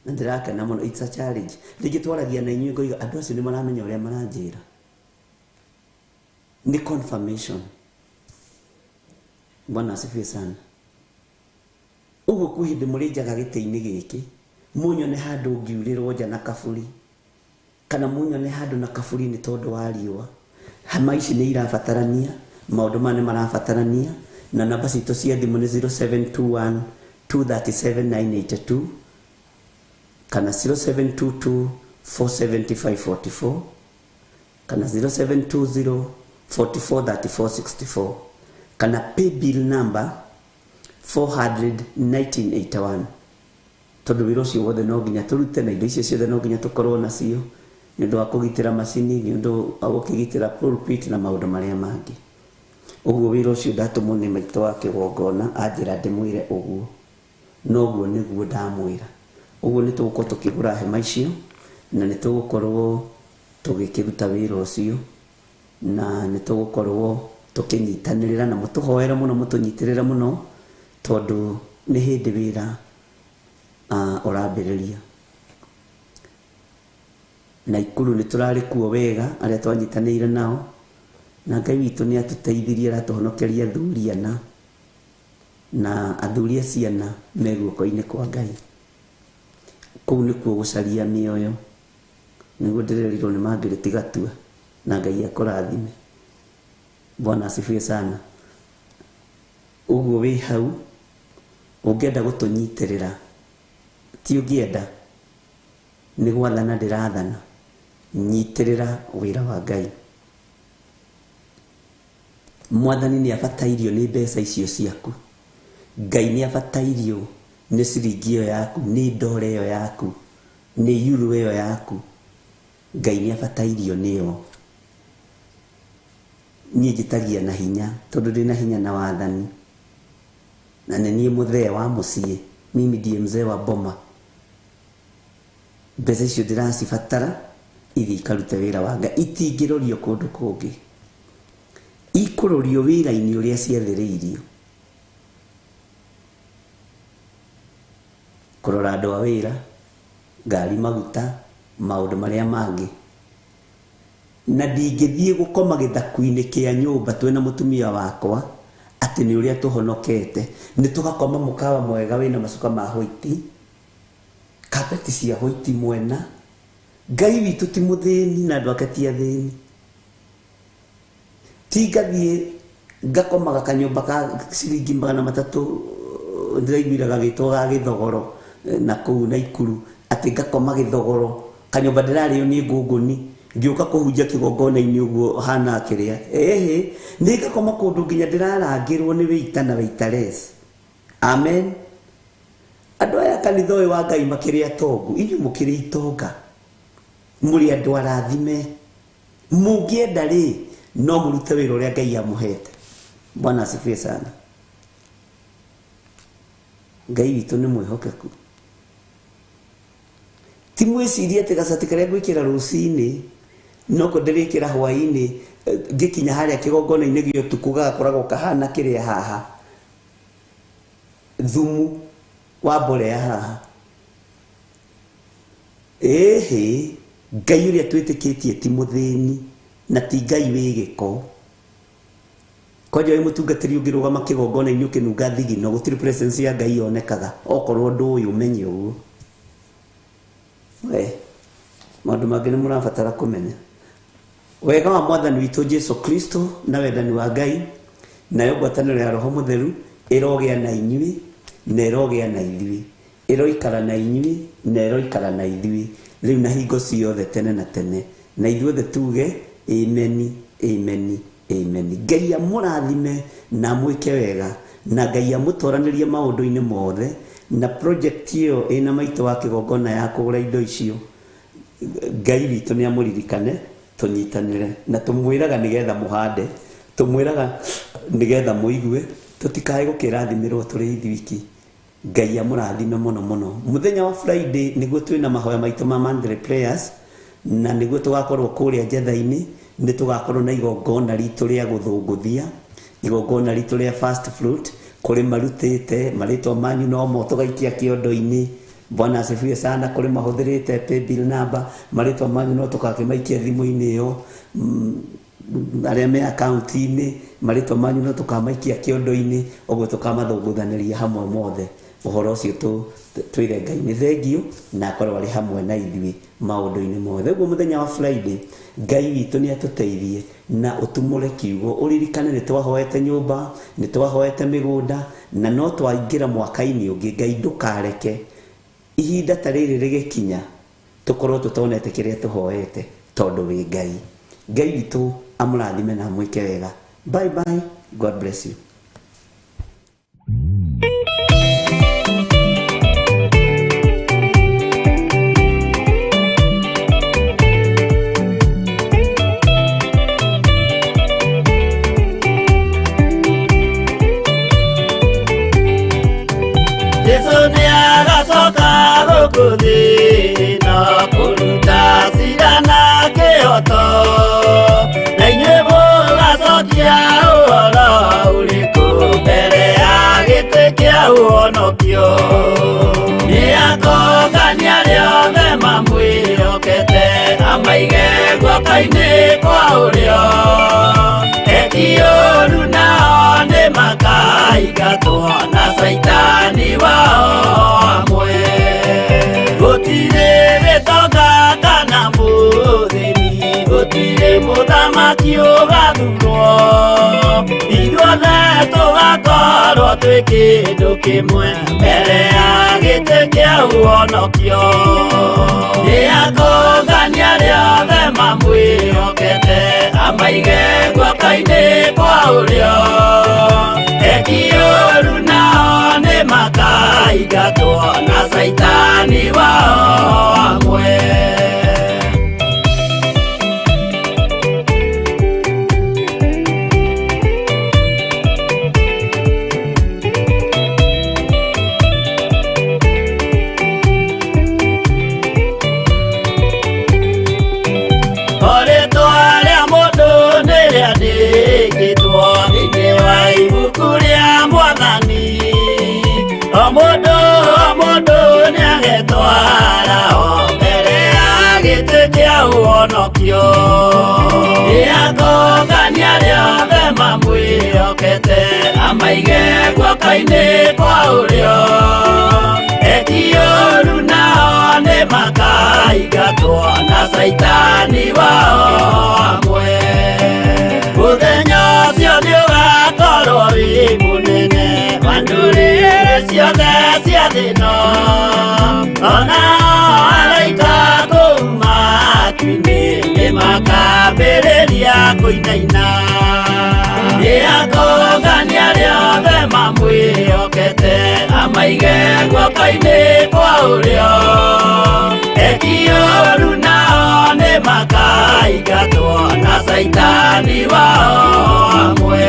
Na ndĩrakena mũno, it's a challenge. Rĩngĩ twaragia na inyuĩ ngoiga andũ acio nĩ maramenya ũrĩa maranjĩra. Nĩ confirmation. Bwana asifiwe sana. Ũguo kwĩ hĩndĩ mũrĩnjaga gĩtĩ-inĩ gĩkĩ, mũnyone handũ ngiurĩrwo nja na kaburi, kana mũnyone handũ na kaburi nĩ tondũ wa riũa. Hama ici nĩ irabatarania, maũndũ maya nĩ marabatarania, na namba citũ cia thimũ nĩ 0721 237 982 kana 0722 475 44 kana 0720 44 34 64 kana pay bill number 400 1981. Tondũ wĩra ũcio wothe no nginya tũrute na indo icio ciothe no nginya tũkorwo nacio nĩ ũndũ wa kũgitĩra macini, nĩ ũndũ wa gũkĩgitĩra pulpit na maũndũ marĩa mangĩ. Ũguo wĩra ũcio ndatũmwo nĩ maitũ wa kĩgongona anjĩra ndĩmwĩre ũguo, noguo nĩguo ndamwĩra. Ũguo nĩ tũgũkorwo tũkĩgũra hema icio na nĩ tũgũkorwo tũgĩkĩruta wĩra ũcio na nĩ tũgũkorwo tũkĩnyitanĩrĩra na mũtũhoere mũno, mũtũnyitĩrĩre mũno tondũ nĩ hĩndĩ wĩra ũrambĩrĩria. Na Ikuru nĩ tũrarĩ kuo wega arĩa twanyitanĩire nao, na Ngai witũ nĩ atũteithirie aratũhonokeria athuri ana na athuri acio ana me guoko-inĩ kwa Ngai. Kũu nĩkuo gũcaria mĩoyo. Nĩguo ndĩrerirwo nĩ Margaret Gatua, na Ngai akũrathime. Bwana asifiwe sana. Ũguo wĩ hau ũngĩenda gũtũnyitĩrĩra, ti ũngĩenda, nĩ gwathana ndĩrathana, nyitĩrĩra wĩra wa Ngai. Mwathani nĩ abatairio nĩ mbeca icio ciaku. Ngai nĩ abatairio nĩ ciringi ĩyo yaku, nĩ ndora ĩyo yaku, nĩ euro ĩyo yaku. Ngai nĩ abatairio nĩo. Niĩ njĩtagia na hinya tondũ ndĩ na hinya na wathani, na nĩ niĩ mũthee wa mũciĩ. Mimi ndiye mzee wa boma. Mbeca icio ndĩracibatara ithiĩ ikarute wĩra wa Ngai, itingĩrorio kũndũ kũngĩ, ikũrorio wĩra-inĩ ũrĩa ciathĩrĩirio. Kũrora andũ a wĩra, ngari, maguta, maũndũ marĩa mangĩ. Na ndingĩthiĩ gũkoma gĩthaku-inĩ kĩa nyũmba twĩna mũtumia wakwa atĩ nĩ ũrĩa tũhonokete. Nĩ tũgakoma mũkawa mwega wĩna macuka ma hwaiti, kapeti cia hwaiti mwena. Ngai witũ ti mũthĩni na andũ ake ti athĩni. Ti ngathiĩ ngakomaga kanyũmba ka ciringi 300, ndĩraiguire gagĩtwo ga gĩthogoro na kũu Naikuru, atĩ ngakoma gĩthogoro kanyũmba ndĩrarĩo nĩ ngũngũni, ngĩũka kũhunjia kĩgongona-inĩ ũguo hana kĩrĩa. Ĩhĩ, nĩ ngakoma kũndũ nginya ndĩrarangĩrwo nĩ wĩita na waitress. Amen. Andũ aya kanitha ũyũ wa Ngai makĩrĩ atongu, inyuĩ mũkĩrĩ itonga, mũrĩ andũ arathime. Mũngĩenda rĩ, no mũrute wĩra ũrĩa Ngai amũhete. Bwana asifiwe sana. Ngai witũ nĩ mwĩhokeku. Ti mwĩcirie atĩ gacati karĩa ngwĩkĩra rũcinĩ noko ndĩrĩkĩra hwaĩ-inĩ, ngĩkinya harĩa kĩgongona-inĩ gĩa ũtukũ gagakoragwo kahana kĩrĩa haha, thumu wa mbolea haha. Ĩhĩ, Ngai ũrĩa twĩtĩkĩtie ti mũthĩni na ti Ngai wĩ gĩko. Kwanja wĩ mũtungatĩri ũngĩrũgama kĩgongona-inĩ ũkĩnunga thigino, gũtirĩ presence ya Ngai yonekaga. Okorwo ndũĩ ũmenye ũguo. We, maũndũ mangĩ nĩ mũrabatara kũmenya. Wega wa Mwathani witũ Jesu Kristo na wendani wa Ngai nayo ngwatanĩro ya Roho Mũtheru ĩrogĩa na inyuĩ na ĩrogĩa na ithuĩ, ĩroikara na inyuĩ na ĩroikara na ithuĩ rĩu na hingo ciothe tene na tene. Na ithuothe tuge ameni, ameni, ameni. Ngai amũrathime na amwĩke wega, na Ngai amũtoranĩrie maũndũ-inĩ mothe. Na project ĩyo ĩna maitũ wa kĩgongona ya kũgũra indo icio, Ngai witũ nĩ amũririkane, tũnyitanĩre na tũmwĩraga nĩgetha mũhande, tũmwĩraga nĩgetha mũigue, tũtikae gũkĩrathimĩrwo tũrĩ ithuiki. Ngai amũrathime mũno mũno. Mũthenya wa Friday nĩguo twĩna mahoya maitũ ma monthly prayers, na nĩguo tũgakorwo kũrĩa njetha-inĩ. Nĩ tũgakorwo na igongona ritũ rĩa gũthũngũthia, igongona ritũ rĩa first fruit, kũrĩ marutĩte marĩtwa manyu nomo tũgaikia kĩondo-inĩ. Bwana asifiwe sana. Kũrĩ mahũthĩrĩte paybill number, marĩtwa manyu no tũgakĩmaikia thimũ-inĩ ĩyo. Arĩa me akaunti-inĩ, marĩtwa manyu no tũkamaikia kĩondo-inĩ, ũguo tũkamathũngũthanĩria hamwe mothe. Ũhoro ũcio twĩre Ngai nĩ thengio na akorwo arĩ hamwe na ithuĩ maũndũ-inĩ mothe. Ũguo mũthenya wa Friday Ngai witũ nĩ atũteithie na ũtumũre kiugo. Ũririkane nĩ twahoete nyũmba, nĩ twahoete mĩgũnda, na no twaingĩra mwaka-inĩ ũngĩ. Ngai ndũkareke ihinda ta rĩrĩ rĩgĩkinya tũkorwo tũtonete kĩrĩa tũhoete, tondũ wĩ Ngai. Ngai witũ amũrathime na amwĩke wega. Bye bye. God bless you. Jesu nĩ agacoka gũkũ thĩ na kũruta cira na kĩhooto, na inyuĩ mũgacokia ũhoro ũrĩkũ mbere ya gĩtĩ kĩa ũhonokio. Nĩ akongania arĩa othe mamwĩhokete, amaige guoko-inĩ kwa ũrĩo. Eki ũũru nao nĩ makaingatwo na caitani wao amwe. Gũtirĩ gĩtonga kana mũthĩni, gũtirĩ mũthamaki ũgathurwo. Ithuothe tũgakorwo twĩ kĩndũ kĩmwe mbere ya gĩtĩ kĩa ũhonokio. Nĩ akongania arĩa othe mamwĩhokete, amaige guoko-inĩ kwa ũrĩo. Eki ũũru nao nĩ makaingatwo na caitani wao amwe. Amaige guoko-inĩ kwa ũrĩo. Eki ũru nao nĩ makaingatwo na caitani wao hamwe. Mũthenya ũcio nĩ ũgakorwo wĩ mũnene wa ndũrĩrĩ ciothe cia thĩ ĩno. Ona araika kũu matu-inĩ nĩ makambĩrĩria kũinaina. Nĩ akongania arĩa othe mamwĩhokete amaige guoko-inĩ kwa ũrĩo. Eki ũru nao nĩ makaingatwo na caitani wao hamwe.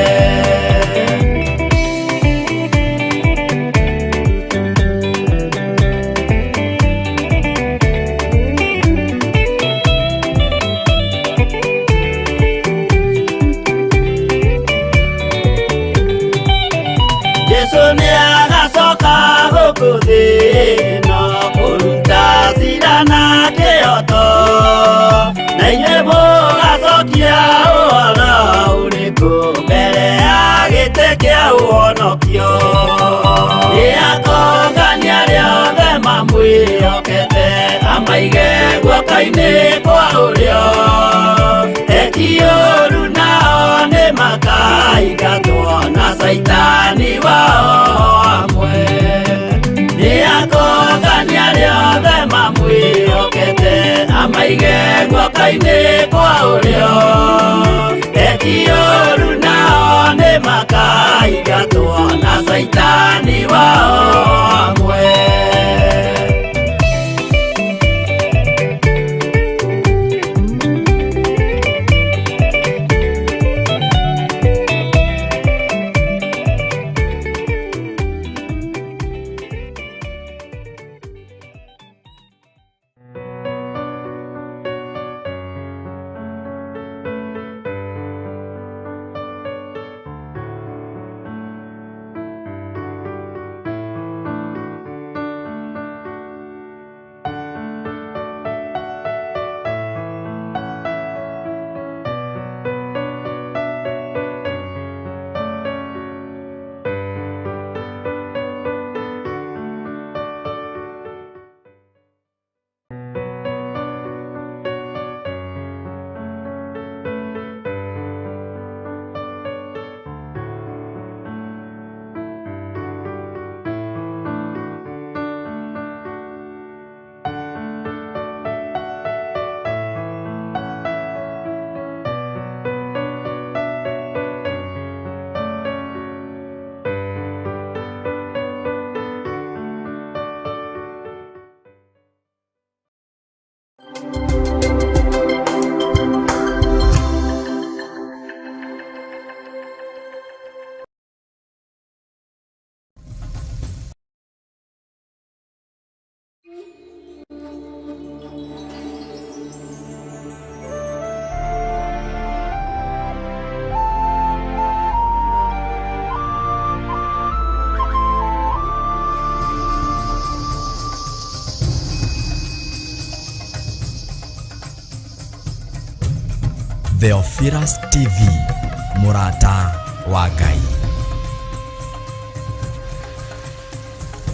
Jesu nĩ agacoka gũkũ thĩ ĩno kũruta cira na kĩhooto. Na inyuĩ mũgacokia ũhoro ũrĩkũ mbere ya gĩtĩ kĩa ũhonokio. Nĩ akongania arĩa othe mamwĩhokete amaige guoko-inĩ kwa ũrĩo. Eki ũru nao nĩ makaingatwo na caitani wao hamwe. Nĩ akongania arĩa othe mamwĩhokete amaige guoko-inĩ kwa ũrĩo. Eki ũru nao nĩ makaingatwo na caitani wao hamwe. Theophilus TV, mũrata wa Ngai.